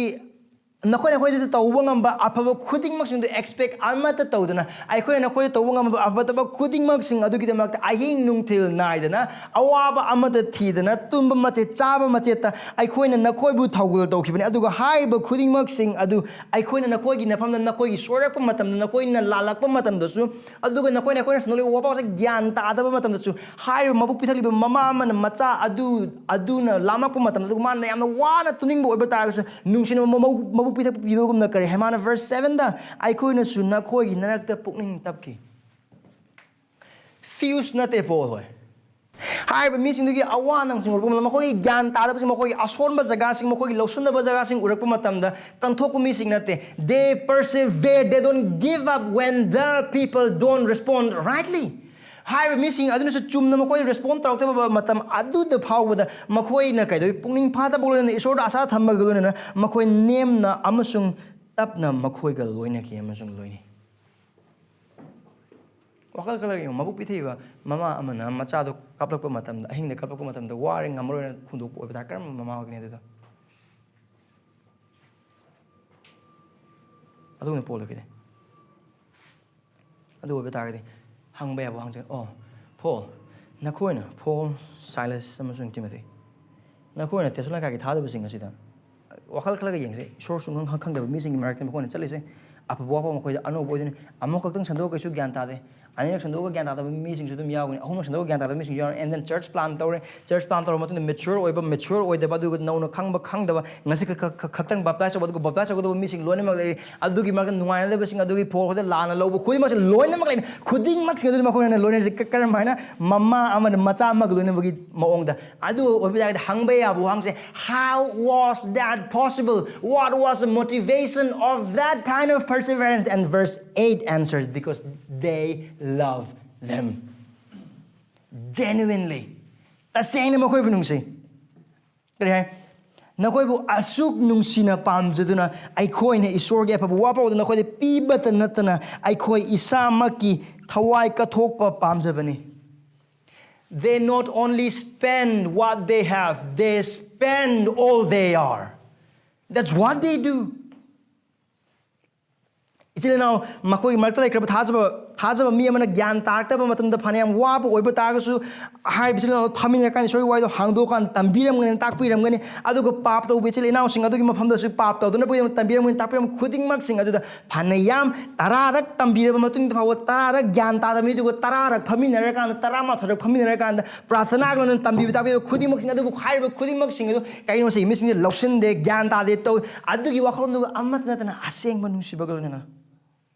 ꯅꯈꯣꯏ ꯅꯈꯣꯏꯗ ꯇꯧꯕ ꯉꯝꯕ ꯑꯐꯕ ꯈꯨꯗꯤꯡꯃꯛꯁꯤꯡꯗꯨ expect ꯑꯃꯠꯇ ꯇꯧꯗꯅ, ꯑꯩꯈꯣꯏꯅ ꯅꯈꯣꯏꯗ ꯇꯧꯕ ꯉꯝꯕ ꯑꯐꯕ ꯊꯕꯛ ꯈꯨꯗꯤꯡꯃꯛꯁꯤꯡ ꯑꯗꯨꯒꯤꯗꯃꯛꯇ ꯑꯍꯤꯡ ꯅꯨꯡꯊꯤꯜ ꯅꯥꯏꯗꯅ, ꯑꯋꯥꯕ ꯑꯃꯠꯇ ꯊꯤꯗꯅ, ꯇꯨꯝꯕ ꯃꯆꯦꯠ, ꯆꯥꯕ ꯃꯆꯦꯠꯇ ꯑꯩꯈꯣꯏꯅ ꯅꯈꯣꯏꯕꯨ ꯊꯧꯒꯜ ꯇꯧꯈꯤꯕꯅꯤ꯫ ꯑꯗꯨꯒ ꯍꯥꯏꯔꯤꯕ ꯈꯨꯗꯤꯡꯃꯛꯁꯤꯡ ꯑꯗꯨ ꯑꯩꯈꯣꯏꯅ ꯅꯈꯣꯏꯒꯤ ꯅꯐꯝꯗ ꯅꯈꯣꯏꯒꯤ ꯁꯣꯏꯔꯛꯄ ꯃꯇꯝꯗ, ꯅꯈꯣꯏꯅ ꯂꯥꯜꯂꯛꯄ ꯃꯇꯝꯗꯁꯨ, ꯑꯗꯨꯒ ꯅꯈꯣꯏꯅ, ꯑꯩꯈꯣꯏꯅ ꯁꯟꯗꯣꯛꯂꯤꯕ ꯋꯥꯄꯥꯎꯁꯦ ꯒ꯭ꯌꯥꯟ ꯇꯥꯗꯕ ꯃꯇꯝꯗꯁꯨ, ꯍꯥꯏꯔꯤꯕ ꯃꯕꯨꯛ ꯄꯤꯊꯛꯂꯤꯕ ꯃꯃꯥ ꯑꯃꯅ ꯃꯆꯥ ꯑꯗꯨ, ꯑꯗꯨꯅ ꯂꯥꯝꯂꯛꯄ ꯃꯇꯝꯗ, ꯑꯗꯨꯒ ꯃꯥꯅ ꯌꯥꯝꯅ ꯋꯥꯅ ꯇꯨꯅꯤꯡꯕ ꯑꯣꯏꯕ ꯇꯥꯔꯒꯁꯨ, ꯅꯨꯡꯁꯤꯅꯕ ꯃꯕꯨꯛ, ꯃꯕꯨꯛ ꯄꯤꯊꯛ ꯄꯤꯕꯒꯨꯝꯅ ꯀꯔꯤ ꯍꯥꯏ? ꯃꯥꯅ verse sevenꯗ, "ꯑꯩꯈꯣꯏꯅꯁꯨ ꯅꯈꯣꯏꯒꯤ ꯅꯔꯛꯇ ꯄꯨꯛꯅꯤꯡ ꯇꯞꯈꯤ"꯫ Fuse ꯅꯠꯇꯦ ꯄꯣꯜ ꯍꯣꯏ꯫ ꯍꯥꯏꯔꯤꯕ ꯃꯤꯁꯤꯡꯗꯨꯒꯤ ꯑꯋꯥ ꯑꯅꯥꯁꯤꯡ ꯎꯔꯛꯄ ꯃꯇꯝꯗ, ꯃꯈꯣꯏꯒꯤ ꯒ꯭ꯌꯥꯟ ꯇꯥꯗꯕꯁꯤꯡ, ꯃꯈꯣꯏꯒꯤ ꯑꯁꯣꯟꯕ ꯖꯒꯥꯁꯤꯡ, ꯃꯈꯣꯏꯒꯤ ꯂꯧꯁꯤꯟꯗꯕ ꯖꯒꯥꯁꯤꯡ ꯎꯔꯛꯄ ꯃꯇꯝꯗ ꯀꯟꯊꯣꯛꯄ ꯃꯤꯁꯤꯡ ꯅꯠꯇꯦ꯫ They persevere, they don't give up when the people don't respond rightly. ꯍꯥꯏꯔꯤꯕ ꯃꯤꯁꯤꯡ ꯑꯗꯨꯅꯁꯨ ꯆꯨꯝꯅ ꯃꯈꯣꯏ respond ꯇꯧꯔꯛꯇꯕ ꯃꯇꯝ ꯑꯗꯨꯗ ꯐꯥꯎꯕꯗ ꯃꯈꯣꯏꯅ ꯀꯩꯗꯧꯏ? ꯄꯨꯛꯅꯤꯡ ꯐꯥꯗꯕ ꯂꯣꯏꯅꯅ, ꯏꯁꯣꯔꯗ ꯑꯁꯥ ꯊꯝꯕꯒ ꯂꯣꯏꯅꯅ ꯃꯈꯣꯏ ꯅꯦꯝꯅ ꯑꯃꯁꯨꯡ ꯇꯞꯅ ꯃꯈꯣꯏꯒ ꯂꯣꯏꯅꯈꯤ ꯑꯃꯁꯨꯡ ꯂꯣꯏꯅꯩ꯫ ꯋꯥꯈꯜ ꯈꯜꯂꯒ ꯌꯦꯡꯉꯨ, ꯃꯕꯨꯛ ꯄꯤꯊꯛꯏꯕ ꯃꯃꯥ ꯑꯃꯅ ꯃꯆꯥꯗꯣ ꯀꯞꯂꯛꯄ ꯃꯇꯝꯗ, ꯑꯍꯤꯡꯗ ꯀꯞꯂꯛꯄ ꯃꯇꯝꯗ, ꯋꯥꯔꯦ, ꯉꯝꯃꯔꯣꯏꯅ ꯍꯨꯟꯗꯣꯛꯄ ꯑꯣꯏꯕ ꯇꯥꯔꯦ, ꯀꯔꯝꯕ ꯃꯃꯥ ꯑꯣꯏꯒꯅꯤ ꯑꯗꯨꯗ? ꯑꯗꯨꯒꯨꯝꯅ ꯄꯣꯜꯂꯛꯈꯤꯗꯦ꯫ ꯑꯗꯨ ꯑꯣꯏꯕ ꯇꯥꯔꯒꯗꯤ ꯍꯪꯕ ꯌꯥꯕ ꯋꯥꯍꯪꯁꯦ, ꯑꯣ, ꯄꯣꯜ, ꯅꯈꯣꯏꯅ, ꯄꯣꯜ, ꯁꯥꯏꯂꯁ ꯑꯃꯁꯨꯡ ꯇꯤꯃꯣꯊꯤ, ꯅꯈꯣꯏꯅ ꯊꯦꯁꯥꯂꯣꯅꯤꯀꯥꯒꯤ ꯊꯥꯗꯕꯁꯤꯡ ꯑꯁꯤꯗ ꯋꯥꯈꯜ ꯈꯜꯂꯒ ꯌꯦꯡꯁꯦ꯫ ꯏꯁꯣꯔ ꯁꯨꯡꯈꯪ ꯈꯪꯗꯕ ꯃꯤꯁꯤꯡꯒꯤ ꯃꯔꯛꯇ ꯃꯈꯣꯏꯅ ꯆꯠꯂꯤꯁꯦ꯫ ꯑꯐꯕ ꯋꯥꯐꯝ ꯃꯈꯣꯏꯗ ꯑꯅꯧꯕ ꯑꯣꯏꯗꯣꯏꯅꯤ꯫ ꯑꯃꯨꯛ ꯈꯛꯇꯪ ꯁꯟꯗꯣꯛꯑꯒ ꯀꯩꯁꯨ ꯒ꯭ꯌꯥꯟ ꯇꯥꯗꯦ꯫ ꯑꯅꯤꯔꯛ ꯁꯟꯗꯣꯛꯑꯒ ꯒ꯭ꯌꯥꯟ ꯇꯥꯗꯕ ꯃꯤꯁꯤꯡꯁꯨ ꯑꯗꯨꯝ ꯌꯥꯎꯒꯅꯤ, ꯑꯍꯨꯝꯂꯛ ꯁꯟꯗꯣꯛꯑꯒ ꯒ꯭ꯌꯥꯟ ꯇꯥꯗꯕ ꯃꯤꯁꯤꯡꯁꯨ ꯌꯥꯎꯔꯅꯤ꯫ And then church plant ꯇꯧꯔꯦ, church plant ꯇꯧꯔꯕ ꯃꯇꯨꯡꯗ mature ꯑꯣꯏꯕ, mature ꯑꯣꯏꯗꯕ, ꯑꯗꯨꯒ ꯅꯧꯅ ꯈꯪꯕ ꯈꯪꯗꯕ, ꯉꯁꯤ ꯈꯛ- ꯈꯛ- ꯈꯛꯇꯪ baptize ꯇꯧꯕ, ꯑꯗꯨꯒ baptize ꯇꯧꯒꯗꯕ ꯃꯤꯁꯤꯡ ꯂꯣꯏꯅꯃꯛ ꯂꯩꯔꯤ꯫ ꯑꯗꯨꯒꯤ ꯃꯔꯛꯇ ꯅꯨꯡꯉꯥꯏꯅꯗꯕꯁꯤꯡ, ꯑꯗꯨꯒꯤ ꯐꯣꯜ ꯈꯨꯗ ꯂꯥꯟꯅ ꯂꯧꯕ ꯈꯨꯗꯤꯡꯃꯛꯁꯦ ꯂꯣꯏꯅꯃꯛ ꯂꯩꯔꯤ꯫ ꯈꯨꯗꯤꯡꯃꯛꯁꯤꯡ ꯑꯗꯨꯗꯤ ꯃꯈꯣꯏꯅ ꯂꯣꯏꯅꯔꯤꯁꯦ ꯀ- ꯀꯔꯝ ꯍꯥꯏꯅ? ꯃꯃꯥ ꯑꯃꯅ ꯃꯆꯥ ꯑꯃꯒ ꯂꯣꯏꯅꯕꯒꯤ ꯃꯑꯣꯡꯗ꯫ ꯑꯗꯨ ꯑꯣꯏꯕ ꯇꯥꯔꯒꯗꯤ ꯍꯪꯕ ꯌꯥꯕ ꯋꯥꯍꯪꯁꯦ, how was that possible? What was the motivation of that kind of perseverance? And verse eight answers, because they love them genuinely. ꯇꯁꯦꯡꯅ ꯃꯈꯣꯏꯕꯨ ꯅꯨꯡꯁꯤ꯫ ꯀꯔꯤ ꯍꯥꯏ? ꯅꯈꯣꯏꯕꯨ ꯑꯁꯨꯛ ꯅꯨꯡꯁꯤꯅ ꯄꯥꯝꯖꯗꯨꯅ ꯑꯩꯈꯣꯏꯅ ꯏꯁꯣꯔꯒꯤ ꯑꯐꯕ ꯋꯥꯐꯥꯎꯗ ꯅꯈꯣꯏꯗ ꯄꯤꯕꯇ ꯅꯠꯇꯅ ꯑꯩꯈꯣꯏ ꯏꯁꯥꯃꯛꯀꯤ ꯊꯋꯥꯏ ꯀꯠꯊꯣꯛꯄ ꯄꯥꯝꯖꯕꯅꯤ꯫ They not only spend what they have, they spend all they are. That's what they do. ꯏꯆꯤꯜ ꯏꯅꯥꯎ ꯃꯈꯣꯏꯒꯤ ꯃꯔꯛꯇ ꯂꯩꯈ꯭ꯔꯕ ꯊꯥꯖꯕ, ꯊꯥꯖꯕ ꯃꯤ ꯑꯃꯅ ꯒ꯭ꯌꯥꯟ ꯇꯥꯔꯛꯇꯕ ꯃꯇꯝꯗ, ꯐꯅꯌꯥꯝ ꯋꯥꯕ ꯑꯣꯏꯕ ꯇꯥꯔꯒꯁꯨ, ꯍꯥꯏꯔꯤꯕ ꯏꯆꯤꯜ ꯏꯅꯥꯎ ꯐꯝꯃꯤꯟꯅꯔꯀꯥꯟꯗ ꯏꯁꯣꯔꯒꯤ ꯋꯥꯔꯤꯗꯣ ꯍꯥꯡꯗꯣꯛꯑꯀꯥꯟꯗ ꯇꯝꯕꯤꯔꯝꯒꯅꯤ, ꯇꯥꯛꯄꯤꯔꯝꯒꯅꯤ꯫ ꯑꯗꯨꯒ ꯄꯥꯞ ꯇꯧꯕ ꯏꯆꯤꯜ ꯏꯅꯥꯎꯁꯤꯡ ꯑꯗꯨꯒꯤ ꯃꯐꯝꯗꯁꯨ ꯄꯥꯞ ꯇꯧꯗꯅꯕꯒꯤꯗꯃꯛ ꯇꯝꯕꯤꯔꯝꯒꯅꯤ, ꯇꯥꯛꯄꯤꯔꯝꯒꯅꯤ꯫ ꯈꯨꯗꯤꯡꯃꯛꯁꯤꯡ ꯑꯗꯨꯗ ꯐꯅꯌꯥꯝ ꯇꯔꯥꯔꯛ ꯇꯝꯕꯤꯔꯕ ꯃꯇꯨꯡꯗ ꯐꯥꯎꯕ ꯇꯔꯥꯔꯛ ꯒ꯭ꯌꯥꯟ ꯇꯥꯗꯕ ꯃꯤꯗꯨꯒ ꯇꯔꯥꯔꯛ ꯐꯝꯃꯤꯟꯅꯔꯀꯥꯟꯗ, ꯇꯔꯥꯃꯥꯊꯣꯏꯔꯛ ꯐꯝꯃꯤꯟꯅꯔꯀꯥꯟꯗ, ꯄ꯭ꯔꯥꯊꯅꯥꯒ ꯂꯣꯏꯅꯅ ꯇꯝꯕꯤꯕ ꯇꯥꯛꯄꯤꯕ ꯈꯨꯗꯤꯡꯃꯛꯁꯤꯡ ꯑꯗꯨꯕꯨ ꯍꯥꯏꯔꯤꯕ ꯈꯨꯗꯤꯡꯃꯛꯁꯤꯡ ꯑꯗꯨ ꯀꯩꯅꯣ ꯁꯤ ꯃꯤꯁꯤꯡꯁꯦ ꯂꯧꯁꯤꯟꯗꯦ, ꯒ꯭ꯌꯥꯟ ꯇꯥꯗꯦ ꯇꯧ꯫ ꯑꯗꯨꯒꯤ ꯋꯥꯈꯜꯂꯣꯟꯗꯨꯒ ꯑꯃꯠꯇ ꯅꯠꯇꯅ ꯑꯁꯦꯡꯕ ꯅꯨꯡꯁꯤꯕꯒ ꯂꯣꯏꯅꯅ꯫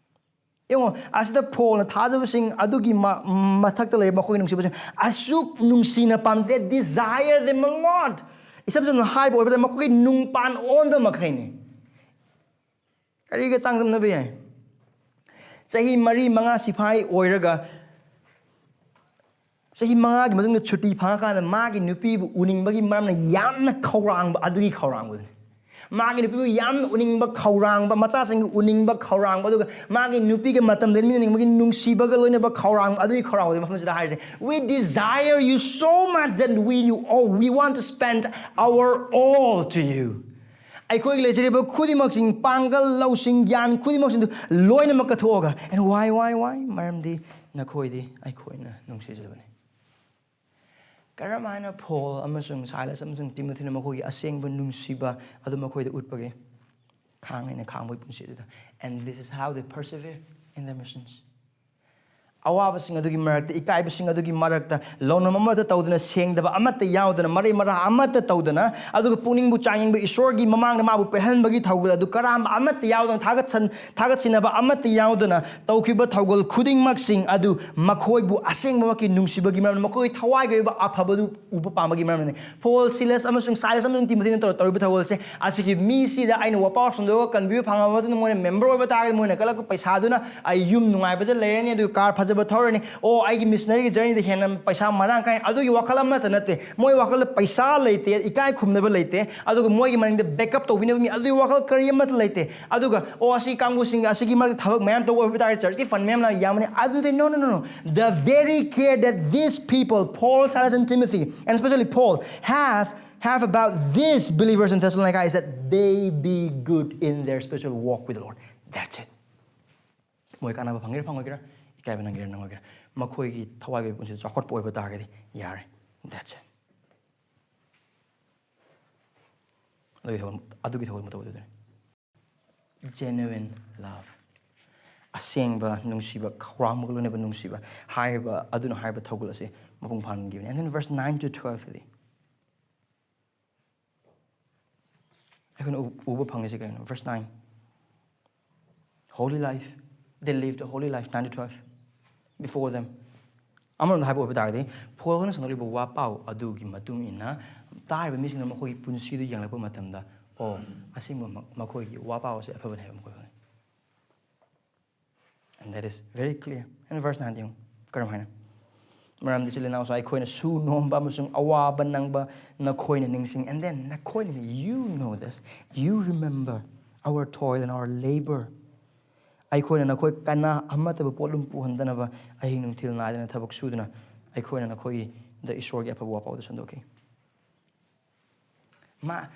ꯌꯦꯡꯉꯣ, ꯑꯁꯤꯗ ꯄꯣꯜꯅ ꯊꯥꯖꯕꯁꯤꯡ ꯑꯗꯨꯒꯤ ꯃ-, ꯃꯊꯛꯇ ꯂꯩꯔꯤꯕ ꯃꯈꯣꯏꯒꯤ ꯅꯨꯡꯁꯤꯕꯁꯤꯡ ꯑꯁꯨꯛ ꯅꯨꯡꯁꯤꯅ ꯄꯥꯝꯗꯦ, desire them a lot꯫ ꯏꯁꯝ ꯁꯝꯅ ꯍꯥꯏꯕ ꯑꯣꯏꯕꯗ ꯃꯈꯣꯏꯒꯤ ꯅꯨꯡꯄꯥꯟ ꯑꯣꯟꯕ ꯃꯈꯩꯅꯤ꯫ ꯀꯔꯤꯒ ꯆꯥꯡꯗꯝꯅꯕ ꯌꯥꯏ? ꯆꯍꯤ ꯃꯔꯤ ꯃꯉꯥ ꯁꯤꯐꯥꯏ ꯑꯣꯏꯔꯒ ꯆꯍꯤ ꯃꯉꯥꯒꯤ ꯃꯇꯨꯡꯗ ꯁꯨꯇꯤ ꯐꯪꯉꯀꯥꯟꯗ ꯃꯥꯒꯤ ꯅꯨꯄꯤꯕꯨ ꯎꯅꯤꯡꯕꯒꯤ ꯃꯔꯝꯅ ꯌꯥꯝꯅ ꯈꯧꯔꯥꯡꯕ, ꯑꯗꯨꯒꯤ ꯈꯧꯔꯥꯡꯕꯗꯨꯅꯤ꯫ ꯃꯥꯒꯤ ꯅꯨꯄꯤꯕꯨ ꯌꯥꯝꯅ ꯎꯅꯤꯡꯕ ꯈꯧꯔꯥꯡꯕ, ꯃꯆꯥꯁꯤꯡꯒ ꯎꯅꯤꯡꯕ ꯈꯧꯔꯥꯡꯕ, ꯑꯗꯨꯒ ꯃꯥꯒꯤ ꯅꯨꯄꯤꯒ ꯃꯇꯝ ꯂꯦꯟꯃꯤꯟꯅꯅꯤꯡꯕꯒꯤ ꯅꯨꯡꯁꯤꯕꯒ ꯂꯣꯏꯅꯕ ꯈꯧꯔꯥꯡꯕ, ꯑꯗꯨꯒꯤ ꯈꯧꯔꯥꯡꯕꯗꯨ ꯃꯐꯝꯁꯤꯗ ꯍꯥꯏꯔꯤꯁꯦ, "We desire you so much that we, you all, we want to spend our all to you." ꯑꯩꯈꯣꯏꯒꯤ ꯂꯩꯖꯔꯤꯕ ꯈꯨꯗꯤꯡꯃꯛꯁꯤꯡ, ꯄꯥꯡꯒꯜ, ꯂꯧꯁꯤꯡ, ꯒ꯭ꯌꯥꯟ ꯈꯨꯗꯤꯡꯃꯛꯁꯤꯡꯗꯨ ꯂꯣꯏꯅꯃꯛ ꯀꯠꯊꯣꯛꯑꯒ, "And why, why, why?" ꯃꯔꯝꯗꯤ ꯅꯈꯣꯏꯗꯤ ꯑꯩꯈꯣꯏꯅ ꯅꯨꯡꯁꯤꯖꯕꯅꯤ꯫ ꯀꯔꯝ ꯍꯥꯏꯅ ꯄꯣꯜ ꯑꯃꯁꯨꯡ ꯁꯥꯏꯂꯁ ꯑꯃꯁꯨꯡ ꯇꯤꯃꯣꯊꯤꯅ ꯃꯈꯣꯏꯒꯤ ꯑꯁꯦꯡꯕ ꯅꯨꯡꯁꯤꯕ ꯑꯗꯨ ꯃꯈꯣꯏꯗ ꯎꯠꯄꯒꯦ? ꯈꯥꯡ ꯍꯦꯟꯅ ꯈꯥꯡꯕꯒꯤ ꯄꯨꯟꯁꯤ ꯑꯗꯨꯗ꯫ And this is how they persevere in their missions. ꯑꯋꯥꯕꯁꯤꯡ ꯑꯗꯨꯒꯤ ꯃꯔꯛꯇ, ꯏꯀꯥꯏꯕꯁꯤꯡ ꯑꯗꯨꯒꯤ ꯃꯔꯛꯇ, ꯂꯧꯅꯝ ꯑꯃꯠꯇ ꯇꯧꯗꯅ, ꯁꯦꯡꯗꯕ ꯑꯃꯠꯇ ꯌꯥꯎꯗꯅ, ꯃꯔꯩ ꯃꯔꯥ ꯑꯃꯠꯇ ꯇꯧꯗꯅ, ꯑꯗꯨꯒ ꯄꯨꯛꯅꯤꯡꯕꯨ ꯆꯥꯡꯌꯦꯡꯕ ꯏꯁꯣꯔꯒꯤ ꯃꯃꯥꯡꯗ ꯃꯥꯕꯨ ꯄꯦꯜꯍꯟꯕꯒꯤ ꯊꯧꯒꯜ ꯑꯗꯨ ꯀꯔꯥꯝꯕ ꯑꯃꯠꯇ ꯌꯥꯎꯗꯅ, ꯊꯥꯒꯠꯁꯟ-, ꯊꯥꯒꯠꯁꯤꯟꯅꯕ ꯑꯃꯠꯇ ꯌꯥꯎꯗꯅ ꯇꯧꯈꯤꯕ ꯊꯧꯒꯜ ꯈꯨꯗꯤꯡꯃꯛꯁꯤꯡ ꯑꯗꯨ ꯃꯈꯣꯏꯕꯨ ꯑꯁꯦꯡꯕꯃꯛꯀꯤ ꯅꯨꯡꯁꯤꯕꯒꯤ ꯃꯔꯝ, ꯃꯈꯣꯏꯒꯤ ꯊꯋꯥꯏꯒꯤ ꯑꯣꯏꯕ ꯑꯐꯕꯗꯨ ꯎꯕ ꯄꯥꯝꯕꯒꯤ ꯃꯔꯝꯅꯤ꯫ ꯄꯣꯜ, ꯁꯤꯂꯥꯁ ꯑꯃꯁꯨꯡ ꯁꯥꯏꯂꯥꯁ ꯑꯃꯁꯨꯡ ꯇꯤꯃꯣꯊꯤꯅ ꯇꯧꯔ-, ꯇꯧꯔꯤꯕ ꯊꯧꯒꯜꯁꯦ, ꯑꯁꯤꯒꯤ ꯃꯤꯁꯤꯗ ꯑꯩꯅ ꯋꯥꯄꯥꯎ ꯁꯟꯗꯣꯛꯑꯒ ꯀꯟꯕꯤꯕ ꯐꯪꯉꯕ ꯃꯇꯨꯡꯗ ꯃꯣꯏꯅ ꯃꯦꯝꯕꯔ ꯑꯣꯏꯕ ꯇꯥꯔꯒꯗꯤ ꯃꯣꯏꯅ ꯀꯜꯂꯛꯄ ꯄꯩꯁꯥꯗꯨꯅ ꯑꯩ ꯌꯨꯝ ꯅꯨꯡꯉꯥꯏꯕꯗ ꯂꯩꯔꯅꯤ, ꯑꯗꯨꯒ ꯀꯥꯔ ꯐꯖꯕ ꯊꯧꯔꯅꯤ, ꯑꯣ, ꯑꯩꯒꯤ ꯃꯤꯁꯅꯔꯤꯒꯤ ꯖꯔꯅꯤꯗ ꯍꯦꯟꯅ ꯄꯩꯁꯥ ꯃꯔꯥꯡ ꯀꯥꯏ, ꯑꯗꯨꯒꯤ ꯋꯥꯈꯜ ꯑꯃꯠꯇ ꯅꯠꯇꯦ꯫ ꯃꯣꯏ ꯋꯥꯈꯜꯗ ꯄꯩꯁꯥ ꯂꯩꯇꯦ, ꯏꯀꯥꯏ ꯈꯨꯝꯅꯕ ꯂꯩꯇꯦ, ꯑꯗꯨꯒ ꯃꯣꯏꯒꯤ ꯃꯅꯤꯡꯗ ꯕꯦꯛꯑꯞ ꯇꯧꯕꯤꯅꯕ ꯃꯤ, ꯑꯗꯨꯒꯤ ꯋꯥꯈꯜ ꯀꯔꯤ ꯑꯃꯠꯇ ꯂꯩꯇꯦ꯫ ꯑꯗꯨꯒ, ꯑꯣ, ꯑꯁꯤ ꯀꯥꯡꯕꯨꯁꯤꯡ ꯑꯁꯤꯒꯤ ꯃꯔꯛꯇ ꯊꯕꯛ ꯃꯌꯥꯝ ꯇꯧꯕ ꯑꯣꯏꯕ ꯇꯥꯔꯗꯤ ꯆꯔꯆꯀꯤ ꯐꯟ ꯃꯌꯥꯝ ꯂꯥꯛ ꯌꯥꯝꯕꯅꯤ꯫ ꯑꯗꯨꯗꯤ, no, no, no, no. The very care that these people, Paul, Silas, and Timothy, and especially Paul, have, have about these believers in Thessalonica is that they be good in their spiritual walk with the Lord. That's it. ꯃꯣꯏ ꯀꯥꯟꯅꯕ ꯐꯪꯒꯦꯔꯥ ꯐꯪꯉꯣꯏꯒꯦꯔꯥ, ꯏꯀꯥꯏꯕ ꯅꯪꯒꯦꯔꯥ ꯅꯪꯉꯣꯏꯒꯦꯔꯥ, ꯃꯈꯣꯏꯒꯤ ꯊꯋꯥꯏꯒꯤ ꯄꯨꯟꯁꯤꯗ ꯆꯥꯎꯈꯠꯄ ꯑꯣꯏꯕ ꯇꯥꯔꯒꯗꯤ ꯌꯥꯔꯦ꯫ That's it. ꯑꯗꯨꯒꯤ ꯊꯧꯒꯜ, ꯑꯗꯨꯒꯤ ꯊꯧꯒꯜ ꯃꯇꯧ ꯑꯗꯨꯗꯨꯅꯤ꯫ Genuine love. ꯑꯁꯦꯡꯕ ꯅꯨꯡꯁꯤꯕ, ꯈꯧꯔꯥꯡꯕꯒ ꯂꯣꯏꯅꯕ ꯅꯨꯡꯁꯤꯕ ꯍꯥꯏꯔꯤꯕ, ꯑꯗꯨꯅ ꯍꯥꯏꯔꯤꯕ ꯊꯧꯒꯜ ꯑꯁꯤ ꯃꯄꯨꯡ ꯐꯥꯍꯟꯈꯤꯕꯅꯤ꯫ And then verse nine to twelve ꯗꯤ ꯑꯩꯈꯣꯏꯅ ꯎ-, ꯎꯕ ꯐꯪꯉꯤꯁꯦ ꯀꯩꯅꯣ? Verse nine. Holy life. They lived a holy life, nine to twelve, before them. ꯑꯃꯔꯣꯝꯗ ꯍꯥꯏꯕ ꯑꯣꯏꯕ ꯇꯥꯔꯒꯗꯤ, ꯄꯣꯜꯅ ꯁꯟꯗꯣꯛꯂꯤꯕ ꯋꯥꯄꯥꯎ ꯑꯗꯨꯒꯤ ꯃꯇꯨꯡ ꯏꯟꯅ ꯇꯥꯔꯤꯕ ꯃꯤꯁꯤꯡꯅ ꯃꯈꯣꯏꯒꯤ ꯄꯨꯟꯁꯤꯗꯨ ꯌꯦꯡꯂꯛꯄ ꯃꯇꯝꯗ, ꯑꯣ, ꯑꯁꯦꯡꯕ ꯃ-, ꯃꯈꯣꯏꯒꯤ ꯋꯥꯄꯥꯎ ꯑꯁꯦ ꯑꯐꯕꯅꯦ ꯍꯥꯏꯕ ꯃꯈꯣꯏ ꯈꯪꯉꯤ꯫ And that is very clear. And verse nine ꯗ ꯌꯦꯡꯉꯨ, ꯀꯔꯝ ꯍꯥꯏꯅ? ꯃꯔꯝꯗꯤ ꯏꯆꯤꯜ ꯏꯅꯥꯎꯁꯨ, ꯑꯩꯈꯣꯏꯅ ꯁꯨ ꯅꯣꯝꯕ ꯑꯃꯁꯨꯡ ꯑꯋꯥꯕ ꯅꯪꯕ ꯅꯈꯣꯏꯅ ꯅꯤꯡꯁꯤꯡ-, and then ꯅꯈꯣꯏꯅ, you know this, you remember our toil and our labor. ꯑꯩꯈꯣꯏꯅ ꯅꯈꯣꯏ ꯀꯅꯥ ꯑꯃꯠꯇꯕꯨ ꯄꯣꯠꯂꯨꯝ ꯄꯨꯍꯟꯗꯅꯕ ꯑꯍꯤꯡ ꯅꯨꯡꯊꯤꯜ ꯅꯥꯏꯗꯅ ꯊꯕꯛ ꯁꯨꯗꯨꯅ ꯑꯩꯈꯣꯏꯅ ꯅꯈꯣꯏꯗ ꯏꯁꯣꯔꯒꯤ ꯑꯐꯕ ꯋꯥꯄꯥꯎꯗꯨ ꯁꯟꯗꯣꯛꯈꯤ꯫ ꯃꯥ-,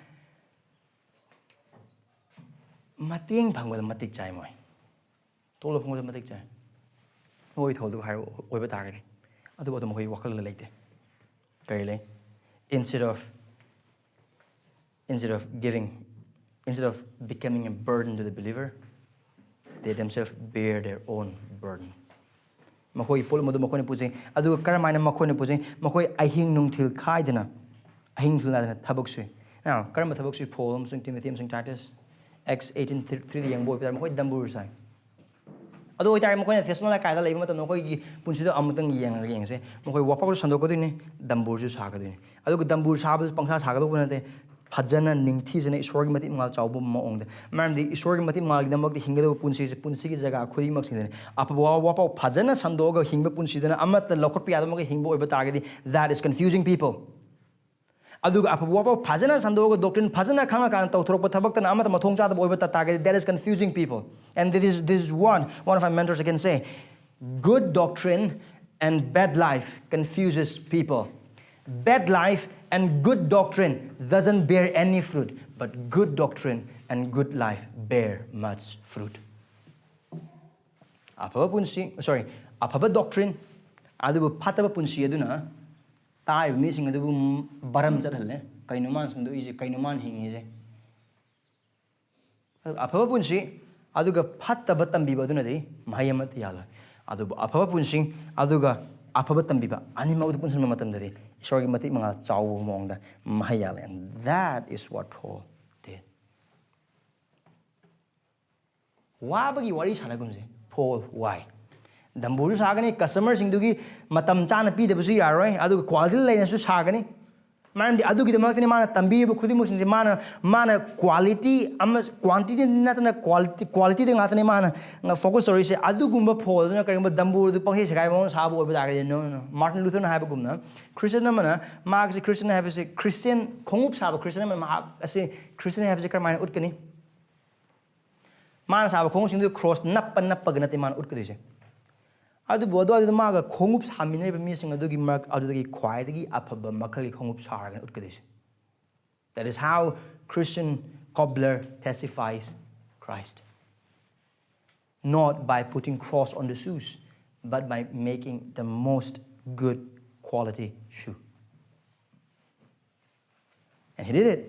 ꯃꯇꯦꯡ ꯐꯪꯕꯗ ꯃꯇꯤꯛ ꯆꯥꯏ ꯃꯣꯏ꯫ ꯇꯣꯂꯣꯞ ꯐꯪꯕꯗ ꯃꯇꯤꯛ ꯆꯥꯏ꯫ ꯃꯣꯏ ꯊꯧꯗꯨ ꯍꯥꯏꯔ ꯑꯣꯏꯕ ꯇꯥꯔꯒꯗꯤ꯫ ꯑꯗꯨꯕꯨ ꯑꯗꯨꯝ ꯃꯈꯣꯏ ꯋꯥꯈꯜꯗ ꯂꯩꯇꯦ꯫ ꯀꯔꯤ ꯂꯩ? Instead of, instead of giving, instead of becoming a burden to the believer, they themselves bear their own burden. ꯃꯈꯣꯏꯒꯤ ꯄꯣꯠꯂꯨꯝ ꯑꯗꯨ ꯃꯈꯣꯏꯅ ꯄꯨꯖꯩ꯫ ꯑꯗꯨꯒ ꯀꯔꯝꯍꯥꯏꯅ ꯃꯈꯣꯏꯅ ꯄꯨꯖꯩ? ꯃꯈꯣꯏ ꯑꯍꯤꯡ ꯅꯨꯡꯊꯤꯜ ꯈꯥꯏꯗꯅ, ꯑꯍꯤꯡ ꯅꯨꯡꯊꯤꯜ ꯅꯥꯏꯗꯅ ꯊꯕꯛ ꯁꯨꯏ꯫ ꯑꯥ, ꯀꯔꯝꯕ ꯊꯕꯛ ꯁꯨꯏ? ꯄꯣꯜ ꯑꯃꯁꯨꯡ ꯇꯤꯃꯣꯊꯤ ꯑꯃꯁꯨꯡ ꯇꯥꯏꯇꯁ꯫ Acts eighteen threeꯗ ꯌꯦꯡꯕ ꯑꯣꯏꯕ ꯇꯥꯔꯗꯤ ꯃꯈꯣꯏ ꯗꯝꯕꯨꯔ ꯁꯥꯏ꯫ ꯑꯗꯨ ꯑꯣꯏꯇꯥꯔꯗꯤ ꯃꯈꯣꯏꯅ ꯊꯦꯁꯂꯣꯅꯥꯏꯀꯥꯗ ꯂꯩꯕ ꯃꯇꯝꯗ ꯃꯈꯣꯏꯒꯤ ꯄꯨꯟꯁꯤꯗꯣ ꯑꯃꯨꯛꯇꯪ ꯌꯦꯡꯉꯒ ꯌꯦꯡꯁꯦ꯫ ꯃꯈꯣꯏ ꯋꯥꯄꯥꯎꯁꯨ ꯁꯟꯗꯣꯛꯀꯗꯣꯏꯅꯤ, ꯗꯝꯕꯨꯔꯁꯨ ꯁꯥꯒꯗꯣꯏꯅꯤ꯫ ꯑꯗꯨꯒ ꯗꯝꯕꯨꯔ ꯁꯥꯕꯗꯨ ꯄꯪꯁꯥ ꯁꯥꯒꯗꯧꯕ ꯅꯠꯇꯦ, ꯐꯖꯅ ꯅꯤꯡꯊꯤꯖꯅ ꯏꯁꯣꯔꯒꯤ ꯃꯇꯤꯛ ꯃꯉꯥꯜ ꯆꯥꯎꯕ ꯃꯑꯣꯡꯗ꯫ ꯃꯔꯝꯗꯤ ꯏꯁꯣꯔꯒꯤ ꯃꯇꯤꯛ ꯃꯉꯥꯜꯒꯤꯗꯃꯛꯇ ꯍꯤꯡꯒꯗꯧꯕ ꯄꯨꯟꯁꯤꯁꯦ ꯄꯨꯟꯁꯤꯒꯤ ꯖꯒꯥ ꯈꯨꯗꯤꯡꯃꯛꯁꯤꯡꯗꯅꯤ꯫ ꯑꯐꯕ ꯋꯥ-, ꯋꯥꯄꯥꯎ ꯐꯖꯅ ꯁꯟꯗꯣꯛꯑꯒ ꯍꯤꯡꯕ ꯄꯨꯟꯁꯤꯗꯅ ꯑꯃꯠꯇ ꯂꯧꯈꯠꯄ ꯌꯥꯗꯕ ꯃꯈꯩ ꯍꯤꯡꯕ ꯑꯣꯏꯕ ꯇꯥꯔꯒꯗꯤ, that is confusing people. ꯑꯗꯨꯒ ꯑꯐꯕ ꯋꯥꯐꯥꯎ ꯐꯖꯅ ꯁꯟꯗꯣꯛꯑꯒ doctrine ꯐꯖꯅ ꯈꯪꯉꯀꯥꯟꯗ ꯇꯧꯊꯣꯔꯛꯄ ꯊꯕꯛꯇꯅ ꯑꯃꯠꯇ ꯃꯊꯣꯡ ꯆꯥꯗꯕ ꯑꯣꯏꯕ ꯇ-, ꯇꯥꯔꯒꯗꯤ, that is confusing people. And this is, this is one, one of my mentors, I can say, good doctrine and bad life confuses people. Bad life and good doctrine doesn't bear any fruit, but good doctrine and good life bear much fruit. ꯑꯐꯕ ꯄꯨꯟꯁꯤ, sorry, ꯑꯐꯕ doctrine, ꯑꯗꯨꯕꯨ ꯐꯠꯇꯕ ꯄꯨꯟꯁꯤ ꯑꯗꯨꯅ ꯇꯥꯔꯤꯕ ꯃꯤꯁꯤꯡ ꯑꯗꯨꯕꯨ ꯕꯔꯝ ꯆꯠꯍꯜꯂꯦ꯫ ꯀꯩꯅꯣ ꯃꯥꯅ ꯁꯟꯗꯣꯛꯏꯁꯦ? ꯀꯩꯅꯣ ꯃꯥꯅ ꯍꯤꯡꯉꯤꯁꯦ? ꯑꯐꯕ ꯄꯨꯟꯁꯤ ꯑꯗꯨꯒ ꯐꯠꯇꯕ ꯇꯝꯕꯤꯕ ꯑꯗꯨꯅꯗꯤ ꯃꯍꯩ ꯑꯃꯠꯇ ꯌꯥꯜꯂꯣꯏ꯫ ꯑꯗꯨꯕꯨ ꯑꯐꯕ ꯄꯨꯟꯁꯤ ꯑꯗꯨꯒ ꯑꯐꯕ ꯇꯝꯕꯤꯕ ꯑꯅꯤꯃꯛ ꯑꯗꯨ ꯄꯨꯟꯁꯤꯟꯕ ꯃꯇꯝꯗꯗꯤ ꯏꯁꯣꯔꯒꯤ ꯃꯇꯤꯛ ꯃꯉꯥꯜ ꯆꯥꯎꯕ ꯃꯑꯣꯡꯗ ꯃꯍꯩ ꯌꯥꯜꯂꯦ꯫ And that is what Paul did. ꯋꯥꯕꯒꯤ ꯋꯥꯔꯤ ꯁꯥꯟꯅꯒꯨꯝꯁꯦ꯫ Paul ꯋꯥꯏ꯫ ꯗꯝꯕꯨꯔꯁꯨ ꯁꯥꯒꯅꯤ, customerꯁꯤꯡꯗꯨꯒꯤ ꯃꯇꯝ ꯆꯥꯅ ꯄꯤꯗꯕꯁꯨ ꯌꯥꯔꯣꯏ, ꯑꯗꯨꯒ quality ꯂꯩꯅꯁꯨ ꯁꯥꯒꯅꯤ꯫ ꯃꯔꯝꯗꯤ ꯑꯗꯨꯒꯤꯗꯃꯛꯇꯅꯤ ꯃꯥꯅ ꯇꯝꯕꯤꯔꯤꯕ ꯈꯨꯗꯤꯡꯃꯛꯁꯤꯡꯁꯦ ꯃꯥꯅ, ꯃꯥꯅ quality ꯑꯃ, quantity ꯅꯠꯇꯅ quality, qualityꯗ ꯉꯥꯛꯇꯅꯤ ꯃꯥꯅ focus ꯇꯧꯔꯤꯁꯦ꯫ ꯑꯗꯨꯒꯨꯝꯕ Paulꯗꯨꯅ ꯀꯔꯤꯒꯨꯝꯕ ꯗꯝꯕꯨꯔꯗꯨ ꯄꯪꯁꯦ ꯁꯦꯒꯥꯏꯕ ꯃꯑꯣꯡ ꯁꯥꯕ ꯑꯣꯏꯕ ꯇꯥꯔꯒꯗꯤ, no, no, no. Martin Lutherꯅ ꯍꯥꯏꯕꯒꯨꯝꯅ, Christian ꯑꯃꯅ ꯃꯥꯒꯤꯁꯦ Christian ꯍꯥꯏꯕꯁꯦ, Christian ꯈꯣꯡꯎꯞ ꯁꯥꯕ Christian ꯑꯃꯅ ꯃꯍꯥꯛ ꯑꯁꯤ Christian ꯍꯥꯏꯕꯁꯦ ꯀꯔꯝꯍꯥꯏꯅ ꯎꯠꯀꯅꯤ? ꯃꯥꯅ ꯁꯥꯕ ꯈꯣꯡꯎꯞꯁꯤꯡꯗꯨ cross ꯅꯞꯄ ꯅꯞꯄꯒ ꯅꯠꯇꯦ ꯃꯥꯅ ꯎꯠꯀꯗꯣꯏꯁꯦ꯫ ꯑꯗꯨꯕꯨ ꯑꯗꯨꯋꯥꯏꯗꯨꯗ ꯃꯥꯒ ꯈꯣꯡꯎꯞ ꯁꯥꯃꯤꯟꯅꯔꯤꯕ ꯃꯤꯁꯤꯡ ꯑꯗꯨꯒꯤ ꯃꯔꯛ ꯑꯗꯨꯗꯒꯤ ꯈ꯭ꯋꯥꯏꯗꯒꯤ ꯑꯐꯕ ꯃꯈꯜꯒꯤ ꯈꯣꯡꯎꯞ ꯁꯥꯔꯒ ꯎꯠꯀꯗꯣꯏꯁꯦ꯫ That is how Christian cobbler testifies Christ. Not by putting cross on the shoes, but by making the most good quality shoe. And he did it.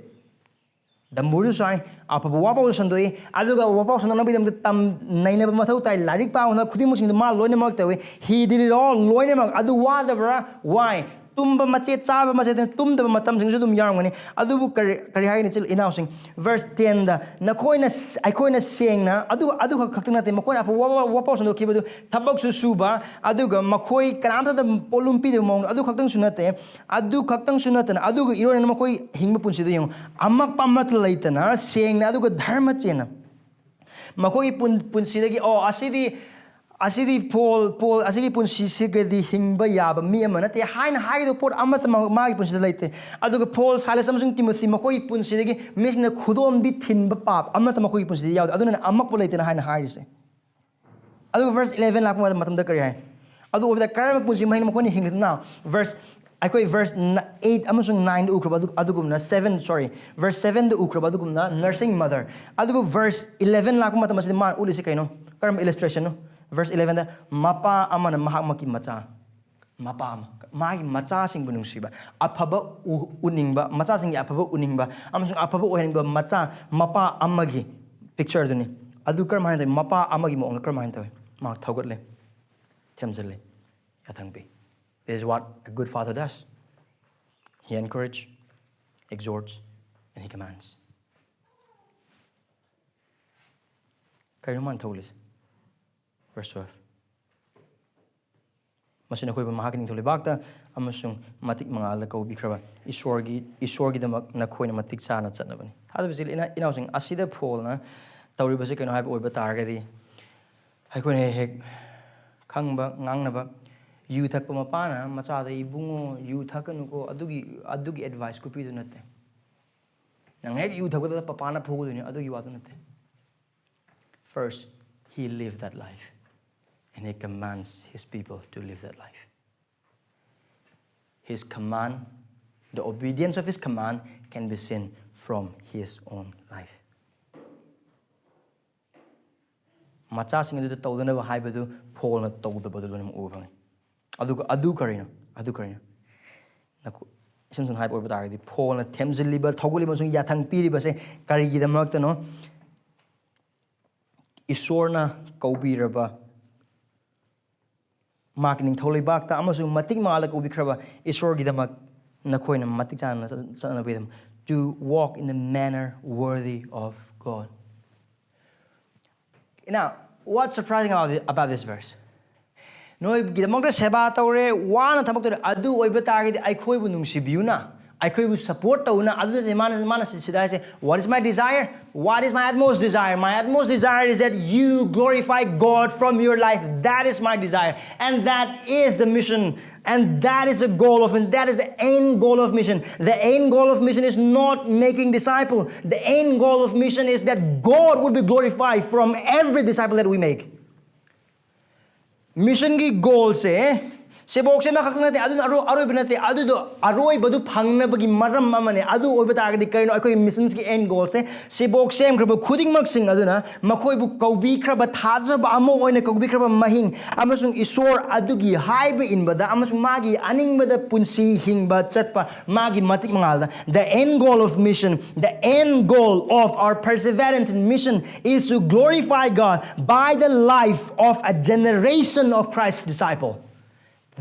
ꯗꯝꯕꯨꯔꯁꯨ ꯁꯥꯏ, ꯑꯐꯕ ꯋꯥꯄꯥꯎꯁꯨ ꯁꯟꯗꯣꯛꯏ, ꯑꯗꯨꯒ ꯋꯥꯄꯥꯎ ꯁꯟꯗꯣꯛꯅꯕꯒꯤꯗꯃꯛꯇ ꯇꯝ ꯅꯩꯅꯕ ꯃꯊꯧ ꯇꯥꯏ꯫ ꯂꯥꯏꯔꯤꯛ ꯄꯥꯕ ꯈꯨꯗꯤꯡꯃꯛꯁꯤꯡꯗꯨ ꯃꯥ ꯂꯣꯏꯅꯃꯛ ꯇꯧꯏ꯫ He did it all, ꯂꯣꯏꯅꯃꯛ꯫ ꯑꯗꯨ ꯋꯥꯗꯕ꯭ꯔꯥ? ꯋꯥꯏ꯫ ꯇꯨꯝꯕ ꯃꯆꯦꯠ, ꯆꯥꯕ ꯃꯆꯦꯠ, ꯇꯨꯝꯗꯕ ꯃꯇꯝꯁꯤꯡꯁꯨ ꯑꯗꯨꯝ ꯌꯥꯎꯔꯝꯒꯅꯤ꯫ ꯑꯗꯨꯕꯨ ꯀꯔꯤ, ꯀꯔꯤ ꯍꯥꯏꯒꯅꯤ, ꯏꯆꯤꯜ ꯏꯅꯥꯎꯁꯤꯡ? Verse ten ꯗ, "ꯅꯈꯣꯏꯅ ꯁ-, ꯑꯩꯈꯣꯏꯅ ꯁꯦꯡꯅ", ꯑꯗꯨ, ꯑꯗꯨ ꯈꯛ-, ꯈꯛꯇ ꯅꯠꯇꯦ, ꯃꯈꯣꯏꯅ ꯑꯐꯕ ꯋꯥ-, ꯋꯥꯄꯥꯎ ꯁꯟꯗꯣꯛꯈꯤꯕꯗꯨ ꯊꯕꯛꯁꯨ ꯁꯨꯕ, ꯑꯗꯨꯒ ꯃꯈꯣꯏ ꯀꯅꯥꯝꯇꯗ ꯄꯣꯠꯂꯨꯝ ꯄꯤꯗꯕ ꯃꯑꯣꯡꯗ, ꯑꯗꯨ ꯈꯛꯇꯪꯁꯨ ꯅꯠꯇꯦ, ꯑꯗꯨ ꯈꯛꯇꯪꯁꯨ ꯅꯠꯇꯅ, ꯑꯗꯨꯒ ꯏꯔꯣꯏꯅꯅ ꯃꯈꯣꯏ ꯍꯤꯡꯕ ꯄꯨꯟꯁꯤꯗ ꯌꯦꯡꯉꯨ, ꯑꯃꯛꯄ ꯑꯃꯠꯇ ꯂꯩꯇꯅ ꯁꯦꯡꯅ ꯑꯗꯨꯒ ꯙꯔꯃ ꯆꯦꯟꯅ ꯃꯈꯣꯏꯒꯤ ꯄꯨꯟ-, ꯄꯨꯟꯁꯤꯗꯒꯤ, "ꯑꯣ, ꯑꯁꯤꯗꯤ, ꯑꯁꯤꯗꯤ ꯄꯣꯜ, ꯄꯣꯜ ꯑꯁꯤꯒꯤ ꯄꯨꯟꯁꯤꯁꯤꯒꯗꯤ ꯍꯤꯡꯕ ꯌꯥꯕ ꯃꯤ ꯑꯃ ꯅꯠꯇꯦ" ꯍꯥꯏꯅ ꯍꯥꯏꯒꯗꯕ ꯄꯣꯠ ꯑꯃꯠꯇ ꯃꯥ-, ꯃꯥꯒꯤ ꯄꯨꯟꯁꯤꯗ ꯂꯩꯇꯦ꯫ ꯑꯗꯨꯒ ꯄꯣꯜ, ꯁꯥꯏꯂꯁ ꯑꯃꯁꯨꯡ ꯇꯤꯃꯣꯊꯤ ꯃꯈꯣꯏꯒꯤ ꯄꯨꯟꯁꯤꯗꯒꯤ ꯃꯤꯁꯤꯡꯅ ꯈꯨꯗꯣꯝꯕꯤ ꯊꯤꯟꯕ ꯄꯥꯞ ꯑꯃꯠꯇ ꯃꯈꯣꯏꯒꯤ ꯄꯨꯟꯁꯤꯗ ꯌꯥꯎꯗꯦ꯫ ꯑꯗꯨꯅꯅꯦ ꯑꯃꯛꯄ ꯂꯩꯇꯦꯅ ꯍꯥꯏꯅ ꯍꯥꯏꯔꯤꯁꯦ꯫ ꯑꯗꯨꯒ verse eleven ꯂꯥꯛꯄ ꯃꯇꯝꯗ ꯀꯔꯤ ꯍꯥꯏ? ꯑꯗꯨ ꯑꯣꯏꯕꯗ ꯀꯔꯝꯕ ꯄꯨꯟꯁꯤ ꯃꯍꯩꯅ ꯃꯈꯣꯏꯅ ꯍꯤꯡꯂꯤꯗꯨꯅ? Verse, ꯑꯩꯈꯣꯏ verse eight ꯑꯃꯁꯨꯡ nine ꯗ ꯎꯈ꯭ꯔꯕ ꯑꯗꯨ, ꯑꯗꯨꯒꯨꯝꯅ seven, sorry, verse seven ꯗ ꯎꯈ꯭ꯔꯕ ꯑꯗꯨꯒꯨꯝꯅ nursing mother꯫ ꯑꯗꯨꯕꯨ verse eleven ꯂꯥꯛꯄ ꯃꯇꯝ ꯑꯁꯤꯗ ꯃꯥꯅ ꯎꯠꯂꯤꯁꯤ ꯀꯩꯅꯣ? ꯀꯔꯝꯕ illustration ꯅꯣ? Verse eleven ꯗ, "ꯃꯄꯥ ꯑꯃꯅ ꯃꯍꯥꯛꯃꯛꯀꯤ ꯃꯆꯥ", ꯃꯄꯥ ꯑꯃ, ꯃꯥꯒꯤ ꯃꯆꯥꯁꯤꯡꯕꯨ ꯅꯨꯡꯁꯤꯕ, ꯑꯐꯕ ꯎ-, ꯎꯅꯤꯡꯕ, ꯃꯆꯥꯁꯤꯡꯒꯤ ꯑꯐꯕ ꯎꯅꯤꯡꯕ ꯑꯃꯁꯨꯡ ꯑꯐꯕ ꯑꯣꯏꯍꯟꯅꯤꯡꯕ ꯃꯆꯥ, ꯃꯄꯥ ꯑꯃꯒꯤ picture ꯗꯨꯅꯤ꯫ ꯑꯗꯨ ꯀꯔꯝꯍꯥꯏꯅ ꯇꯧꯋꯤ? ꯃꯄꯥ ꯑꯃꯒꯤ ꯃꯑꯣꯡꯗ ꯀꯔꯝꯍꯥꯏꯅ ꯇꯧꯋꯤ? ꯃꯍꯥꯛ ꯊꯧꯒꯠꯂꯦ, ꯊꯦꯝꯖꯤꯜꯂꯦ, ꯌꯥꯊꯪ ꯄꯤ꯫ This is what a good father does. He encourages, exhorts, and he commands. ꯀꯔꯤꯅꯣ ꯃꯥꯅ ꯊꯧꯒꯠꯂꯤꯁꯦ? Verse twelve꯫ "ꯃꯁꯤꯅ ꯑꯩꯈꯣꯏꯕꯨ ꯃꯍꯥꯛꯀꯤ ꯅꯤꯡꯊꯧ ꯂꯩꯕꯥꯛꯇ ꯑꯃꯁꯨꯡ ꯃꯇꯤꯛ ꯃꯉꯥꯜꯗ ꯀꯧꯕꯤꯈ꯭ꯔꯕ ꯏꯁꯣꯔꯒꯤ, ꯏꯁꯣꯔꯒꯤꯗꯃꯛ ꯅꯈꯣꯏꯅ ꯃꯇꯤꯛ ꯆꯥꯅ ꯆꯠꯅꯕꯅꯤ"꯫ ꯊꯥꯖꯕ ꯏꯆꯤꯜ ꯏꯅꯥ-, ꯏꯅꯥꯎꯁꯤꯡ, ꯑꯁꯤꯗ ꯄꯣꯜꯅ ꯇꯧꯔꯤꯕꯁꯤ ꯀꯩꯅꯣ ꯍꯥꯏꯕ ꯑꯣꯏꯕ ꯇꯥꯔꯒꯗꯤ, ꯑꯩꯈꯣꯏꯅ ꯍꯦꯛ ꯍꯦꯛ ꯈꯪꯕ, ꯉꯥꯡꯅꯕ, ꯌꯨ ꯊꯛꯄ ꯃꯄꯥꯅ ꯃꯆꯥꯗ, "ꯏꯕꯨꯡꯉꯣ, ꯌꯨ ꯊꯛꯀꯅꯨꯀꯣ", ꯑꯗꯨꯒꯤ, ꯑꯗꯨꯒꯤ advice ꯈꯨꯄꯤꯗꯨ ꯅꯠꯇꯦ꯫ ꯅꯪ ꯍꯦꯛ ꯌꯨ ꯊꯛꯄꯗ ꯄꯄꯥꯅ ꯐꯨꯒꯗꯣꯏꯅꯤ, ꯑꯗꯨꯒꯤ ꯋꯥꯗꯨ ꯅꯠꯇꯦ꯫ First, he lived that life, and he commands his people to live that life. His command, the obedience of his command can be seen from his own life. ꯃꯆꯥꯁꯤꯡ ꯑꯗꯨꯗ ꯇꯧꯗꯅꯕ ꯍꯥꯏꯕꯗꯨ ꯄꯣꯜꯅ ꯇꯧꯗꯕꯗꯨ ꯂꯣꯏꯅꯃꯛ ꯎꯕ ꯐꯪꯉꯤ꯫ ꯑꯗꯨꯒ ꯑꯗꯨ ꯀꯔꯤꯅꯣ? ꯑꯗꯨ ꯀꯔꯤꯅꯣ? ꯅꯈꯣ-, ꯏꯁꯝ ꯁꯝꯅ ꯍꯥꯏꯕ ꯑꯣꯏꯕ ꯇꯥꯔꯒꯗꯤ, ꯄꯣꯜꯅ ꯊꯦꯝꯖꯤꯜꯂꯤꯕ, ꯊꯧꯒꯠꯂꯤꯕ ꯑꯃꯁꯨꯡ ꯌꯥꯊꯪ ꯄꯤꯔꯤꯕꯁꯦ ꯀꯔꯤꯒꯤꯗꯃꯛꯇꯅꯣ? ꯏꯁꯣꯔꯅ ꯀꯧꯕꯤꯔꯕ, ꯃꯍꯥꯛꯀꯤ ꯅꯤꯡꯊꯧ ꯂꯩꯕꯥꯛꯇ ꯑꯃꯁꯨꯡ ꯃꯇꯤꯛ ꯃꯉꯥꯜꯗ ꯀꯧꯕꯤꯈ꯭ꯔꯕ ꯏꯁꯣꯔꯒꯤꯗꯃꯛ ꯅꯈꯣꯏꯅ ꯃꯇꯤꯛ ꯆꯥꯅ ꯆꯠ-, ꯆꯠꯅꯕꯒꯤꯗꯃꯛ, to walk in a manner worthy of God. Now, what's surprising about thi-, about this verse? ꯅꯣꯏꯒꯤꯗꯃꯛꯇ ꯁꯦꯕꯥ ꯇꯧꯔꯦ, ꯋꯥꯅ ꯊꯕꯛ ꯇꯧꯔꯦ, ꯑꯗꯨ ꯑꯣꯏꯕ ꯇꯥꯔꯒꯗꯤ ꯑꯩꯈꯣꯏꯕꯨ ꯅꯨꯡꯁꯤꯕꯤꯌꯨꯅ, ꯑꯩꯈꯣꯏꯕꯨ support ꯇꯧꯅ꯫ ꯑꯗꯨꯗꯤ ꯃꯥꯅ, ꯃꯥꯅ ꯁꯤ-, ꯁꯤꯗ ꯍꯥꯏꯁꯦ, "What is my desire? What is my utmost desire? My utmost desire is that you glorify God from your life. That is my desire. And that is the mission. And that is the goal of mission. That is the end goal of mission." The end goal of mission is not making disciple. The end goal of mission is that God would be glorified from every disciple that we make. Missionꯒꯤ goalꯁꯦ ꯁꯦꯕꯣꯛꯁꯦ ꯑꯃꯈꯛ ꯅꯠꯇꯦ, ꯑꯗꯨꯅ ꯑꯔꯣ-, ꯑꯔꯣꯏꯕ ꯅꯠꯇꯦ꯫ ꯑꯗꯨꯗꯣ ꯑꯔꯣꯏꯕꯗꯨ ꯐꯪꯅꯕꯒꯤ ꯃꯔꯝ ꯑꯃꯅꯦ꯫ ꯑꯗꯨ ꯑꯣꯏꯕ ꯇꯥꯔꯒꯗꯤ ꯀꯔꯤꯅꯣ? ꯑꯩꯈꯣꯏꯒꯤ missionꯒꯤ end goalꯁꯦ ꯁꯦꯕꯣꯛ ꯁꯦꯝꯈ꯭ꯔꯕ ꯈꯨꯗꯤꯡꯃꯛꯁꯤꯡ ꯑꯗꯨꯅ ꯃꯈꯣꯏꯕꯨ ꯀꯧꯕꯤꯈ꯭ꯔꯕ, ꯊꯥꯖꯕ ꯑꯃ ꯑꯣꯏꯅ ꯀꯧꯕꯤꯈ꯭ꯔꯕ ꯃꯍꯤꯡ ꯑꯃꯁꯨꯡ ꯏꯁꯣꯔ ꯑꯗꯨꯒꯤ ꯍꯥꯏꯕ ꯏꯟꯕꯗ ꯑꯃꯁꯨꯡ ꯃꯥꯒꯤ ꯑꯅꯤꯡꯕꯗ ꯄꯨꯟꯁꯤ ꯍꯤꯡꯕ ꯆꯠꯄ, ꯃꯥꯒꯤ ꯃꯇꯤꯛ ꯃꯉꯥꯜꯗ꯫ The end goal of mission, the end goal of our perseverance in mission is to glorify God by the life of a generation of Christ's disciple.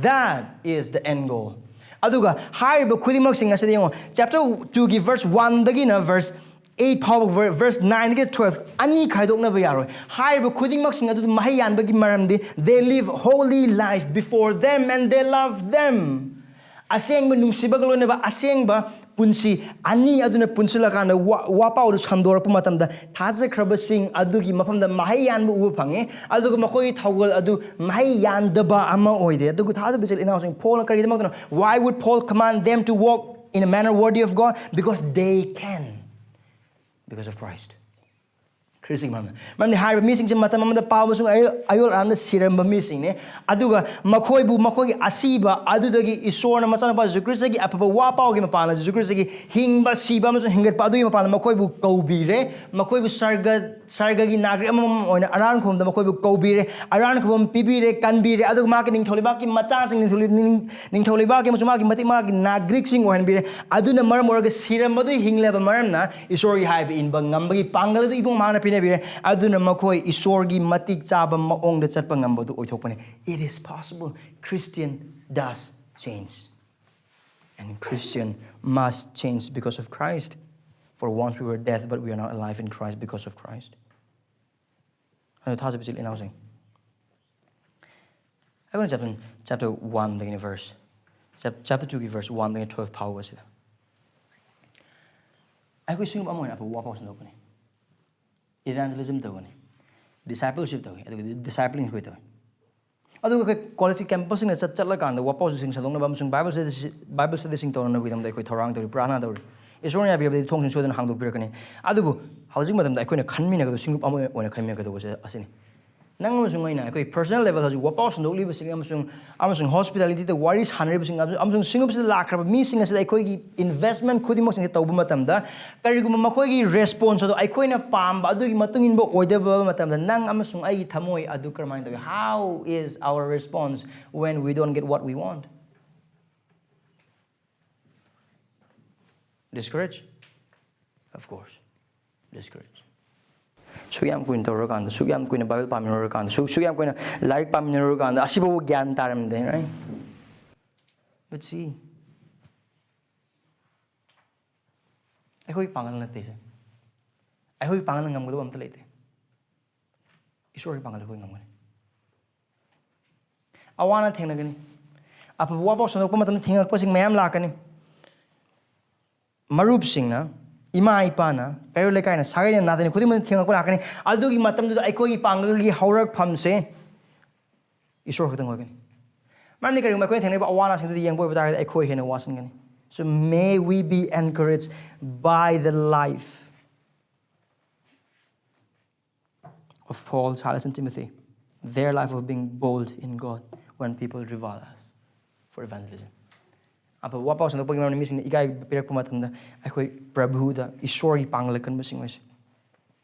That is the end goal. ꯑꯗꯨꯒ ꯍꯥꯏꯔꯤꯕ ꯈꯨꯗꯤꯡꯃꯛꯁꯤꯡ ꯑꯁꯤꯗ ꯌꯦꯡꯉꯣ, chapter twoꯒꯤ verse oneꯗꯒꯤꯅ verse eight ꯐꯥꯎꯕ, ver-, verse nineꯗꯒꯤ twelve ꯑꯅꯤ ꯈꯥꯏꯗꯣꯛꯅꯕ ꯌꯥꯔꯣꯏ꯫ ꯍꯥꯏꯔꯤꯕ ꯈꯨꯗꯤꯡꯃꯛꯁꯤꯡ ꯑꯗꯨ ꯃꯍꯩ ꯌꯥꯟꯕꯒꯤ ꯃꯔꯝꯗꯤ, they live holy life before them and they love them. ꯑꯁꯦꯡꯕ ꯅꯨꯡꯁꯤꯕꯒ ꯂꯣꯏꯅꯕ ꯑꯁꯦꯡꯕ ꯄꯨꯟꯁꯤ ꯑꯅꯤ ꯑꯗꯨꯅ ꯄꯨꯟꯁꯤꯜꯂꯀꯥꯟꯗ ꯋꯥ-, ꯋꯥꯄꯥꯎꯗꯨ ꯁꯟꯗꯣꯔꯛꯄ ꯃꯇꯝꯗ ꯊꯥꯖꯈ꯭ꯔꯕꯁꯤꯡ ꯑꯗꯨꯒꯤ ꯃꯐꯝꯗ ꯃꯍꯩ ꯌꯥꯟꯕ ꯎꯕ ꯐꯪꯉꯤ, ꯑꯗꯨꯒ ꯃꯈꯣꯏꯒꯤ ꯊꯧꯒꯜ ꯑꯗꯨ ꯃꯍꯩ ꯌꯥꯟꯗꯕ ꯑꯃ ꯑꯣꯏꯗꯦ꯫ ꯑꯗꯨꯒ ꯊꯥꯖꯕ ꯏꯆꯤꯜ ꯏꯅꯥꯎꯁꯤꯡ, ꯄꯣꯜꯅ ꯀꯔꯤꯒꯤꯗꯃꯛꯇꯅꯣ? Why would Paul command them to walk in a manner worthy of God? Because they can. Because of Christ. ꯈ꯭ꯔꯤꯁꯇꯒꯤ ꯃꯔꯝꯗ꯫ ꯃꯔꯝꯗꯤ ꯍꯥꯏꯔꯤꯕ ꯃꯤꯁꯤꯡꯁꯦ ꯃꯇꯝ ꯑꯃꯗ ꯄꯥꯕ ꯑꯃꯁꯨꯡ ꯑꯌꯣꯜ ꯑꯌꯣꯜ ꯑꯔꯥꯟꯗ ꯁꯤꯔꯝꯕ ꯃꯤꯁꯤꯡꯅꯦ꯫ ꯑꯗꯨꯒ ꯃꯈꯣꯏꯕꯨ ꯃꯈꯣꯏꯒꯤ ꯑꯁꯤꯕ ꯑꯗꯨꯗꯒꯤ ꯏꯁꯣꯔꯅ ꯃꯆꯥꯅꯨꯄꯥ ꯖꯤꯁꯨ ꯈ꯭ꯔꯤꯁꯇꯒꯤ ꯑꯐꯕ ꯋꯥ ꯄꯥꯎꯒꯤ ꯃꯄꯥꯟꯅ ꯖꯤꯁꯨ ꯈ꯭ꯔꯤꯁꯇꯒꯤ ꯍꯤꯡꯕ, ꯁꯤꯕ ꯑꯃꯁꯨꯡ ꯍꯤꯡꯒꯠꯄ ꯑꯗꯨꯒꯤ ꯃꯄꯥꯟꯅ ꯃꯈꯣꯏꯕꯨ ꯀꯧꯕꯤꯔꯦ꯫ ꯃꯈꯣꯏꯕꯨ ꯁꯔꯒ ꯁꯔꯒꯒꯤ ꯅꯥꯒꯔꯤꯛ ꯑꯃꯃꯝ ꯑꯣꯏꯅ ꯑꯔꯥꯟ ꯈꯨꯕꯝꯗ ꯃꯈꯣꯏꯕꯨ ꯀꯧꯕꯤꯔꯦ꯫ ꯑꯔꯥꯟ ꯈꯨꯕꯝ ꯄꯤꯕꯤꯔꯦ, ꯀꯟꯕꯤꯔꯦ꯫ ꯑꯗꯨꯒ ꯃꯥꯒꯤ ꯅꯤꯡꯊꯧ ꯂꯩꯕꯥꯛꯀꯤ ꯃꯆꯥꯁꯤꯡ, ꯅꯤꯡꯊꯧ ꯅꯤꯡ- ꯅꯤꯡꯊꯧ ꯂꯩꯕꯥꯛꯀꯤ ꯑꯃꯁꯨꯡ ꯃꯥꯒꯤ ꯃꯇꯤꯛ ꯃꯥꯒꯤ ꯅꯥꯒꯔꯤꯛꯁꯤꯡ ꯑꯣꯏꯍꯟꯕꯤꯔꯦ꯫ ꯑꯗꯨꯅ ꯃꯔꯝ ꯑꯣꯏꯔꯒ ꯁꯤꯔꯝꯕꯗꯨ ꯍꯤꯡꯂꯕ ꯃꯔꯝꯅ ꯏꯁꯣꯔꯒꯤ ꯍꯥꯏꯕ ꯏꯟꯕ ꯉꯝꯕꯒꯤ ꯄꯥꯡꯒꯜ ꯑꯗꯨ ꯏꯕꯨꯡ ꯃꯍꯥꯛꯅ ꯄꯤꯅꯕꯤꯔꯦ꯫ ꯑꯗꯨꯅ ꯃꯈꯣꯏ ꯏꯁꯣꯔꯒꯤ ꯃꯇꯤꯛ ꯆꯥꯕ ꯃꯑꯣꯡꯗ ꯆꯠꯄ ꯉꯝꯕꯗꯨ ꯑꯣꯏꯊꯣꯛꯄꯅꯤ꯫ It is possible. Christian does change. And Christian must change because of Christ. For once we were dead, but we are now alive in Christ because of Christ. ꯑꯗꯨ ꯊꯥꯖꯕ ꯏꯆꯤꯜ ꯏꯅꯥꯎꯁꯤꯡ, ꯑꯩꯈꯣꯏꯅ chapter, chapter one ꯗꯒꯤꯅ verse, chap- chapter two ꯒꯤ verse one ꯗꯒꯤꯅ twelve ꯐꯥꯎꯕꯁꯤꯗ ꯑꯩꯈꯣꯏ ꯁꯤꯡꯂꯨꯞ ꯑꯃ ꯑꯣꯏꯅ ꯑꯐꯕ ꯋꯥꯐꯥꯎ ꯁꯟꯗꯣꯛꯄꯅꯤ꯫ Evangelism ꯇꯧꯒꯅꯤ, discipleship ꯇꯧꯏ, ꯑꯗꯨꯒ discipling ꯑꯩꯈꯣꯏ ꯇꯧꯏ꯫ ꯑꯗꯨꯒ ꯑꯩꯈꯣꯏ ꯀꯣꯂꯦꯖꯀꯤ ꯀꯦꯝꯄꯁꯁꯤꯡꯗ ꯆꯠ ꯆꯠꯂꯀꯥꯟꯗ ꯋꯥꯐꯥꯎꯁꯤꯡ ꯁꯟꯗꯣꯛꯅꯕ ꯑꯃꯁꯨꯡ ꯕꯥꯏꯕꯜ ꯁ꯭ꯇꯗꯤ ꯕꯥꯏꯕꯜ ꯁ꯭ꯇꯗꯤꯁꯤꯡ ꯇꯧꯅꯅꯕꯒꯤꯗꯃꯛꯇ ꯑꯩꯈꯣꯏ ꯊꯧꯔꯥꯡ ꯇꯧꯔꯤ, ꯄ꯭ꯔꯥꯔꯊꯅꯥ ꯇꯧꯔꯤ꯫ ꯏꯁꯣꯔꯅ ꯌꯥꯕꯤꯔꯕꯗꯤ ꯊꯣꯡꯁꯤꯡ ꯁꯣꯏꯗꯅ ꯍꯥꯡꯗꯣꯛꯄꯤꯔꯛꯀꯅꯤ꯫ ꯑꯗꯨꯕꯨ ꯍꯧꯖꯤꯛ ꯃꯇꯝꯗ ꯑꯩꯈꯣꯏꯅ ꯈꯟꯃꯤꯟꯅꯒꯗꯕ, ꯁꯤꯡꯂꯨꯞ ꯑꯃ ꯑꯣꯏꯅ ꯈꯟꯃꯤꯟꯅꯒꯗꯧꯕꯁꯦ ꯑꯁꯤꯅꯤ꯫ ꯅꯪ ꯑꯃꯁꯨꯡ ꯑꯩꯅ ꯑꯩꯈꯣꯏ personal level ꯍꯧꯖꯤꯛ ꯋꯥꯐꯥꯎ ꯁꯟꯗꯣꯛꯂꯤꯕꯁꯤꯡ ꯑꯃꯁꯨꯡ, ꯑꯃꯁꯨꯡ hospitalityꯗ ꯋꯥꯔꯤ ꯁꯥꯟꯅꯔꯤꯕꯁꯤꯡ ꯑꯃꯁꯨꯡ, ꯑꯃꯁꯨꯡ ꯁꯤꯡꯂꯨꯞꯁꯤꯗ ꯂꯥꯛꯈ꯭ꯔꯕ ꯃꯤꯁꯤꯡ ꯑꯁꯤꯗ ꯑꯩꯈꯣꯏꯒꯤ investment ꯈꯨꯗꯤꯡꯃꯛꯁꯤꯡꯁꯦ ꯇꯧꯕ ꯃꯇꯝꯗ, ꯀꯔꯤꯒꯨꯝꯕ ꯃꯈꯣꯏꯒꯤ response ꯑꯗꯣ ꯑꯩꯈꯣꯏꯅ ꯄꯥꯝꯕ ꯑꯗꯨꯒꯤ ꯃꯇꯨꯡ ꯏꯟꯕ ꯑꯣꯏꯗꯕ ꯃꯇꯝꯗ, ꯅꯪ ꯑꯃꯁꯨꯡ ꯑꯩꯒꯤ ꯊꯃꯣꯏ ꯑꯗꯨ ꯀꯔꯝꯍꯥꯏꯅ ꯇꯧꯏ? How is our response when we don't get what we want? Discourage? Of course. Discourage. ꯁꯨꯛ ꯌꯥꯝ ꯀꯨꯏꯅ ꯇꯧꯔꯀꯥꯟꯗ, ꯁꯨꯛ ꯌꯥꯝ ꯀꯨꯏꯅ ꯕꯥꯏꯕꯜ ꯄꯥꯃꯤꯟꯅꯔꯀꯥꯟꯗ, ꯁꯨꯛ, ꯁꯨꯛ ꯌꯥꯝ ꯀꯨꯏꯅ ꯂꯥꯏꯔꯤꯛ ꯄꯥꯃꯤꯟꯅꯔꯀꯥꯟꯗ, ꯑꯁꯤꯐꯥꯎꯕ ꯒ꯭ꯌꯥꯟ ꯇꯥꯔꯝꯗꯦ, right? But see, ꯑꯩꯈꯣꯏꯒꯤ ꯄꯥꯡꯒꯜ ꯅꯠꯇꯦ ꯁꯦ꯫ ꯑꯩꯈꯣꯏꯒꯤ ꯄꯥꯡꯒꯜꯅ ꯉꯝꯒꯗꯕ ꯑꯝꯇ ꯂꯩꯇꯦ꯫ ꯏꯁꯣꯔꯒꯤ ꯄꯥꯡꯒꯜ ꯑꯩꯈꯣꯏ ꯉꯝꯒꯅꯤ꯫ ꯑꯋꯥ ꯑꯅꯥ ꯊꯦꯡꯅꯒꯅꯤ꯫ ꯑꯐꯕ ꯋꯥꯐꯥꯎ ꯁꯟꯗꯣꯛꯄ ꯃꯇꯝꯗ ꯊꯤꯡꯉꯛꯄꯁꯤꯡ ꯃꯌꯥꯝ ꯂꯥꯛꯀꯅꯤ꯫ ꯃꯔꯨꯞꯁꯤꯡꯅ, ꯏꯃꯥ ꯏꯄꯥꯅ, ꯀꯩꯔꯣꯜ ꯂꯩꯀꯥꯏꯅ, ꯁꯥꯒꯩꯅ, ꯅꯥꯇꯩꯅ ꯈꯨꯗꯤꯡꯃꯛꯅ ꯊꯦꯡꯉꯛꯄ ꯂꯥꯛꯀꯅꯤ꯫ ꯑꯗꯨꯒꯤ ꯃꯇꯝꯗꯨꯗ ꯑꯩꯈꯣꯏꯒꯤ ꯄꯥꯡꯒꯜꯒꯤ ꯍꯧꯔꯛꯐꯝꯁꯦ ꯏꯁꯣꯔ ꯈꯛꯇꯪ ꯑꯣꯏꯒꯅꯤ꯫ ꯃꯔꯝꯗꯤ ꯀꯔꯤꯒꯨꯝꯕ ꯑꯩꯈꯣꯏꯅ ꯊꯦꯡꯅꯔꯤꯕ ꯑꯋꯥ ꯑꯅꯥꯁꯤꯡꯗꯨꯗ ꯌꯦꯡꯕ ꯑꯣꯏꯕ ꯇꯥꯔꯒꯗꯤ ꯑꯩꯈꯣꯏ ꯍꯦꯟꯅ ꯋꯥꯁꯤꯟꯒꯅꯤ꯫ So may we be encouraged by the life of Paul, Silas, and Timothy, their life of being bold in God when people revile us for evangelism. ꯑꯐꯕ ꯋꯥꯄꯥꯎ ꯁꯟꯗꯣꯛꯄꯒꯤ ꯃꯔꯝꯅ ꯃꯤꯁꯤꯡꯅ ꯏꯀꯥꯏ ꯄꯤꯔꯛꯄ ꯃꯇꯝꯗ ꯑꯩꯈꯣꯏ ꯄ꯭ꯔꯚꯨꯗ, ꯏꯁꯣꯔꯒꯤ ꯄꯥꯡꯒꯜ ꯀꯟꯕꯁꯤꯡ ꯑꯣꯏꯁꯤ꯫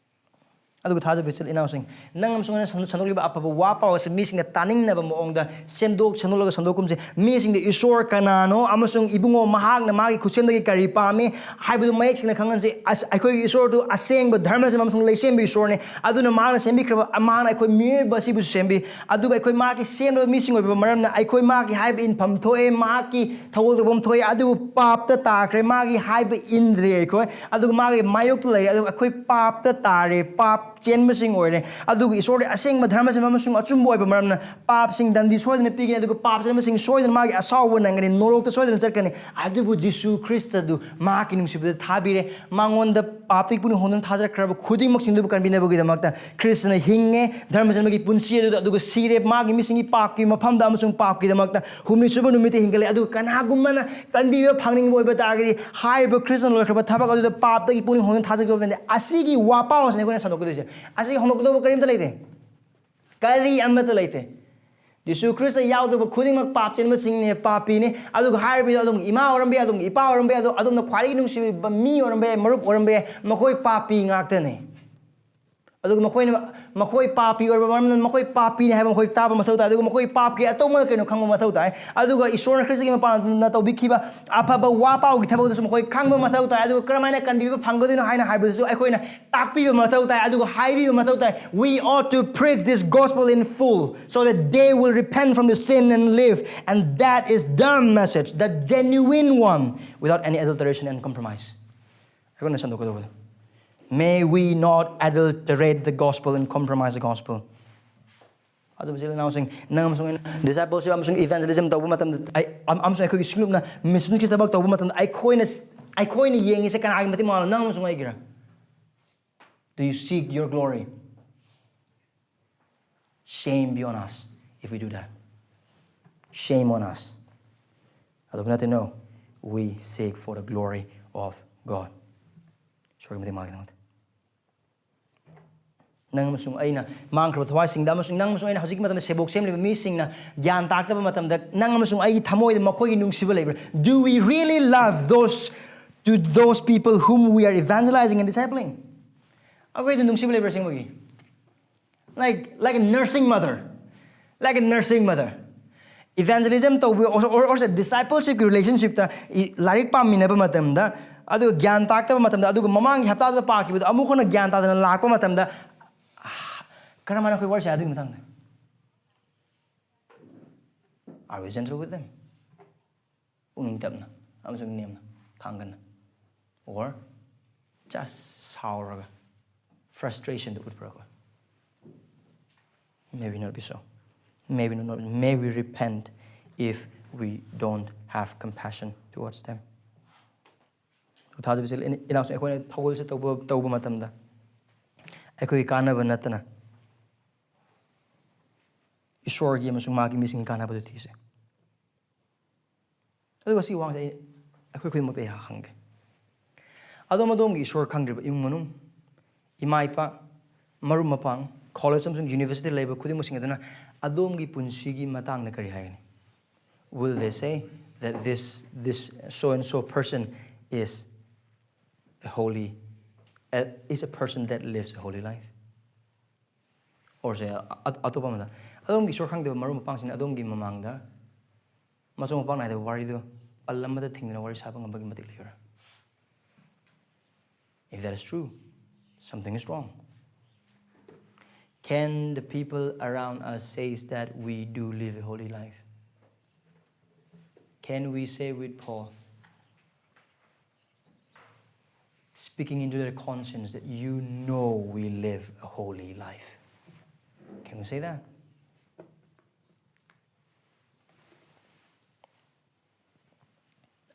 ꯑꯗꯨꯒ ꯊꯥꯖꯕ ꯏꯆꯤꯜ ꯏꯅꯥꯎꯁꯤꯡ, ꯅꯪ ꯑꯃꯁꯨꯡ ꯑꯩꯅ ꯁꯟꯗꯣꯛꯂꯤꯕ ꯑꯐꯕ ꯋꯥ ꯄꯥꯎ ꯑꯁꯤ ꯃꯤꯁꯤꯡꯅ ꯇꯥꯅꯤꯡꯅꯕ ꯃꯑꯣꯡꯗ ꯁꯦꯝꯗꯣꯛ ꯁꯦꯝꯗꯣꯛꯂꯒ ꯁꯟꯗꯣꯛꯀꯨꯝꯁꯦ꯫ ꯃꯤꯁꯤꯡꯗ ꯏꯁꯣꯔ ꯀꯅꯥꯅꯣ ꯑꯃꯁꯨꯡ ꯏꯕꯨꯡꯉꯣ ꯃꯍꯥꯛꯅ ꯃꯥꯒꯤ ꯈꯨꯠꯁꯦꯝꯗꯒꯤ ꯀꯔꯤ ꯄꯥꯝꯃꯤ ꯍꯥꯏꯕꯗꯨ ꯃꯌꯦꯛ ꯁꯦꯡꯅ ꯈꯪꯍꯟꯁꯤ꯫ ꯑꯁ, ꯑꯩꯈꯣꯏꯒꯤ ꯏꯁꯣꯔꯗꯨ ꯑꯁꯦꯡꯕ ꯙꯔꯃꯁꯦ ꯑꯃꯁꯨꯡ ꯂꯩꯁꯦꯝꯕ ꯏꯁꯣꯔꯅꯤ꯫ ꯑꯗꯨꯅ ꯃꯥꯅ ꯁꯦꯝꯕꯤꯈ꯭ꯔꯕ, ꯃꯥꯅ ꯑꯩꯈꯣꯏ ꯃꯤꯑꯣꯏꯕ ꯑꯁꯤꯕꯨꯁꯨ ꯁꯦꯝꯕꯤ꯫ ꯑꯗꯨꯒ ꯑꯩꯈꯣꯏ ꯃꯥꯒꯤ ꯁꯦꯝꯂꯕ ꯃꯤꯁꯤꯡ ꯑꯣꯏꯕ ꯃꯔꯝꯅ ꯑꯩꯈꯣꯏ ꯃꯥꯒꯤ ꯍꯥꯏꯕ ꯏꯟꯐꯝ ꯊꯣꯛꯑꯦ, ꯃꯍꯥꯛꯀꯤ ꯊꯧꯒꯜ ꯇꯧꯐꯝ ꯊꯣꯛꯑꯦ, ꯑꯗꯨꯕꯨ ꯄꯥꯞꯇ ꯇꯥꯈ꯭ꯔꯦ, ꯃꯥꯒꯤ ꯍꯥꯏꯕ ꯏꯟꯗ꯭ꯔꯦ ꯑꯩꯈꯣꯏ, ꯑꯗꯨꯒ ꯃꯥꯒꯤ ꯃꯥꯌꯣꯛꯇ ꯂꯩꯔꯦ, ꯑꯗꯨꯒ ꯑꯩꯈꯣꯏ ꯄꯥꯞꯇ ꯇꯥꯔꯦ, ꯄꯥꯞ ꯆꯦꯟꯕꯁꯤꯡ ꯑꯣꯏꯔꯦ꯫ ꯑꯗꯨꯒ ꯏꯁꯣꯔꯗꯤ ꯑꯁꯦꯡꯕ ꯙꯔꯃꯁꯦ ꯑꯃꯁꯨꯡ ꯑꯆꯨꯝꯕ ꯑꯣꯏꯕ ꯃꯔꯝꯅ ꯄꯥꯞꯁꯤꯡ ꯗꯟꯗꯤ ꯁꯣꯏꯗꯅ ꯄꯤꯒꯅꯤ, ꯑꯗꯨꯒ ꯄꯥꯞ ꯆꯦꯟꯕꯁꯤꯡ ꯁꯣꯏꯗꯅ ꯃꯥꯒꯤ ꯑꯁꯥꯎꯕ ꯅꯪꯒꯅꯤ, ꯅꯣꯔꯣꯛꯇ ꯁꯣꯏꯗꯅ ꯆꯠꯀꯅꯤ꯫ ꯑꯗꯨꯕꯨ ꯖꯤꯁꯨ ꯈ꯭ꯔꯤꯁꯇꯗꯨ ꯃꯍꯥꯛꯀꯤ ꯅꯨꯡꯁꯤꯕꯗ ꯊꯥꯕꯤꯔꯦ꯫ ꯃꯉꯣꯟꯗ ꯄꯥꯞꯇꯒꯤ ꯄꯨꯛꯅꯤꯡ ꯍꯣꯡꯗꯨꯅ ꯊꯥꯖꯔꯛꯈ꯭ꯔꯕ ꯈꯨꯗꯤꯡꯃꯛꯁꯤꯡꯗꯨꯕꯨ ꯀꯟꯕꯤꯅꯕꯒꯤꯗꯃꯛꯇ ꯈ꯭ꯔꯤꯁꯇꯅ ꯍꯤꯡꯉꯦ, ꯙꯔꯃ ꯆꯦꯟꯕꯒꯤ ꯄꯨꯟꯁꯤ ꯑꯗꯨꯗ, ꯑꯗꯨꯒ ꯁꯤꯔꯦ, ꯃꯥꯒꯤ ꯃꯤꯁꯤꯡꯒꯤ ꯄꯥꯞꯀꯤ ꯃꯐꯝꯗ ꯑꯃꯁꯨꯡ ꯄꯥꯞꯀꯤꯗꯃꯛꯇ ꯍꯨꯝꯅꯤ ꯁꯨꯕ ꯅꯨꯃꯤꯠꯇ ꯍꯤꯡꯒꯠꯂꯦ꯫ ꯑꯗꯨꯒ ꯀꯅꯥꯒꯨꯝꯕꯅ ꯀꯟꯕꯤꯕ ꯐꯪꯅꯤꯡꯕ ꯑꯣꯏꯕ ꯇꯥꯔꯒꯗꯤ, ꯍꯥꯏꯔꯤꯕ ꯈ꯭ꯔꯤꯁꯇꯅ ꯂꯣꯏꯈ꯭ꯔꯕ ꯊꯕꯛ ꯑꯗꯨꯗ ꯄꯥꯞꯇꯒꯤ ꯄꯨꯛꯅꯤꯡ ꯍꯣꯡꯗꯨꯅ ꯊꯥꯖꯒꯗꯕꯅꯤ꯫ ꯑꯁꯤꯒꯤ ꯋꯥꯄꯥꯎ ꯑꯁꯤꯅꯤ ꯑꯩꯈꯣꯏꯅ ꯁꯟꯗꯣꯛꯀꯗꯣꯏꯁꯦ꯫ ꯑꯁꯤꯒꯤ ꯍꯣꯡꯗꯣꯛꯀꯗꯧꯕ ꯀꯔꯤꯝꯇ ꯂꯩꯇꯦ, ꯀꯔꯤ ꯑꯃꯠꯇ ꯂꯩꯇꯦ꯫ ꯖꯤꯁꯨ ꯈ꯭ꯔꯤꯁꯇ ꯌꯥꯎꯗꯕ ꯈꯨꯗꯤꯡꯃꯛ ꯄꯥꯞ ꯆꯦꯟꯕꯁꯤꯡꯅꯦ, ꯄꯥꯄꯤꯅꯤ꯫ ꯑꯗꯨꯒ ꯍꯥꯏꯔꯤꯕꯗꯣ ꯑꯗꯣꯝꯒꯤ ꯏꯃꯥ ꯑꯣꯏꯔꯝꯕ ꯌꯥꯏ, ꯑꯗꯣꯝꯒꯤ ꯏꯄꯥ ꯑꯣꯏꯔꯝꯕ ꯌꯥꯏ, ꯑꯗꯣ ꯑꯗꯣꯝꯅ ꯈ꯭ꯋꯥꯏꯗꯒꯤ ꯅꯨꯡꯁꯤꯕ ꯃꯤ ꯑꯣꯏꯔꯝꯕ ꯌꯥꯏ, ꯃꯔꯨꯞ ꯑꯣꯏꯔꯝꯕ ꯌꯥꯏ, ꯃꯈꯣꯏ ꯄꯥꯄꯤ ꯉꯥꯛꯇꯅꯤ꯫ ꯑꯗꯨꯒ ꯃꯈꯣꯏꯅ, ꯃꯈꯣꯏ ꯄꯥꯄꯤ ꯑꯣꯏꯔꯕ ꯃꯔꯝꯅ ꯃꯈꯣꯏ ꯄꯥꯄꯤꯅꯤ ꯍꯥꯏꯕ ꯃꯈꯣꯏ ꯇꯥꯕ ꯃꯊꯧ ꯇꯥꯏ꯫ ꯑꯗꯨꯒ ꯃꯈꯣꯏ ꯄꯥꯞꯀꯤ ꯑꯇꯧꯕ ꯀꯩꯅꯣ ꯈꯪꯕ ꯃꯊꯧ ꯇꯥꯏ꯫ ꯑꯗꯨꯒ ꯏꯁꯣꯔꯅ ꯈ꯭ꯔꯤꯁꯇꯒꯤ ꯃꯄꯥꯟꯗ ꯇꯧꯕꯤꯈꯤꯕ ꯑꯐꯕ ꯋꯥ ꯄꯥꯎꯒꯤ ꯊꯕꯛ ꯑꯗꯨꯁꯨ ꯃꯈꯣꯏ ꯈꯪꯕ ꯃꯊꯧ ꯇꯥꯏ꯫ ꯑꯗꯨꯒ ꯀꯔꯝꯍꯥꯏꯅ ꯀꯟꯕꯤꯕ ꯐꯪꯒꯗꯣꯏꯅꯣ ꯍꯥꯏꯅ ꯍꯥꯏꯕꯗꯨꯁꯨ ꯑꯩꯈꯣꯏꯅ ꯇꯥꯛꯄꯤꯕ ꯃꯊꯧ ꯇꯥꯏ, ꯑꯗꯨꯒ ꯍꯥꯏꯕꯤꯕ ꯃꯊꯧ ꯇꯥꯏ꯫ We ought to preach this gospel in full so that they will repent from the sin and live. And that is the message, the genuine one, without any adulteration and compromise. ꯑꯩꯈꯣꯏꯅ ꯁꯟꯗꯣꯛꯀꯗꯧꯕꯗꯣ, may we not adulterate the gospel and compromise the gospel. ꯑꯗꯨꯕꯨ ꯏꯆꯤꯜ ꯏꯅꯥꯎꯁꯤꯡ, ꯅꯪ ꯑꯃꯁꯨꯡ ꯑꯩꯅ discipleship ꯑꯃꯁꯨꯡ evangelism ꯇꯧꯕ ꯃꯇꯝꯗ, ꯑꯩ, ꯑꯝ-, ꯑꯃꯁꯨꯡ ꯑꯩꯈꯣꯏꯒꯤ ꯁꯤꯡꯂꯨꯞꯅ missionary ꯊꯕꯛ ꯇꯧꯕ ꯃꯇꯝꯗ ꯑꯩꯈꯣꯏꯅ, ꯑꯩꯈꯣꯏꯅ ꯌꯦꯡꯉꯤꯁꯦ ꯀꯅꯥꯒꯤ ꯃꯇꯤꯛ ꯃꯥꯡꯂꯣ? ꯅꯪ ꯑꯃꯁꯨꯡ ꯑꯩꯒꯤꯔ? Do you seek your glory? Shame be on us if we do that. Shame on us. ꯑꯗꯨꯕꯨ ꯅꯠꯇꯦ, no. We seek for the glory of God. ꯏꯁꯣꯔꯒꯤ ꯃꯇꯤꯛ ꯃꯥꯡꯒꯤꯗꯃꯛꯇ꯫ ꯅꯪ ꯑꯃꯁꯨꯡ ꯑꯩꯅ ꯃꯥꯡꯈ꯭ꯔꯕ ꯊꯋꯥꯏꯁꯤꯡꯗ ꯑꯃꯁꯨꯡ ꯅꯪ ꯑꯃꯁꯨꯡ ꯑꯩꯅ ꯍꯧꯖꯤꯛꯀꯤ ꯃꯇꯝꯗ ꯁꯦꯕꯣꯛ ꯁꯦꯝꯂꯤꯕ ꯃꯤꯁꯤꯡꯅ ꯒ꯭ꯌꯥꯟ ꯇꯥꯔꯛꯇꯕ ꯃꯇꯝꯗ ꯅꯪ ꯑꯃꯁꯨꯡ ꯑꯩꯒꯤ ꯊꯃꯣꯏꯗ ꯃꯈꯣꯏꯒꯤ ꯅꯨꯡꯁꯤꯕ ꯂꯩꯕ꯭ꯔꯥ? Do we really love those, to those people whom we are evangelizing and discipling? ꯑꯩꯈꯣꯏꯗ ꯅꯨꯡꯁꯤꯕ ꯂꯩꯕ꯭ꯔꯥ ꯑꯁꯦꯡꯕꯒꯤ? Like, like a nursing mother. Like a nursing mother. Evangelism ꯇꯧꯕ or, or, or discipleshipꯀꯤ relationshipꯇ ꯂꯥꯏꯔꯤꯛ ꯄꯥꯃꯤꯟꯅꯕ ꯃꯇꯝꯗ, ꯑꯗꯨꯒ ꯒ꯭ꯌꯥꯟ ꯇꯥꯛꯇꯕ ꯃꯇꯝꯗ, ꯑꯗꯨꯒ ꯃꯃꯥꯡꯒꯤ ꯍꯞꯇꯥꯗ ꯄꯥꯈꯤꯕꯗꯣ ꯑꯃꯨꯛ ꯍꯟꯅ ꯒ꯭ꯌꯥꯟ ꯇꯥꯗꯅ ꯂꯥꯛꯄ ꯃꯇꯝꯗ, ꯀꯔꯝꯍꯥꯏꯅ ꯑꯩꯈꯣꯏ ꯋꯥꯔꯤ ꯁꯥꯏ ꯑꯗꯨꯒꯤ ꯃꯇꯥꯡꯗ? Are we gentle with them? ꯄꯨꯛꯅꯤꯡ ꯇꯞꯅ ꯑꯃꯁꯨꯡ ꯅꯦꯝꯅ, ꯈꯥꯡꯒꯟꯅ, or just ꯁꯥꯎꯔꯒ, frustrationꯗ ꯎꯠꯄ꯭ꯔꯥꯀꯣ? Maybe not be so. Maybe not, not. May we repent if we don't have compassion towards them. ꯊꯥꯖꯕꯁꯦ ꯏꯅꯥꯎꯁꯤꯡ, ꯑꯩꯈꯣꯏꯅ ꯊꯧꯒꯜꯁꯦ ꯇꯧꯕ ꯇꯧꯕ ꯃꯇꯝꯗ ꯑꯩꯈꯣꯏꯒꯤ ꯀꯥꯟꯅꯕ ꯅꯠꯇꯅ ꯏꯁꯣꯔꯒꯤ ꯑꯃꯁꯨꯡ ꯃꯥꯒꯤ ꯃꯤꯁꯤꯡꯒꯤ ꯀꯥꯟꯅꯕꯗꯨ ꯊꯤꯁꯦ꯫ ꯑꯗꯨꯒ ꯁꯤ ꯋꯥꯍꯪꯁꯦ ꯑꯩ, ꯑꯩꯈꯣꯏ ꯈꯨꯗꯤꯡꯃꯛꯇ ꯑꯩ ꯍꯪꯒꯦ꯫ ꯑꯗꯣꯝ ꯑꯗꯣꯝꯒꯤ ꯏꯁꯣꯔ ꯈꯪꯗ꯭ꯔꯤꯕ ꯏꯃꯨꯡ ꯃꯅꯨꯡ, ꯏꯃꯥ ꯏꯄꯥ, ꯃꯔꯨꯞ ꯃꯄꯥꯡ, college ꯑꯃꯁꯨꯡ university ꯂꯩꯕ ꯈꯨꯗꯤꯡꯃꯛꯁꯤꯡ ꯑꯗꯨꯅ ꯑꯗꯣꯝꯒꯤ ꯄꯨꯟꯁꯤꯒꯤ ꯃꯇꯥꯡꯗ ꯀꯔꯤ ꯍꯥꯏꯒꯅꯤ? Will they say that this, this so and so person is a holy, is a person that lives a holy life? Or ꯁꯦ ꯑ-, ꯑꯇꯣꯞꯄ ꯑꯃꯗ, ꯑꯗꯣꯝꯒꯤ ꯏꯁꯣꯔ ꯈꯪꯗꯕ ꯃꯔꯨꯞ ꯃꯄꯥꯡꯁꯤꯡꯅ ꯑꯗꯣꯝꯒꯤ ꯃꯃꯥꯡꯗ ꯃꯆꯧ ꯃꯄꯥꯡ ꯅꯥꯏꯗꯕ ꯋꯥꯔꯤꯗꯨ ꯄꯜ ꯑꯃꯗ ꯊꯤꯡꯗꯨꯅ ꯋꯥꯔꯤ ꯁꯥꯕ ꯉꯝꯕꯒꯤ ꯃꯇꯤꯛ ꯂꯩꯕ꯭ꯔꯥ? If that is true, something is wrong. Can the people around us says that we do live a holy life? Can we say with Paul, speaking into their conscience, that you know we live a holy life? Can we say that?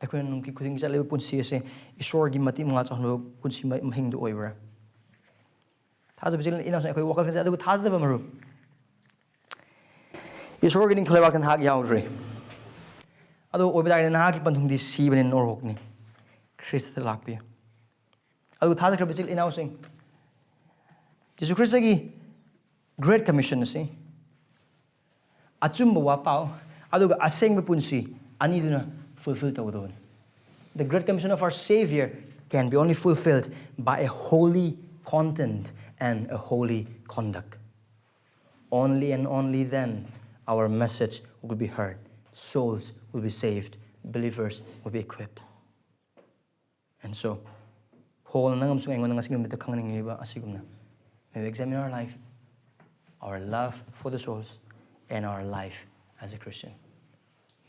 ꯑꯩꯈꯣꯏꯅ ꯅꯨꯡꯇꯤ ꯈꯨꯗꯤꯡꯒꯤ ꯆꯠꯂꯤꯕ ꯄꯨꯟꯁꯤ ꯑꯁꯦ ꯏꯁꯣꯔꯒꯤ ꯃꯇꯤꯛ ꯃꯉꯥꯜ ꯆꯥꯎꯍꯟꯕ ꯄꯨꯟꯁꯤ ꯃ-, ꯃꯍꯤꯡꯗꯨ ꯑꯣꯏꯕ꯭ꯔꯥ? ꯊꯥꯖꯕꯁꯤ ꯏꯅꯥꯎꯁꯤꯡ, ꯑꯩꯈꯣꯏ ꯋꯥꯈꯜ ꯈꯟꯖꯩ, ꯑꯗꯨꯕꯨ ꯊꯥꯖꯗꯕ ꯃꯔꯨꯞ, ꯏꯁꯣꯔꯒꯤ ꯅꯤꯡꯊꯧ ꯂꯩꯕꯥꯛꯇ ꯅꯍꯥꯛ ꯌꯥꯎꯗ꯭ꯔꯦ꯫ ꯑꯗꯨ ꯑꯣꯏꯕ ꯇꯥꯔꯒꯗꯤ ꯅꯍꯥꯛꯀꯤ ꯄꯟꯊꯨꯡꯗꯤ ꯁꯤꯕꯅꯤ, ꯅꯣꯔꯣꯛꯅꯤ꯫ ꯈ꯭ꯔꯤꯁꯇꯗ ꯂꯥꯛꯄꯤꯌꯨ꯫ ꯑꯗꯨ ꯊꯥꯖꯈ꯭ꯔꯕ ꯏꯆꯤꯜ ꯏꯅꯥꯎꯁꯤꯡ, ꯖꯤꯁꯨ ꯈ꯭ꯔꯤꯁꯇꯒꯤ Great Commission ꯑꯁꯤ ꯑꯆꯨꯝꯕ ꯋꯥꯄꯥꯎ ꯑꯗꯨꯒ ꯑꯁꯦꯡꯕ ꯄꯨꯟꯁꯤ ꯑꯅꯤꯗꯨꯅ fulfill ꯇꯧꯒꯗꯕꯅꯤ. The Great Commission of our Savior can be only fulfilled by a holy content and a holy conduct. Only and only then our message will be heard, souls will be saved, believers will be equipped. And so, Paulꯅ ꯅꯪ ꯑꯃꯁꯨꯡ ꯑꯩꯉꯣꯟꯗ ꯉꯁꯤꯒꯤ ꯅꯨꯃꯤꯠꯇ ꯈꯪꯍꯟꯅꯤꯡꯂꯤꯕ ꯑꯁꯤꯒꯨꯝꯅ, may we examine our life, our love for the souls, and our life as a Christian.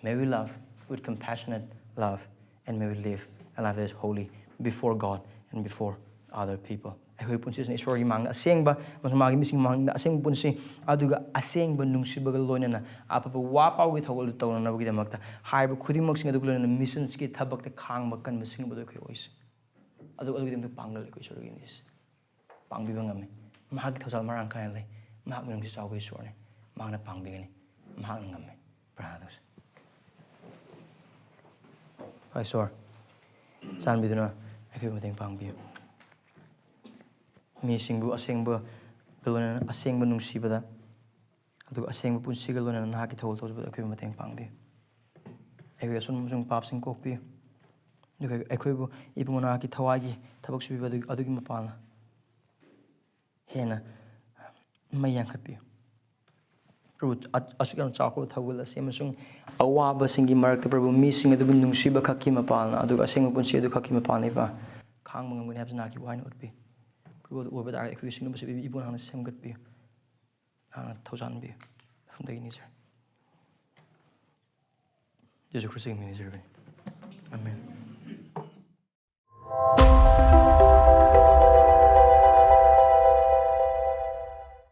May we love with compassionate love, and may we live a life that is holy before God and before other people. ꯑꯩꯈꯣꯏ ꯄꯨꯟꯁꯤꯁꯤꯅ ꯏꯁꯣꯔꯒꯤ ꯃꯥꯡꯗ ꯑꯁꯦꯡꯕ ꯑꯃꯁꯨꯡ ꯃꯥꯒꯤ ꯃꯤꯁꯤꯡ ꯃꯥꯡꯗ ꯑꯁꯦꯡꯕ ꯄꯨꯟꯁꯤ, ꯑꯗꯨꯒ ꯑꯁꯦꯡꯕ ꯅꯨꯡꯁꯤꯕꯒ ꯂꯣꯏꯅꯅ ꯑꯐꯕ ꯋꯥ ꯄꯥꯎꯒꯤ ꯊꯧꯒꯜꯗꯨ ꯇꯧꯅꯅꯕꯒꯤꯗꯃꯛꯇ ꯍꯥꯏꯕ ꯈꯨꯗꯤꯡꯃꯛꯁꯤꯡ ꯑꯗꯨꯒ ꯂꯣꯏꯅꯅ ꯃꯤꯁꯟꯁꯀꯤ ꯊꯕꯛꯇ ꯈꯥꯡꯕ ꯀꯟꯕ ꯁꯤꯡꯕꯗꯣ ꯑꯩꯈꯣꯏ ꯑꯣꯏꯁꯤ꯫ ꯑꯗꯨ ꯑꯗꯨꯒꯤꯗꯃꯛꯇ ꯄꯥꯡꯒꯜ ꯑꯩꯈꯣꯏ ꯏꯁꯣꯔꯒꯤ ꯅꯤꯁꯤ ꯄꯥꯡꯕꯤꯕ ꯉꯝꯃꯤ꯫ ꯃꯍꯥꯛꯀꯤ ꯊꯧꯖꯥꯜ ꯃꯔꯥꯡ ꯀꯥꯏꯅ ꯂꯩ꯫ ꯃꯍꯥꯛ ꯃꯤꯅꯨꯡꯁꯤ ꯆꯥꯎꯕ ꯏꯁꯣꯔꯅꯤ꯫ ꯃꯍꯥꯛꯅ ꯄꯥꯡꯕꯤꯒꯅꯤ꯫ ꯃꯍꯥꯛꯅ ꯉꯝꯃꯤ꯫ ꯄ꯭ꯔꯥꯔꯊꯅꯥ ꯇꯧꯁꯤ꯫ ꯏꯁꯣꯔ, ꯆꯥꯟꯕꯤꯗꯨꯅ ꯑꯩꯈꯣꯏꯕꯨ ꯃꯇꯦꯡ ꯄꯥꯡꯕꯤꯌꯨ꯫ ꯃꯤꯁꯤꯡꯕꯨ ꯑꯁꯦꯡꯕ, ꯂꯣꯏꯅꯅ ꯑꯁꯦꯡꯕ ꯅꯨꯡꯁꯤꯕꯗ, ꯑꯗꯨꯒ ꯑꯁꯦꯡꯕ ꯄꯨꯟꯁꯤꯒ ꯂꯣꯏꯅꯅ ꯅꯍꯥꯛꯀꯤ ꯊꯧꯒꯜ ꯇꯧꯖꯕꯗ ꯑꯩꯈꯣꯏꯕꯨ ꯃꯇꯦꯡ ꯄꯥꯡꯕꯤꯌꯨ꯫ ꯑꯩꯈꯣꯏꯒꯤ ꯑꯁꯣꯟꯕ ꯑꯃꯁꯨꯡ ꯄꯥꯞꯁꯤꯡ ꯀꯣꯛꯄꯤꯌꯨ꯫ ꯑꯗꯨꯒ ꯑꯩꯈꯣꯏꯕꯨ ꯏꯕꯨꯡꯉꯣ ꯅꯍꯥꯛꯀꯤ ꯊꯋꯥꯏꯒꯤ ꯊꯕꯛ ꯁꯨꯕꯤꯕ ꯑꯗꯨ-, ꯑꯗꯨꯒꯤ ꯃꯄꯥꯟꯅ ꯍꯦꯟꯅ ꯃꯩ ꯌꯥꯟꯈꯠꯄꯤꯌꯨ꯫ ꯄ꯭ꯔꯚꯨ, ꯑ-, ꯑꯁꯨꯛ ꯌꯥꯝꯅ ꯆꯥꯎꯈ꯭ꯔꯕ ꯊꯧꯒꯜ ꯑꯁꯤ ꯑꯃꯁꯨꯡ ꯑꯋꯥꯕꯁꯤꯡꯒꯤ ꯃꯔꯛꯇ, ꯄ꯭ꯔꯚꯨ, ꯃꯤꯁꯤꯡ ꯑꯗꯨꯕꯨ ꯅꯨꯡꯁꯤꯕ ꯈꯛꯀꯤ ꯃꯄꯥꯟꯅ, ꯑꯗꯨꯒ ꯑꯁꯦꯡꯕ ꯄꯨꯟꯁꯤ ꯑꯗꯨ ꯈꯛꯀꯤ ꯃꯄꯥꯟꯅ, ꯏꯄꯥ, ꯈꯥꯡꯕ ꯉꯝꯒꯅꯤ ꯍꯥꯏꯕꯁꯤ ꯅꯍꯥꯛꯀꯤ ꯋꯥꯍꯩꯅ ꯎꯠꯄꯤ꯫ ꯄ꯭ꯔꯚꯨ, ꯑꯗꯨ ꯑꯣꯏꯕ ꯇꯥꯔꯒꯗꯤ ꯑꯩꯈꯣꯏꯒꯤ ꯁꯤꯡꯅꯕꯁꯤ ꯏꯕꯨꯡ ꯅꯍꯥꯛꯅ ꯁꯦꯝꯒꯠꯄꯤꯌꯨ, ꯅꯍꯥꯛꯅ ꯊꯧꯖꯥꯟꯕꯤꯌꯨ꯫ ꯃꯐꯝꯗꯒꯤ ꯅꯤꯖꯔꯤ꯫ ꯖꯤꯁꯨ ꯈ꯭ꯔꯤꯁꯇꯒꯤ ꯃꯤꯡ ꯅꯤꯖꯔꯕꯅꯤ꯫ ꯑꯥꯃꯦꯟ꯫